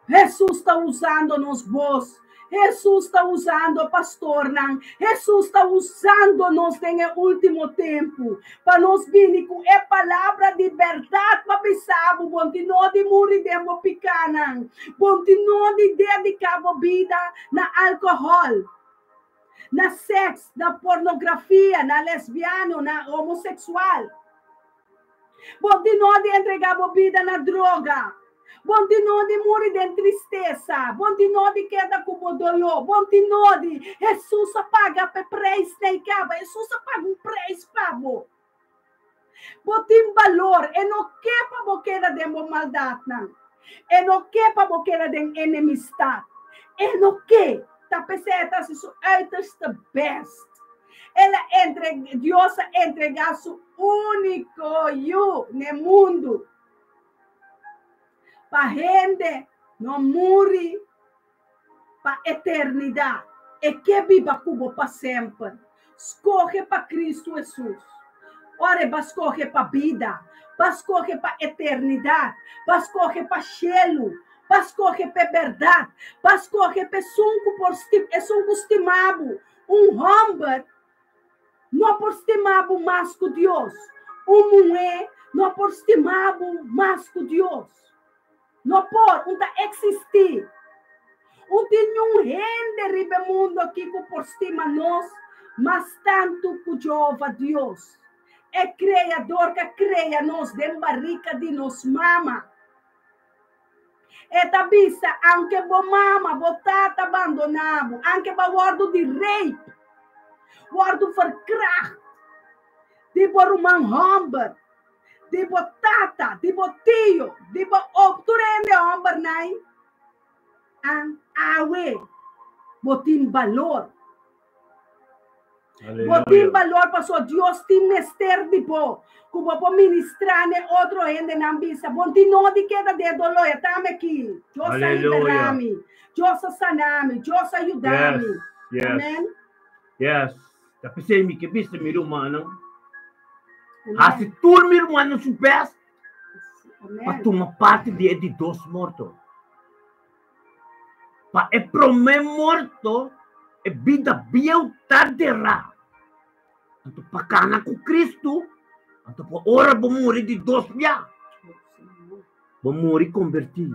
Hesus ta usando nos bos. Hesus ta usando pastornan. Hesus ta usando nos den e último tempu. Pa nos bini ku e palabra di bèrdat pa bisa bo, Bon tin no di muri den bo pikánan. Bon tin no di dediká bo bida na alkohòl, na sèks, na pornografia, na lesbiano, na homoseksual. Bon tin no di entregá bo bida na droga. Bon tin no di muri den tristesa. Bon tin no di keda ku bo doló. Bon tin no di. Hesus a paga p'e preis na i kaba. Hesus a paga un preis pa bo. Bo tin balor. E no ke pa bo keda den bo maldatnan. E no ke pa bo keda den enemistat. E no ke. Ta p'esei e ta hasi su uiterste best. El a entre, Dios a entregá su úniko Yu n'e mundu. Pa hende no muri pa eternidat. E ke biba ku bo pa semper. Skohe pa Kristu Hesus. Ora e ba skohe pa bida, ba skohe pa eternidat, ba skohe pa shelu, ba skohe p'e bèrdat, ba skohe p'esun ku por esun ku stima bo. Un hòmber no por stima bo mas ku Dios. Un muhé no por stima bo mas ku Dios. No por, un ta eksistí. Un tin niun hende riba e mundu akí ku por stima nos mas tantu ku Jehová Dios, e Kreador ku a krea nos den barika di nos mama. E ta bisa, Aunke bo mama, bo tata bandoná bo, aunke bo a wòrdu di rape, wòrdu verkracht di bo ruman hòmber, di bo tata, di bo tio, di bo oom, tur hende hòmbernan, an awe bo tin balor. Bo tin balor paso Dios tin mester di bo. Ku bo por ministrá n'e otro hendenan bisa, Bon tin no di keda den e doló, e ta mi aki. Dios a liberá mi. Dios a sana mi. Dios a yuda mi. Amen. Yes. Ta p'esei mi ke bisa mi rumannan, hasi tur mi rumannan su bèst pa tuma parti di e di dos morto. Pa e promé morto e bida bieu ta derá. Anto pa kana ku Kristu, anto pa ora bo muri di dos bia, bo muri kombertí,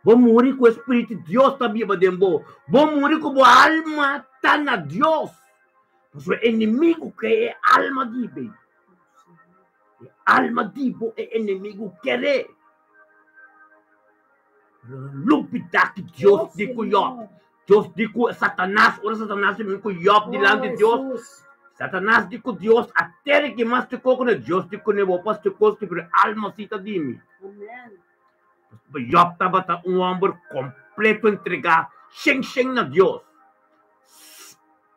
bo muri ku e Spiritu di Dios ta biba den bo, bo muri ku bo alma ta na Dios. Pasobra e enemigu ke e alma di bo, e alma di bo e enemigu kere. Lubidá ki Dios di ku Yòb. Dios di ku Satanas, ora Satanas di ku Yòb dilanti di Dios, Satanas di ku Dios, a tere ki mas te koko na Dios di ku ne bo pas te kos ki pero alma si ta di mi. Yòb tabata un hòmber kompleto entregá shen shen na Dios.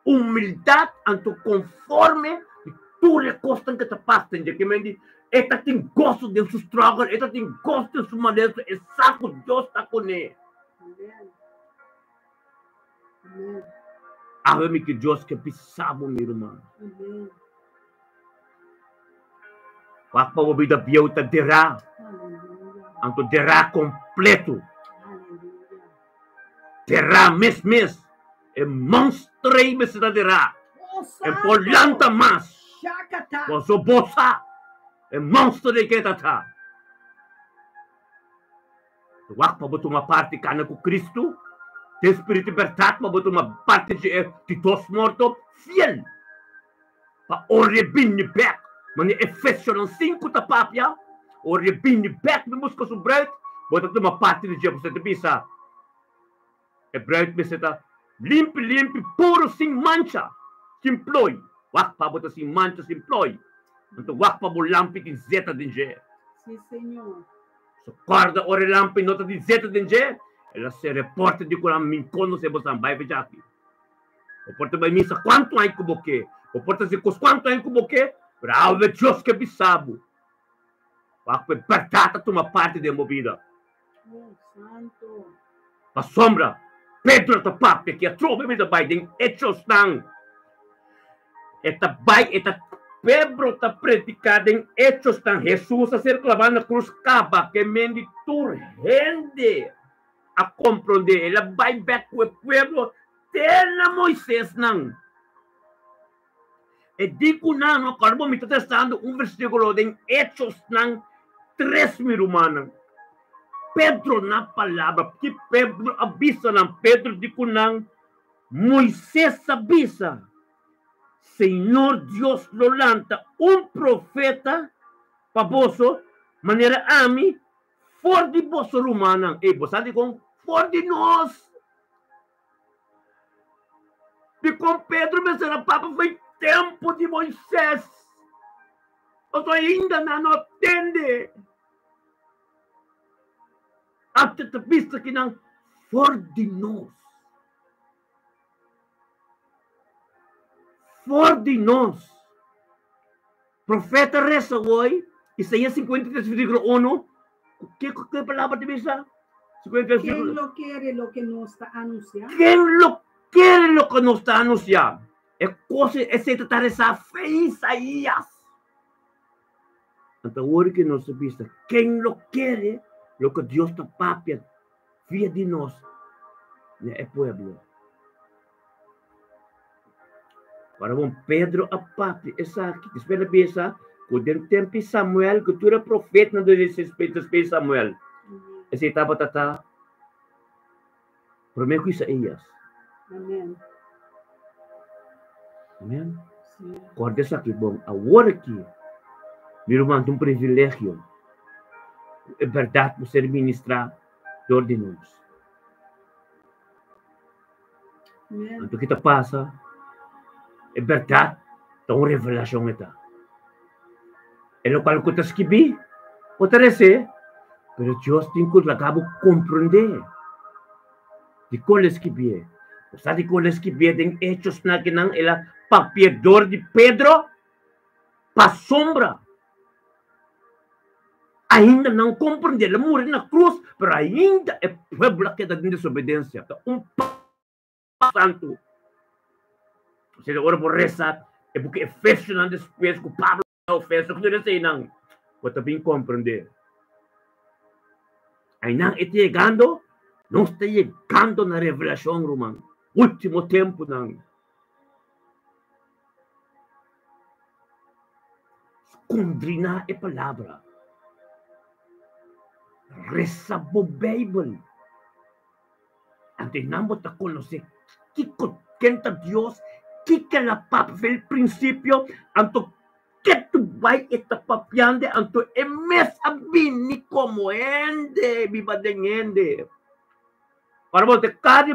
Humildat anto konforme di tur e kosnan ke ta pasa den dje. Ke men di e ta tin goso den su struggle, e ta tin goso den su malesa, e sa ku Dios ta kuné. Awe mi ke Dios ke bisa bo, mi ruman. Wak pa bo bida bieu ta derá, anto derá kompleto. Derá mes mes. E monster ei mester ta derá. E por lanta mas. Boso bo sa e monster ei ke ta ta. Wak pa bo tuma parti kana ku Kristu den spiritu i bèrdat pa bo tuma parti dje e di dos morto fiel pa ora e bini bèk. Manera Efesionan sinku ta papia, ora e bini bèk bin buska su bruid, bo ta tuma parti di dje. Pasobra e ta bisa. E bruid mester ta limpi limpi, puru, sin mancha, sin ploi. Wak pa bo ta sin mancha, sin ploi. Anto wak pa bo lampi tin zeta den dje. Sí, Señor. So kòrda ora e lampi no ta tin zeta den dje, el a sera e porta di ku nan min konosé bosan bai fecha aki. Bo por ta bai misa kuantu aña ku bo ke, bo por ta hasi kos kuantu aña ku bo ke, pero awe Dios ke bisa bo. Wak pa e bèrdat ta tuma parti den bo bida. Oh, santo. Pasobra Pedro ta papia ki atrobe mi ta bai den Hechosnan. E ta bai, e ta Pedro ta prediká den Hechosnan. Hesus a ser klabá na krus kaba ke men di tur hende a komprondé. El a bai bèk ku e pueblo te na Moisesnan. E di ku nan, no kòrda bo mi ta testando un versíkulo den Hechosnan tres, mi rumannan. Pedro na palabra, ki Pedro a bisa nan? Pedro di ku nan, Moisés a bisa, Señor Dios lo lanta un profeta pa boso manera ami for di boso rumannan. Ey, bo sa dikon? For di nos. Dikon Pedro mester a papia for e tempu di Moisés? Pasobra ainda nan no a tende. Ante ta bisa ki nan for di nos. For di nos. Profeta resa woi, Isaías 53 versículo 1. Ke ke palabra ta bisa? 53 Ken lo kere loke nos ta anunsiá? Ken lo kere loke nos ta anunsiá? E kos esei ta ta resá fe Isaías. Anto awor ke nos ta bisa, ken lo kere loke Dios ta papia via di nos na e pueblo? Ora bon Pedro a papia esaki, despues el a bisa ku den tempu di Samuel, ku tur e profetnan di despues di Samuel, esei tabata ta promé ku Isaías. Amen. Amen. Kòrda esaki bon, awor aki mi ruman ta un privilegio ku e bèrdat por ser ministrá dor di nos. Anto ki ta pasa? E bèrdat ta un revelashon e ta. E lokual ku ta skibí, bo ta resé, pero Dios tin ku laga bo komprondé dikon el a skibié. Bo sa dikon el a skibié den Hechosnan kinan el a papia dor di Pedro pasobra ainda nan komprendé. El a muri na krus, pero ainda e pueblo a keda den desobedensia. Ta un santu. Osea, ora bo resa e buki Efesionan despues ku Pablo na Efeso, ku tur eseinan, bo ta bin komprendé. Einan e ta yegando, nos ta yegando na revelashon, ruman. Último tempunan. Skondriná e palabra. Resa bo Beibel. Anto einan bo ta konosé kiko ken ta Dios, kiko el a papia for el prinsipio, anto ke tu bai e ta papiando, anto e mes a bini komo hende, biba den hende. Ora bo ta kari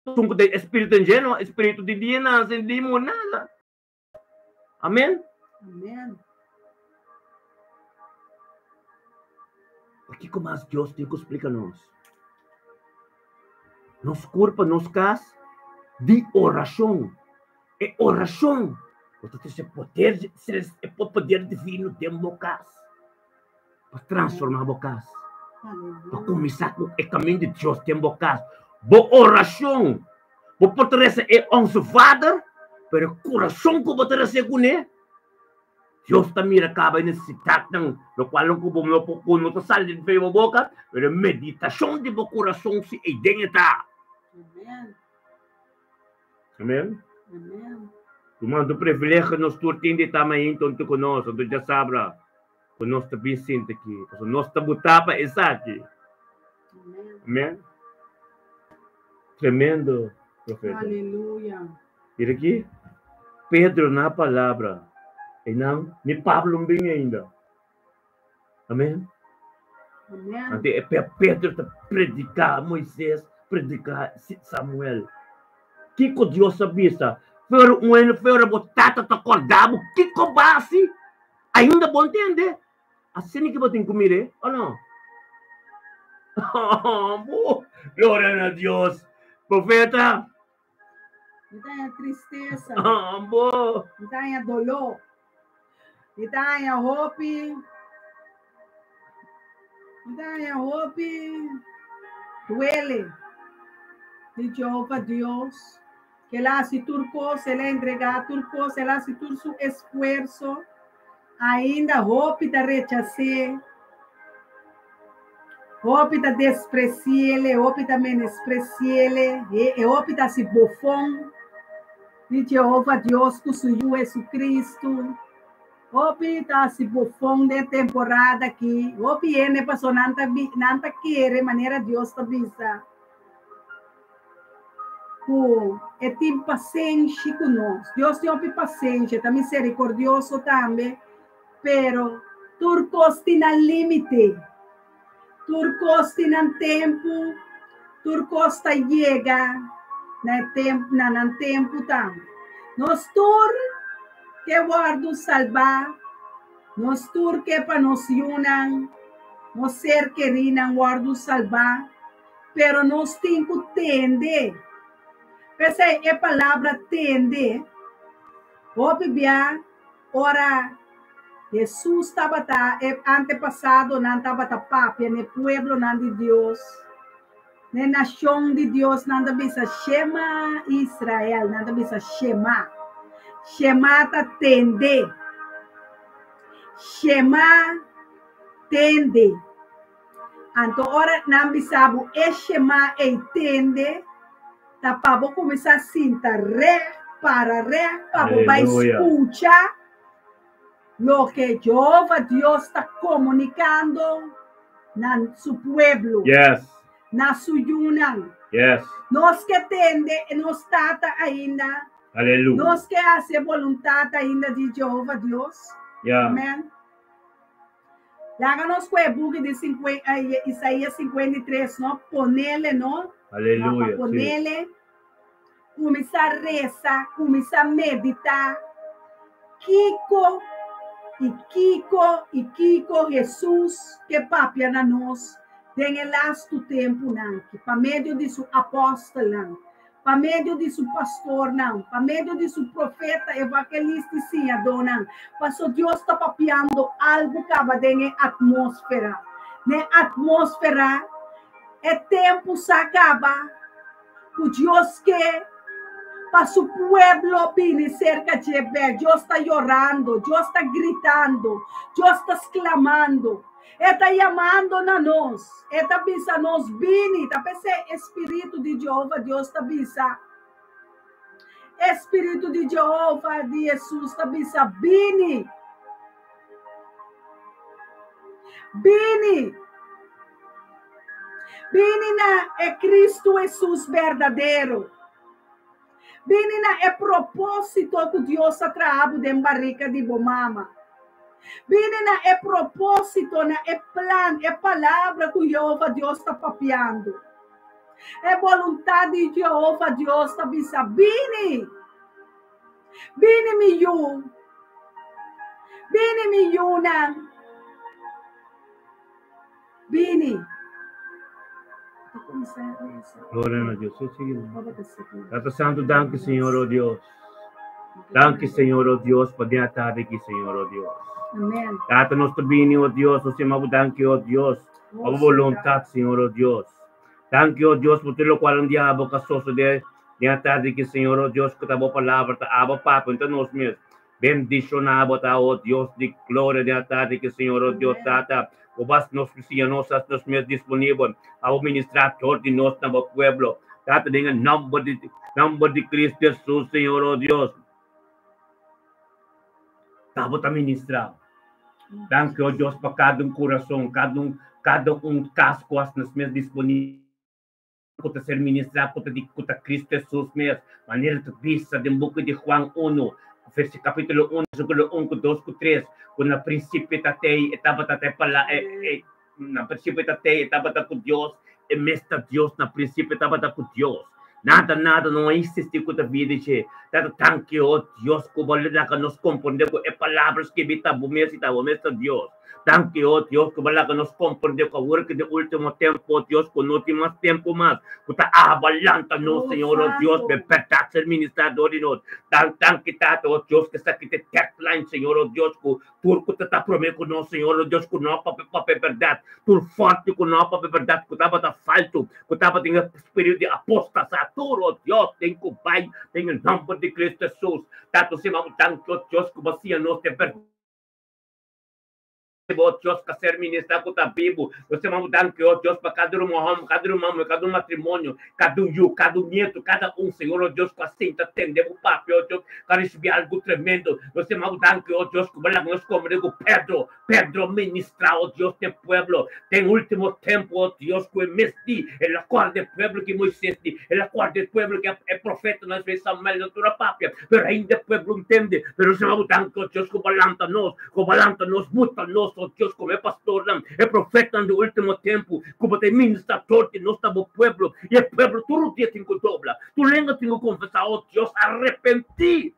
esun ku ta e spiritu en dje no, e spiritu di dia nase di muri nada. Amen. Amen. Pakiko mas Dios tin ku splika nos? Nos kurpa, nos kas di orashon. E orashon ku ta trese poder, e poder divino den bo kas. Pa transforma bo kas. Pa kuminsá ku e kamin di Dios den bo kas. Bo orashon, bo por ta resa e Onze Vader, pero e kurason ku bo ta resa kuné, Dios ta mira kaba e nesesidatnan, lokualnan ku bo no por ku no ta sali di bo boka, pero e meditashon di bo kurason si eiden e ta. Amen. Amen. Amen. Ruman, un privilegio nos tur tin di ta mainta huntu ku nos, anto djasabra. Ku nos ta bin sinti aki, pasobra nos ta butá pa esaki. Amen. Tremendo, profeta. Aleluya. Mira aki, Pedro na palabra, einan ni Pablo no bin ainda. Amen. Amen. Ante e Pedro ta prediká Moisés, prediká Samuel. Kiko Dios a bisa? Fero un hende, fero bo tata ta kòrda bo, kiko basi? Ainda bo ntende? Asina ki bo tin ku mir'é, o no? Oh, gloria na Dios. Profeta. Mi ta haña tristesa. Oh, Mi ta haña doló. Mi ta haña hopi. Mi ta haña hopi duele di Jehová Dios. Ke el a hasi tur kos, el a entregá tur kos, el a hasi tur su esfuerso. Ainda hopi ta rechas'é, hopi ta despresi'é, hopi ta menospresi'é, e hopi ta hasi bofon di Jehova Dios ku su Yu Hesukristu. Hopi ta hasi bofon den e temporada akí. Hopi hende pasobra nan ta nan ta kere manera Dios ta bisa. Ku e tin pasenshi ku nos. Dios tin hopi pasenshi, e ta miserikordioso tambe, pero tur kos tin nan límite, tur kos tin nan tempu, tur kos ta yega na e tempu, na nan tempu tambe. Nos tur ke wòrdu salbá, nos tur ke pa nos yunan, nos ser kerínan wòrdu salbá. Pero nos tin ku tende. P'esei e palabra tende hopi bia ora Hesus tabata, e antepasadonan tabata papia n'e pueblonan di Dios, n'e nashon di Dios, nan ta bisa Shema Israel, nan ta bisa Shema. Shema ta tende. Shema tende. Anto ora nan bisa bo e shema ei tende, ta pa bo kuminsá sinta rè, para rè, pa bo bai skucha loke Jehova Dios ta komunikando na su pueblo, na su yunan. Nos ke tende e nos Tata ainda. Nos ke hasi e boluntat ainda di Jehova Dios. Amen. Laga nos ku e buki di Isaías 53, no? Ponele, no? Aleluya. Pa ponele. Kuminsá resa, kuminsá meditá. Kiko i kiko i kiko Hesus ke papia na nos den e lastu tempunan aki pa medio di su apòstelnan. Pa medio di su pastornan, pa medio di su profeta, evangelista i siñadónan. Paso Dios ta papiando algu kaba den e atmósfera. Den e atmósfera, e tempu sa kaba ku Dios ke pa su pueblo bini serka dje bèk. Dios ta yorando, Dios ta gritando, Dios ta sklamando. E ta yamando na nos. E ta bisa nos, Bini. Ta p'esei e spiritu di Jehova Dios ta bisa. E spiritu di Jehova di Hesus ta bisa, Bini. Bini. Bini na e Cristo Hesus berdadero. Bini na e propósito ku Dios a traha bo den barika di bo mama. Bini na e propósito, na e plan, e palabra ku Yehova Dios ta papiando. E boluntat di Yehova Dios ta bisa, Bini! Bini mi yu! Bini mi yunan! Bini. Gloria na Dios. Tata Santo, danki Señor, oh Dios. Danki Señor, oh Dios, pa den tarde aki, Señor, oh Dios. Amen. Tata, nos ta bini, oh Dios, nos yama bo danki, oh Dios, pa bo voluntad, Señor, oh Dios. Danki, oh Dios, pa tur locual un dia bo ka sosode den tarde aki, Señor, oh Dios, ku ta bo palabra ta abo papia, no ta nos mes. Bendiciona bo ta, oh Dios di gloria, den atardi ki Señor, oh Dios Tata, bo bas nos siña nos as nos mes disponibel pa bo ministra tor di nos na bo pueblo. Tata, den e nomber di nomber di Cristo Jesus, Señor, oh Dios, ta bo ta ministra. Danki, oh Dios, pa cada un corazon, cada un cada un cas cu as nos mes disponibel. ku ta ser ministrá ku ta di ku ta Kristu Hesus mes, manera ta bisa den buki di Juan unu, versi kapítulo unu, versíkulo un ku dos ku tres, ku na prinsipio ta tei, e tabata ta e pala e e na prinsipio ta tei, e tabata ku Dios, e mes ta Dios, na prinsipio tabata ku Dios. Nada nada no a eksistí ku ta bida dje. Tata tanki, o Dios, ku bo laga nos komprendé ku e palabra skibí ta bo mes i ta bo mes ta Dios. Danki, o Dios, ku bo laga nos komprendé ku awor ki den último tempu, o Dios, ku no tin mas tempu mas, ku ta aba lanta nos, Señor, o Dios, pa e bèrdat ser ministrá dor di nos. Dan danki, Tata, o Dios, ku esaki ta e deadline, Señor, o Dios, ku tur ku ta ta promé ku nos, Señor, o Dios, ku no a papia papia e bèrdat, tur fòrti ku no a papia e bèrdat, ku tabata faltu, ku tabatin e spiritu di apostasá, tur, o Dios, tin ku bai den e nòmber di Cristo Hesus. Tata, siña bo danki, o Dios, ku bo a siña nos e bèrdat. Oh Dios, ka ser ministrá ku ta bibu. Nos ta manda danki, oh Dios, pa kada ruman hòmber, kada ruman muhé, kada un matrimonio, kada un yu, kada un nietu, kada un, Señor, oh Dios, ku a sinta tende bo papia, oh Dios, ku a risibí algu tremendo. Nos ta manda danki, oh Dios, ku bo laga nos komprendé ku Pedro, Pedro ministrá, oh Dios, den pueblo den último tempu, oh Dios, ku e mes di, el a kòrda e pueblo ki Moisés di, el a kòrda e pueblo ki e profetanan, Samuel, nan tur a papia, pero ainda e pueblo ntende. Pero nos ta manda danki, oh Dios, ku bo a lanta nos. Ku bo lanta nos, buta nos, o Dios, komo e pastornan, e profetanan di último tempu, ku bo ta e ministrador di nos na bo pueblo, i e pueblo tur dia tin ku dobla, tur lenga tin ku konfesá, o Dios, arepentí!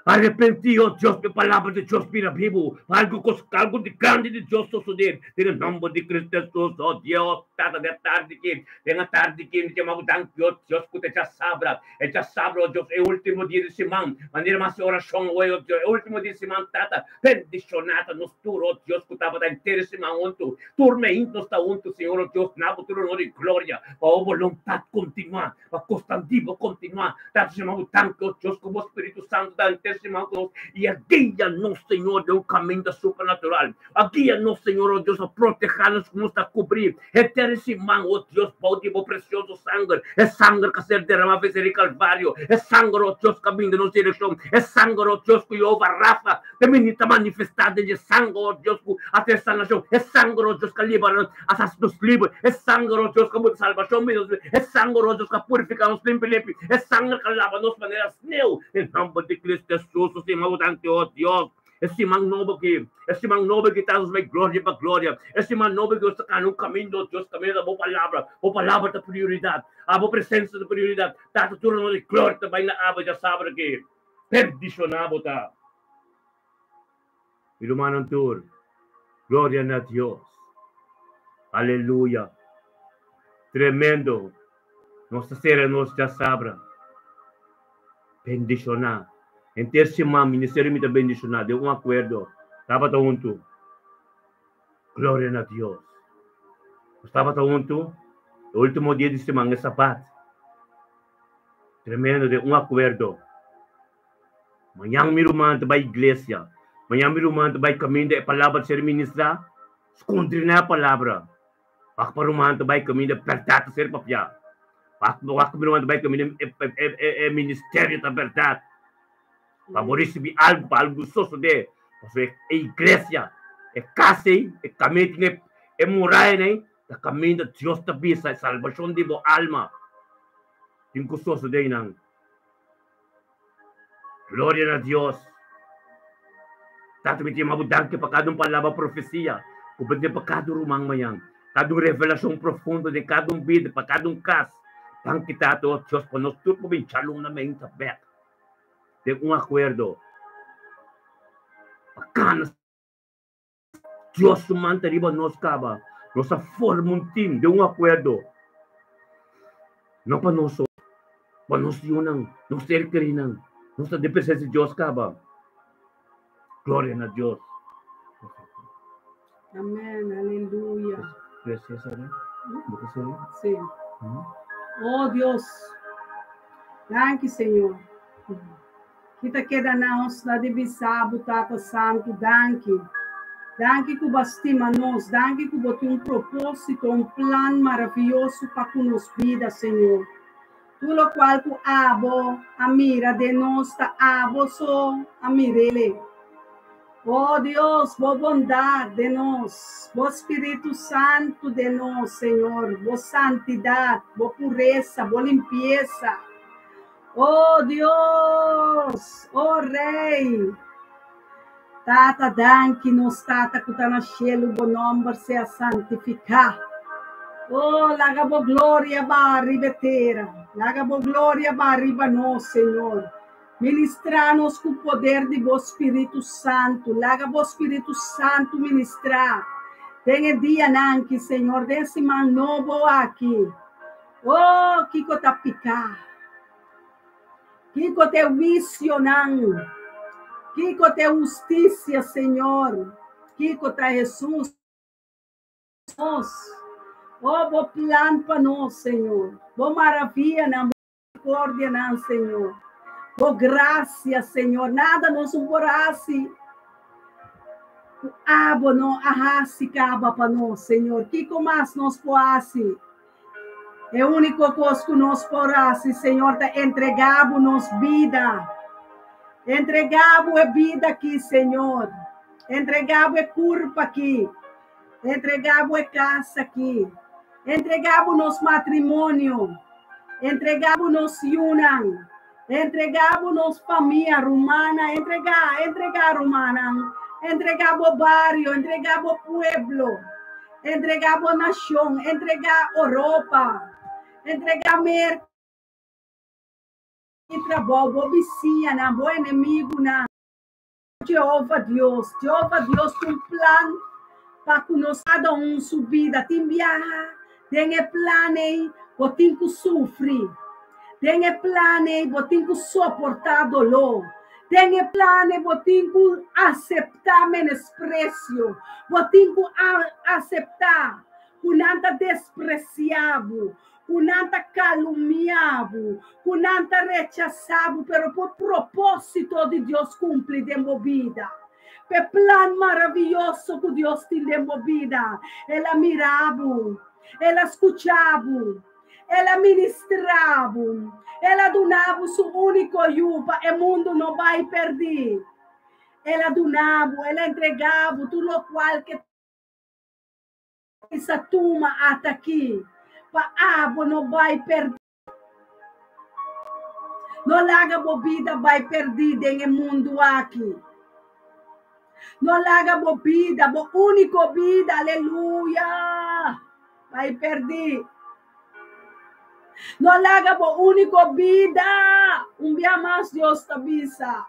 Arepentí, o Dios, pa e palabra di Dios bira bibu, pa algu kos, algu di grandi di Dios sosodé, den e nòmber di Cristo Hesus, o Dios, Tata, den e tardi aki, den e tardi aki, mi ta yama bo danki, o Dios, ku ta djasabra, E djasabra, o Dios, e ultimo dia di siman, manera mi hasi orashon awe, o Dios, e ultimo dia di siman, Tata, bendishoná ta nos tur, o Dios, ku tabata henter e siman huntu, tur meinti nos ta huntu, Señor, o Dios, na bo tur honor i gloria, pa bo boluntat kontinuá, pa kosnan di bo kontinuá. Tata, siñor, bo danki, o Dios, ku bo Spiritu Santu ta henter siman ku nos i a guia nos, Señor, den un kaminda supernatural. A guia nos, Señor, o Dios, a protehá nos ku nos ta kubrí Henter e siman, o Dios, bou di bo presioso sanger, e sanger ku a ser deramá venser di Kalvario, e sanger, o Dios, ku a bini den nos direkshon, e sanger, o Dios, ku Jehová Rafa ta bini ta manifestá den dje sanger, o Dios, ku a trae sanashon, e sanger, o Dios, ku a libra nos, a hasi nos liber, e sanger, o Dios, ku a buta salbashon bini nos bida, e sanger, o Dios, ku a purifiká nos limpi limpi, e sanger ku a laba nos manera sneu, den nòmber di Cristo Hesus, o Señor, bo danki, o Dios. E siman nobo aki, e siman nobo aki ta nos bai gloria pa gloria. E siman nobo aki nos ta kana un kaminda, oh Dios, kaminda ta bo palabra. Bo palabra ta prioridat. Abo presensia ta prioridat. Tata, tur honor i gloria ta bai na abo djasabra aki. Bendishoná bo ta. Mi rumannan tur, gloria na Dios. Aleluya. Tremendo. Nos ta sera nos djasabra bendishoná. Henter siman ministerio mi ta bendishoná den un akuerdo. Tabata huntu. Gloria na Dios. Nos tabata huntu e último dia di siman, e sabat. Tremendo den un akuerdo. Mañan mi ruman ta bai iglesia. Mañan mi ruman ta bai kaminda e palabra ta ser ministrá. Skondri na e palabra. Wak pa ruman ta bai kaminda bèrdat ta ser papiá. Wak wak mi ruman ta bai kaminda e e e e ministerio ta bèrdat. Pa bo risibí algu, pa algu sosodé. Pasobra e iglesia, e kas ei, e kaminda tin e e murayanan ei, ta kaminda Dios ta bisa e salbashon di bo alma. Tin ku sosodé einan. Gloria na Dios. Tata, mi ta yama bo danki pa kada un palabra profesia ku bo tin pa kada un ruman mañan, kada un revelashon profundo den kada un bida, pa kada un kas. Danki, Tata, oh Dios, pa nos tur por bin chalun na menta bek den un akuerdo pa kana. Dios su man ta riba nos kaba. Nos a forma un tim den un akuerdo. No pa nos so, pa nos yunan, nos ser kerinan. Nos ta den presensia di Dios kaba. Gloria na Dios. Amén, aleluya. Sí. Oh Dios, danki Señor. Ki ta keda nos na di bisa bo Tata Santu danki. Danki ku bo a stima nos, danki ku bo tin un propósito, un plan maravioso pa ku nos bida, Señor. Tur lokual ku abo a mira den nos ta abo so a mir'é. O Dios, bo bondat den nos, bo Spiritu Santu den nos, Señor, bo santidat, bo puresa, bo limpiesa. O Dios! O Rei! Tata, danki nos Tata ku ta na shelu, bo nòmber sea santifiká. O, laga bo gloria baha riba e tera, laga bo gloria baha riba nos, Señor. Ministrá nos ku poder di bo Spiritu Santu. Laga bo Spiritu Santu ministrá den e dianan aki, Señor, den e siman nobo aki. Oh, kiko ta piká? Kiko ta e huisionan? Kiko ta e hustisia, Señor? Kiko ta Hesus? Oh, bo plan pa nos, Señor. Bo maravianan, bo misericordianan, Señor. Bo gracia, Señor. Nada nos no por hasi ku abo no a hasi kaba pa nos, Señor. Kiko mas nos por hasi? E úniko kos ku nos por hasi, Señor, ta entregá bo nos bida. Entregá bo e bida aki, Señor. Entregá bo e kurpa aki. Entregá bo e kas aki. Entregá bo nos matrimonio. Entregá bo nos yunan. Entregá bo nos famia, rumannan. Entregá, entregá, rumannan. Entregá bo bario, entregá bo pueblo. Entregá bo nashon, entregá Oropa, entregá Merka i trabou, bo bisiñanan, bo enemigunan. Jehova Dios, Jehova Dios tin un plan pa ku nos kada un su bida. Tin biaha den e plan ei bo tin ku sufri, den e plan ei bo tin ku soportá doló, Den e plan bo tin ku aseptá menospresio, bo tin ku aseptá ku nan ta despresiá bo, ku nan ta kalumniá bo, ku nan ta rechasá bo, pero por propósito di Dios kumpli den bo bida. P'e plan maravioso ku Dios tin den bo bida, el a mira bo, el a skucha bo. El a ministrá bo. El a duna bo su úniko Yu pa e mundu no bai pèrdí. El a duna bo, el a entregá bo tur lokual ke ta tuma ata aki pa abo no bai pèrdí. No laga bo bida bai pèrdí den e mundu aki. No laga bo bida, bo úniko bida, aleluya, bai pèrdí. No laga bo úniko bida, un bia mas Dios ta bisa,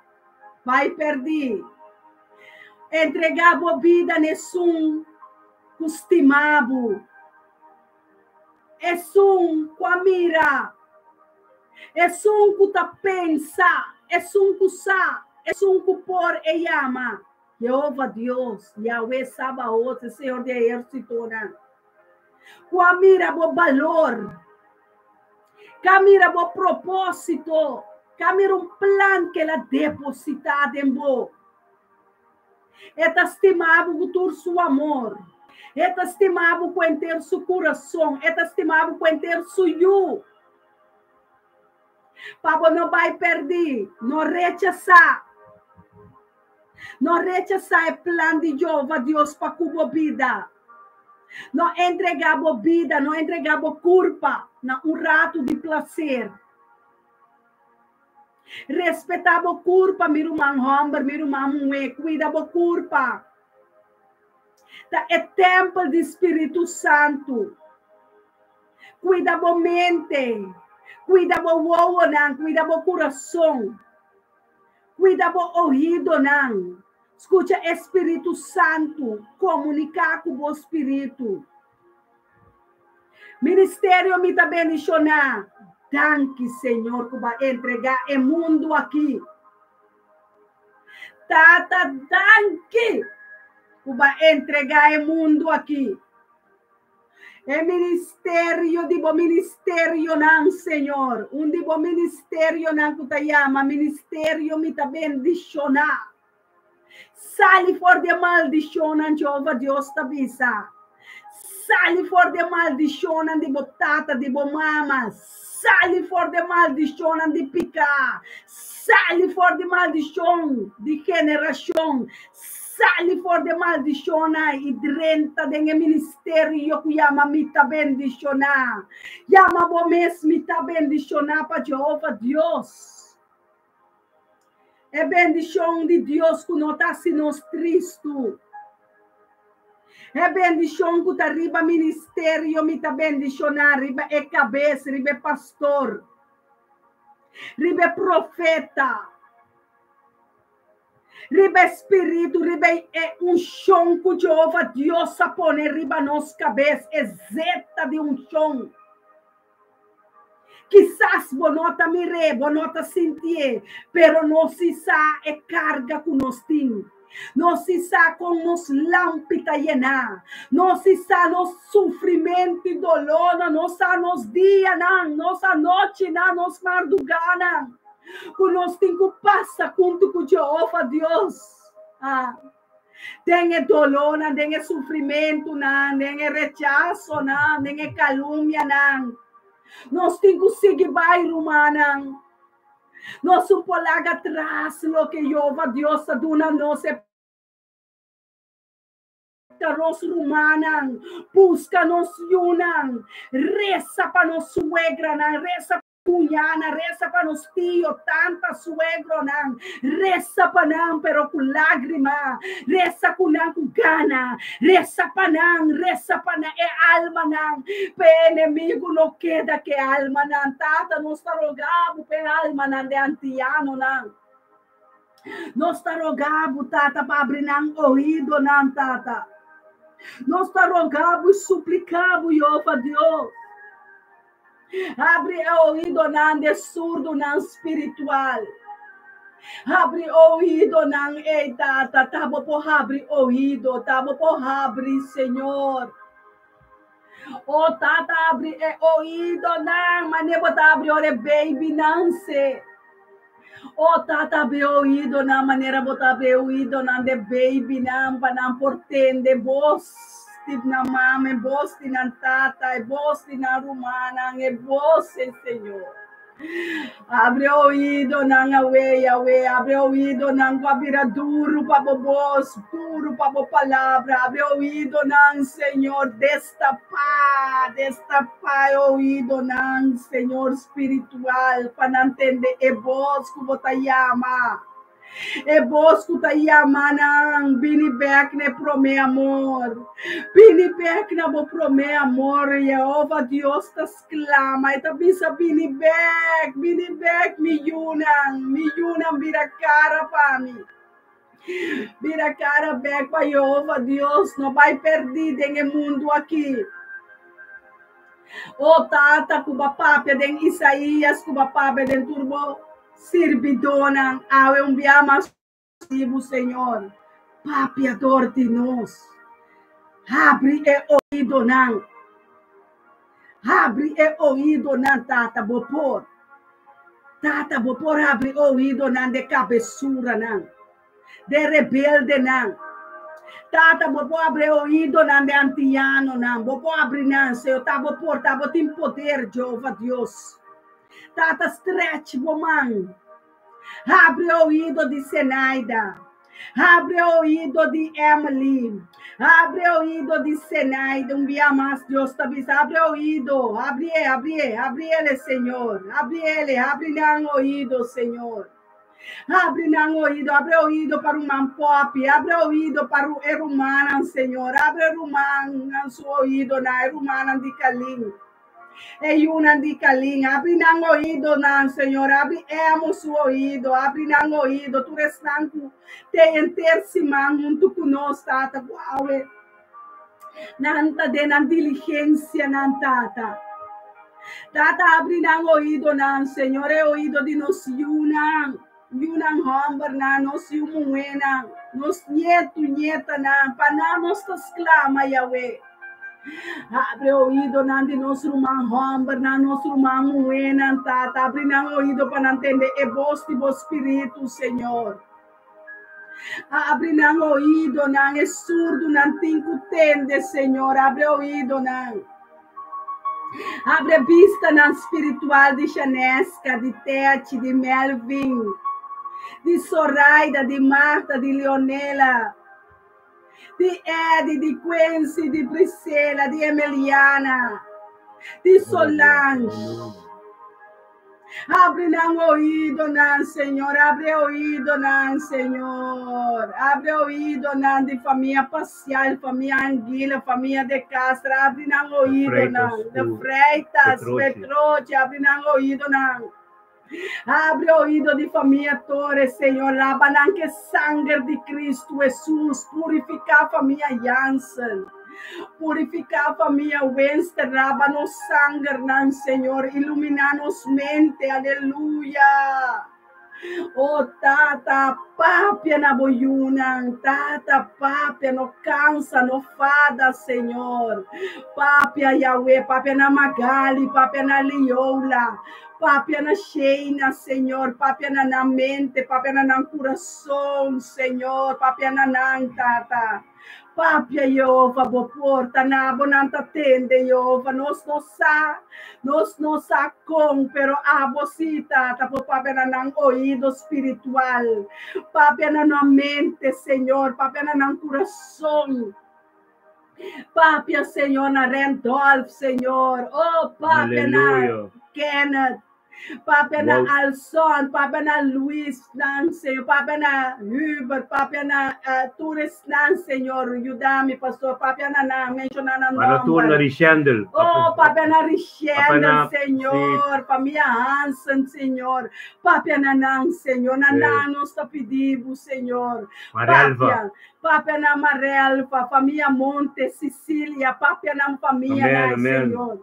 bai pèrdí. Entregá bo bida na esun ku stima bo. Esun ku a mira, esun ku ta pensa, esun ku sa, esun ku por e yama Yehova Dios, Yahweh Sabaot, e Señor di ehérsitonan, ku a mira bo balor, ku a mira bo propósito, ku a mira un plan ku el a depositá den bo. E ta stima bo ku tur su amor. E ta stima bo ku henter su kurason. E ta stima bo ku henter su yu. Pa bo no bai pèrdí, no rechasá. No rechasá e plan di Jehová Dios pa ku bo bida. No entregá bo bida, no entregá bo kurpa na un ratu di plaser. Respetá bo kurpa, mi ruman hòmber, mi ruman muhé, kuida bo kurpa. Ta e tèmpel di Spiritu Santu. Kuida bo mente, kuida bo wowonan, kuida bo kurason, kuida bo ohidonan. Skucha e Spiritu Santu komuniká ku bo spiritu. Ministerio mi ta bendishoná. Danki Señor ku bo a entregá e mundu aki. Tata danki ku bo a entregá e mundu aki. E ministerio di bo ministerionan Señor. Un di bo ministerionan ku ta yama ministerio mi ta bendishoná. Sali for di e maldishonnan, Jehova Dios ta bisa. Sali for di e maldishonnan di bo tata, di bo mama. Sali for di e maldishonnan di piká. Sali for di maldishon di generashon. Sali for di e maldishonnan i drenta den e ministerio ku yama Mi Ta Bendishoná. Yama bo mes Mi Ta Bendishoná pa Jehova Dios. E bendishon di Dios ku no ta hasi nos tristu. E bendishon ku ta riba ministerio mi ta bendishoná riba e kabes, riba e pastor, riba e profeta, riba e spiritu, riba e unshon ku Jehova Dios a pone riba nos kabes, e zeta di unshon. Kisas bo no ta mir'é, bo no ta sintié, pero nos si sa e karga ku nos tin. Nos si sa kon nos lampi ta yená. Nos si sa nos sufrimentu i dolónan. Nos sa nos dianan, nos anochinan, nos mardugánan ku nos tin ku pasa huntu ku Jehova Dios. Ah. Den e dolónan, den e sufrimentunan, den e rechasonan, den e kalumnianan. Nos tin ku sigui bai, rumannan. Nos un por laga tras loke Jehova Dios a duna nos. E ta nos rumannan, buska nos yunan, resa pa nos suegranan, resa Cuñanan, resa pa nos tio, tanta, suegronan, resa pa nan pero cu lagrima, resa cu nan cu gana, resa pa nan, resa pa nan e almanan, p'e enemigo no keda cu e almanan. Tata, nos ta roga bo p'e almanan di antianonan. Nos ta roga bo, Tata, pa abri nan oidonan, Tata. Nos ta roga bo y suplica bo, Jehova Dios. Habri e oídonan di e surdunan spiritual. Habri oídonan, ey Tata, ta bo por habri oído, ta bo por habri, Señor. O Tata, habri e oídonan, manera bo ta habri ora e baby nanse. O Tata, habri e oídonan, manera bo ta habri e oídonan di e babynan, pa nan por tende bos di nan mama, e bos di nan tata, e bos di nan rumannan, e bos e Señor. Habri e oídonan awe, Yahweh, habri e oídonan ku a bira duru pa bo bos, duru pa bo palabra. Habri e oídonan, Señor, destapá, destapá e oídonan, Señor spiritual, pa nan tende e bos ku bo ta yama. E bos ku ta yama nan, bini bèk na e promé amor. Bini bèk na bo promé amor. Yehova Dios ta sklama, e ta bisa, Bini bèk, bini bèk, mi yunan, mi yunan, bira kara pa mi. Bira kara bèk pa Yehova Dios, no bai pèrdí den e mundu akí. O Tata, ku Bo a papia den Isaías, ku Bo a papia den tur Bo sirbidónan, awe un bia mas bo, Señor, papia dor di nos. Habri e oídonan. Habri e oídonan, Tata, Bo por. Tata, Bo por habri oídonan de kabesuranan, de rebeldenan. Tata, Bo por habri oídonan de antianonan. Bo por habri nan, Señor. Ta Bo por, ta Bo tin poder, Jehová Dios. Tata, stretch Bo man. Habri oído di Zenaida. Habri oído di Emily. Habri oído di Zenaida. Un bia mas Dios ta bisa. Habri oído. Habri, habri, habri ele, Señor. Habri ele, habri nan oído, Señor. Habri nan oído, habri oído pa ruman Poppy, habri oído pa e rumannan, Señor. Habri rumannan su oído na e rumannan di Kalin. E yunan di Kalin, habri nan oídonan, Señor, habri Emo su oído, habri nan oído, tur esnan ku te henter siman huntu ku nos, Tata, ku awe nan ta den nan diligensianan, Tata. Tata, habri nan oídonan, Señor, e oído di nos yunan, yunan hòmbernan, nos yu muhénan, nos nietu, nietanan, pa nan nos ta sklama, Yahweh. Habri oídonan di nos ruman hòmbernan, nos ruman muhénan, Tata. Habri nan oído pa nan tende e bos di bo Spiritu, Señor. Habri nan oídonan, e surdunan tin ku tende, Señor. Habri oídonan. Habri bistanan spiritual di Shaneska, di Techi, di Melvin, di Soraida, di Marta, di Leonela. Di Eddie, di Quincy, di Priscilla, di Emeliana, di Solange. Habri nan oídonan, Señor, habri oídonan, Señor. Habri oídonan di famia Pacial, famia Anguila, famia de Castro, habri nan oídonan. De Freitas, Petrochi, habri nan oídonan. Habri oído di famia Torres, Señor. Laba nan ku e sanger di Cristo Jesus. Purifiká famia Jansen. Purifiká famia Wenster. Laba nos sangernan, Señor. Iluminá nos mente. Aleluya. Oh Tata, papia na bo yunan. Tata, papia, no kansa, no fada, Señor. Papia, Yahweh, papia na Magali, papia na Liola. Papia na Sheina, Señor. Papia na nan mente, papia na nan kurason, Señor. Papia na nan, Tata. Papia, Yehova, bo por ta na bo nan ta tende, Yehova. Nos no sa, nos no sa kon, pero abo sí, Tata, por papia na nan oído spiritual. Papia na nan mente, Señor. Papia na nan kurason. Papia, Señor, na Randolph, Señor. Oh, papia na Kenneth. Papia na Alson, papia na Luis nan, Señor. Papia na Hubert, papia na uh, tur esnan, Señor. Yuda mi, pastor. Papia na nan, menshoná nan nomber. Tur na Richendel. Oh, papia na Richendel, Señor. Famia Hansen, Señor. Papia na nan, Señor. Na nan nos ta pidi bo, Señor. Papia. Papia na Marelfa, famia Monte, Cecilia, papia nan famia nan, Señor.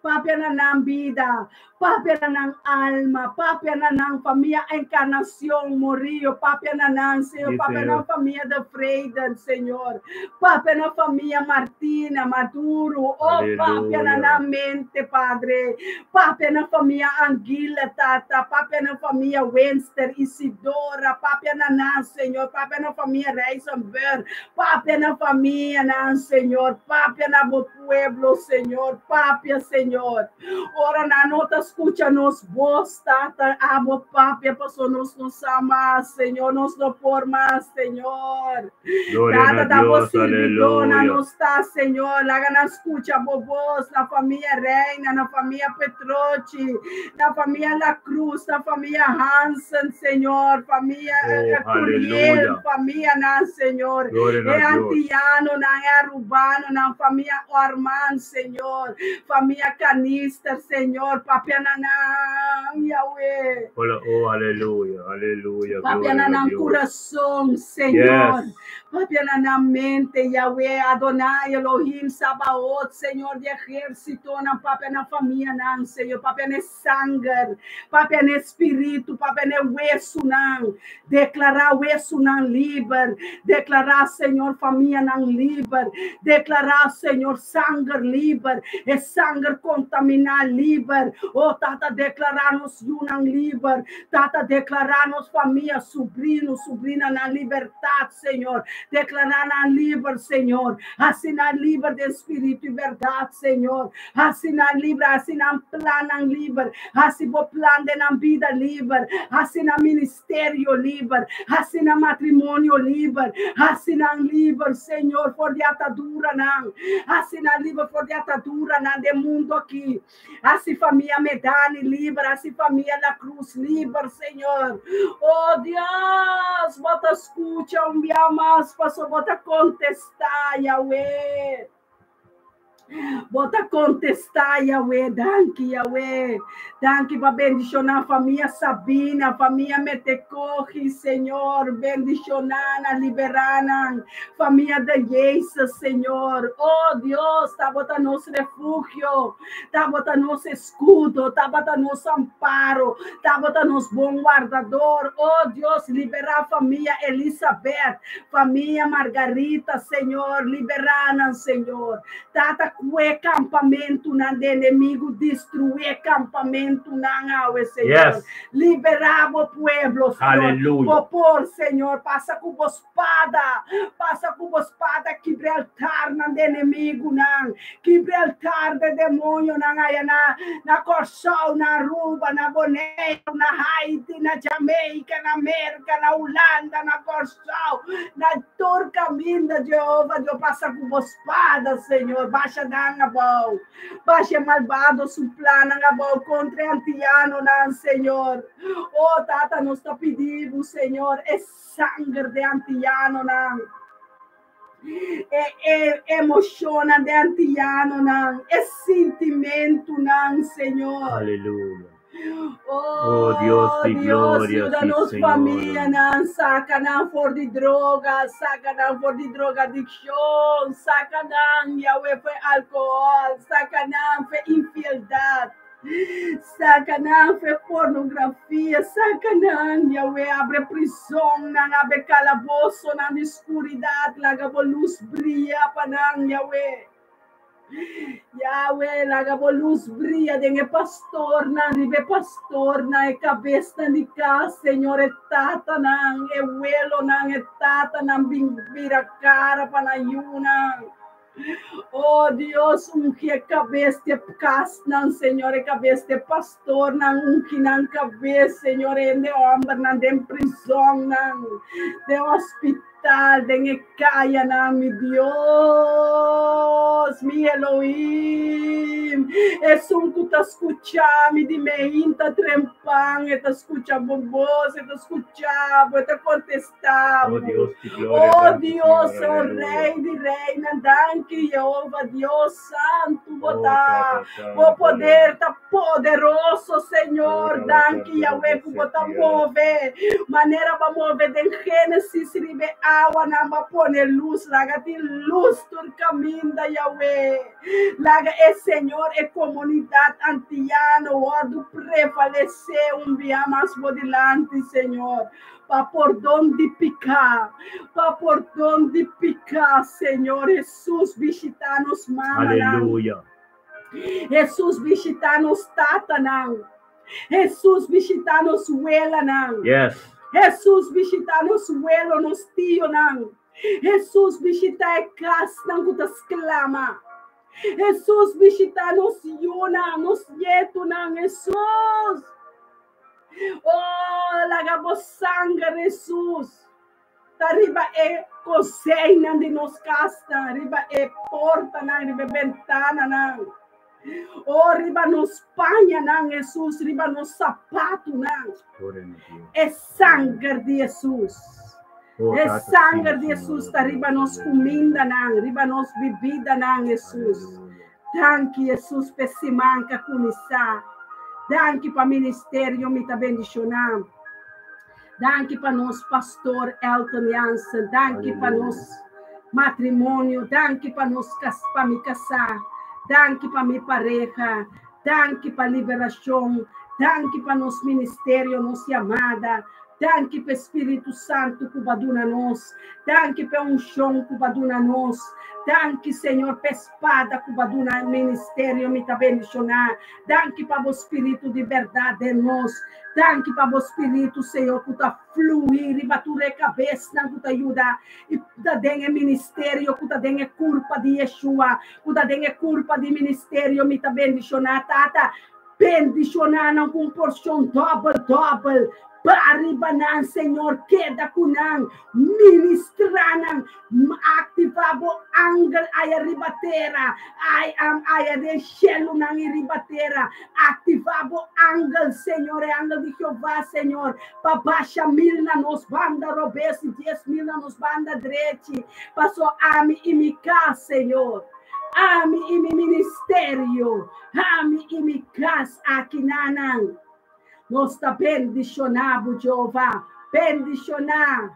Papia na nan bida, papia na nan alma, papia na nan famia Encarnacion, Morillo, papia na nan, Señor, papia na famia de Vreden, Señor, papia na famia Martina, Maduro, oh, papia na nan mente, Padre, papia na famia Anguila, Tata, papia na famia Wenster, Isidora, papia na nan, Señor, papia na famia Rijzenburg, papia na famianan, Señor, papia na bo pueblo, Señor, papia, Señor. Ora nan no ta skucha nos bos, Tata, abo papia, paso nos no sa mas, Señor, nos no por mas, Señor. Gloria Tata, na ta bo Dios, sirbidónan aleluya. nos ta, Señor. Laga nan skucha bo bos, na famia Reina, na famia Petrochi, na famia La Cruz, na famia Hansen, Señor, famia Oh, Curiel, aleluya. famianan, Señor. Gloria E na Dios. antianonan, e arubanonan, famia Orman, Señor, famia na kanister, Señor, papia na nan, Yahweh. Hola, oh, aleluya, aleluya. Papia na Gloria a nan Dios. kurason, Señor. Yes. Papia na nan mente, Yahweh, Adonai, Elohim, Sabaoth, Señor di ehérsitonan, papia na famianan, Señor, papia na e sanger, papia na e spiritu, papia na e wesunan. Deklará wesunan liber, deklará, Señor, famianan liber, deklará, Señor, sanger liber, e sanger kontaminá liber. Oh, Tata, deklará nos yunan liber. Tata, deklará nos famia, subrino, subrinanan libertat, Señor. Deklará nan liber, Señor. Hasi nan liber den spiritu i bèrdat, Señor. Hasi nan liber, hasi nan plannan liber. Hasi bo plan den nan bida liber. Hasi nan ministerio liber. Hasi nan matrimonio liber. Hasi nan liber, Señor, for di ataduranan. Hasi nan liber for di ataduranan den mundu aki. Hasi famia Medani liber, hasi famia La Cruz liber, Señor. Oh Dios, bo ta skucha un bia mas, paso bo ta kontestá, Yahweh. Bo ta kontestá, Yahweh. Danki, Yahweh. Danki pa bendishoná famia Sabina, famia Metekogi, Señor. Bendishoná nan, liberá nan. Famia de Jesus, Señor. Oh Dios, tabata nos refugio, tabata nos escudo, tabata nos amparo, tabata nos bon guardador. Oh Dios, libera famia Elizabeth, famia Margarita, Señor, libera nan, Señor. Tata, kue kampamentunan di enemigu, destruí kampamentunan awe, Señor. Yes. Libera bo pueblo, Señor. Aleluya. Bo por, Señor, pasa ku bo spada, pasa ku bo spada kibra altarnan di enemigunan, kibra altar di demoñonan aya na na Kòrsou, na Aruba, na Boneiru, na Haiti, na Jamaica, na Merka, na Hulanda, na Kòrsou, na tur kaminda, Jehova Dios, pasa ku bo spada, Señor, basha nan abou, basha e malbado su plannan abou kontra e antianonan, Señor. Oh, Tata, nos ta pidi bo, Señor, e sanger de antianonan, e e emoshonnan de antianonan, e sintimentunan, Señor. Aleluya. Oh, Oh, Dios di Dios, gloria, yuda sí, nos Señor. famianan, saka nan for di droga, saka nan for di drogadikshon, saka nan, Yahweh, for alkohòl, saka nan for infieldat. Saka nan fe pornografia, saka nan, Yahweh, abre prisonnan, abre kalabosonan di skuridat, laga bo lus bria pa nan, Yahweh. Yahweh, laga bo lus bria den e pastornan, riba e pastornan, e kabesnan di kas, Señor, e tatanan, e welonan, e tatanan bin bira kara pa nan yunan. Oh Dios, ungi e kabes di e kasnan, Señor, e kabes di e pastornan, ungi nan kabes, Señor, hende hòmbernan den prizònnan, den hospital, den e kayanan, mi Dios, mi Elohim, esun ku ta skucha mi di meinta trempan, e ta skucha bo bos, e ta skucha bo, e ta kontestá. Oh Dios di gloria, Oh danki Dios, Señor, oh aleluya. Rey di reinan, danki Jehova Dios Santu bo Oh ta. Tata Bo Santo, poder ta poderoso, Señor. Ora la Danki santo Yahweh robo ku bo ta setiera. move. Manera bo a move den Génesis riba e awanan, bo a pone lus. Laga tin lus tur kaminda, Yahweh. Laga e Señor e komunidat antiano wòrdu prevalesé un bia mas bo dilanti, Señor. Pa pordon di piká, pa pordon di piká, Señor Hesus bishitá nos mamanan. Aleluya. Hesus bishitá nos tatanan. Hesus bishitá nos welanan. Yes. Hesus bishitá nos welo, nos tionan. Hesus bishitá e kasnan ku ta sklama. Hesus bishitá nos yunan, nos nietunan. Hesus. Oh, laga bo sanger, Hesus, ta riba e kozijnnan di nos kasnan, riba e portanan, riba e bentananan. Oh, riba nos pañanan, Hesus, riba nos sapatunan. E sanger di Hesus. Oh, E Tata, sí, sanger di Señor, Hesus ta riba Dios, nos aleluya. kumindanan, riba nos bibidanan, Hesus. Aleluya. Danki Jesus p'e siman k'a kuminsá. Danki pa ministerio mi ta bendishoná. Danki pa nos pastor Elton Jansen. Danki pa nos matrimonio. Danki pa nos pa mi kasá. Danki pa mi pareha. Danki pa liberashon. Danki pa nos ministerio, nos yamada. Danki pa e Spiritu Santu ku bo a duna nos. Danki pa e unshon ku bo a duna nos. Danki, Señor, pa e spada ku bo a duna ministerio. Mi ta bendishoná. Danki pa bo Spiritu di bèrdat den nos. Danki pa bo Spiritu, Señor, ku ta fluí riba tur e kabesnan ku ta yuda i ta den e ministerio, ku ta den e kurpa di Yeshua, ku ta den e kurpa di ministerio. Mi ta bendishoná, Tata. Bendishoná nan ku un porshon dòbel dòbel. Ba riba nan, Señor, keda ku nan, ministrá nan, aktivá bo angel aya riba tera, ai am aya den shelunan i riba tera. Aktivá bo angel, Señor, e angel di Jehová, Señor, pa basha mil na nos banda robes i 10,000 na nos banda drechi. Paso ami i mi kas, Señor, ami i mi ministerio, ami i mi kas aki nanan. Nos ta bendishoná bo, Jehová. Bendishoná.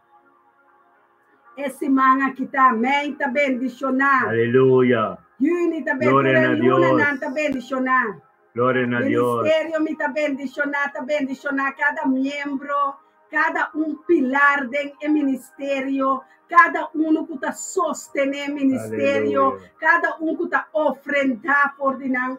E siman aki ta. Mei ta bendishoná. Aleluya. Juni ta Gloria na bendishoná. Luna Dios. nan ta bendishoná. Gloria na Dios. Ministerio mi ta bendishoná, ta bendishoná kada miembro, kada un pilar den e ministerio, kada uno ku ta sostené ministerio, Aleluya. kada un ku ta ofrendá for di nan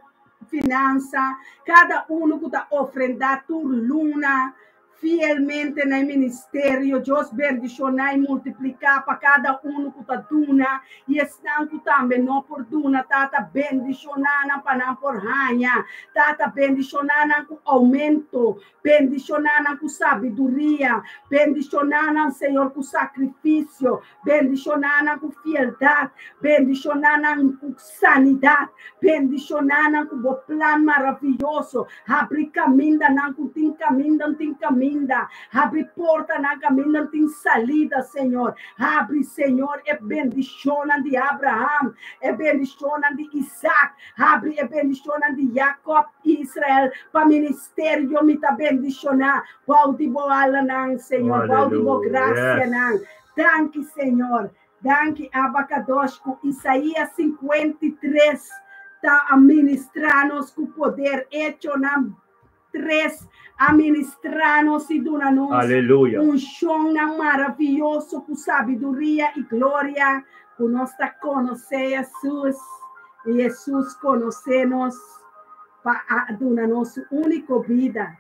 finansa, kada uno ku ta ofrendá tur luna fielmente na e ministerio. Dios bendishoná i multipliká pa kada uno ku ta duna i esnan ku tambe no por duna. Tata, bendishoná nan pa nan por haña. Tata, bendishoná nan ku oumento, bendishoná nan ku sabiduria, bendishoná nan, Señor, ku sakrifisio, bendishoná nan ku fieldat, bendishoná nan ku sanidat, bendishoná nan ku bo plan maravioso. Habri kamindanan ku tin kaminda, tin kaminda. Habri portanan kaminda tin salida, Señor. Habri, Señor, e bendishonnan di Abraham, e bendishonnan di Isaac, habri e bendishonnan di Jacob i Israel pa ministerio. Mi ta bendishoná bou di bo alanan, Señor, bou di bo Aleluya. grasianan. Yes. Danki, Señor. Danki, Abba Kadosh, ku Isaías 53 ta a ministrá nos ku poder. Echonan 3 a ministrá nos i duna nos Aleluya. unshonnan maravioso ku sabiduria i gloria, ku nos ta konosé Hesus i Hesus konosé nos pa a duna nos su úniko bida.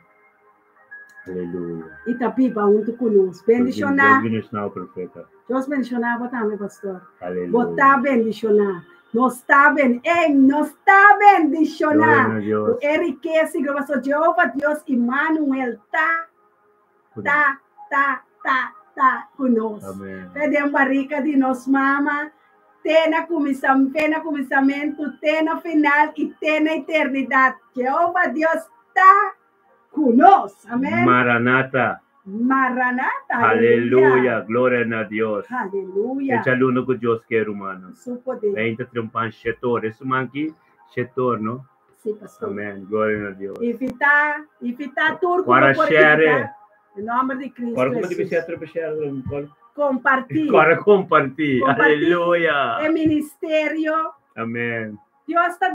Aleluya. I ta biba huntu ku nos. Bendishoná. Dios bendishoná, profeta. Dios bendishoná bo tambe, pastor. Aleluya. Bo ta bendishoná. Nos ta ben, ey, nos ta bendishoná. Gloria na Dios. Ku e rikesa i gloria. Pasobra Jehova Dios Immanuel ta, ta, ta, ta, ta ku nos. Amen. Fe den barika di nos mama, te na kuminsá, te na kuminsamentu, te na final i te na eternidat. Jehova Dios ta ku nos. Amen. Maranata. Maranata. Aleluya. Gloria na Dios. Aleluya. E djaluna ku Dios ke, rumannan. Su poder. Beinta trempan shetor. E siman aki, shetor, no? Sí, pastor. Amen. Gloria na Dios. Invitá, invitá tur ku Para bo por share. invitá. En nòmber di Cristo Para como debe Jesús. ser para share. Compartí. Para compartir. Compartí. Aleluya. E ministerio. Amen. Dios ta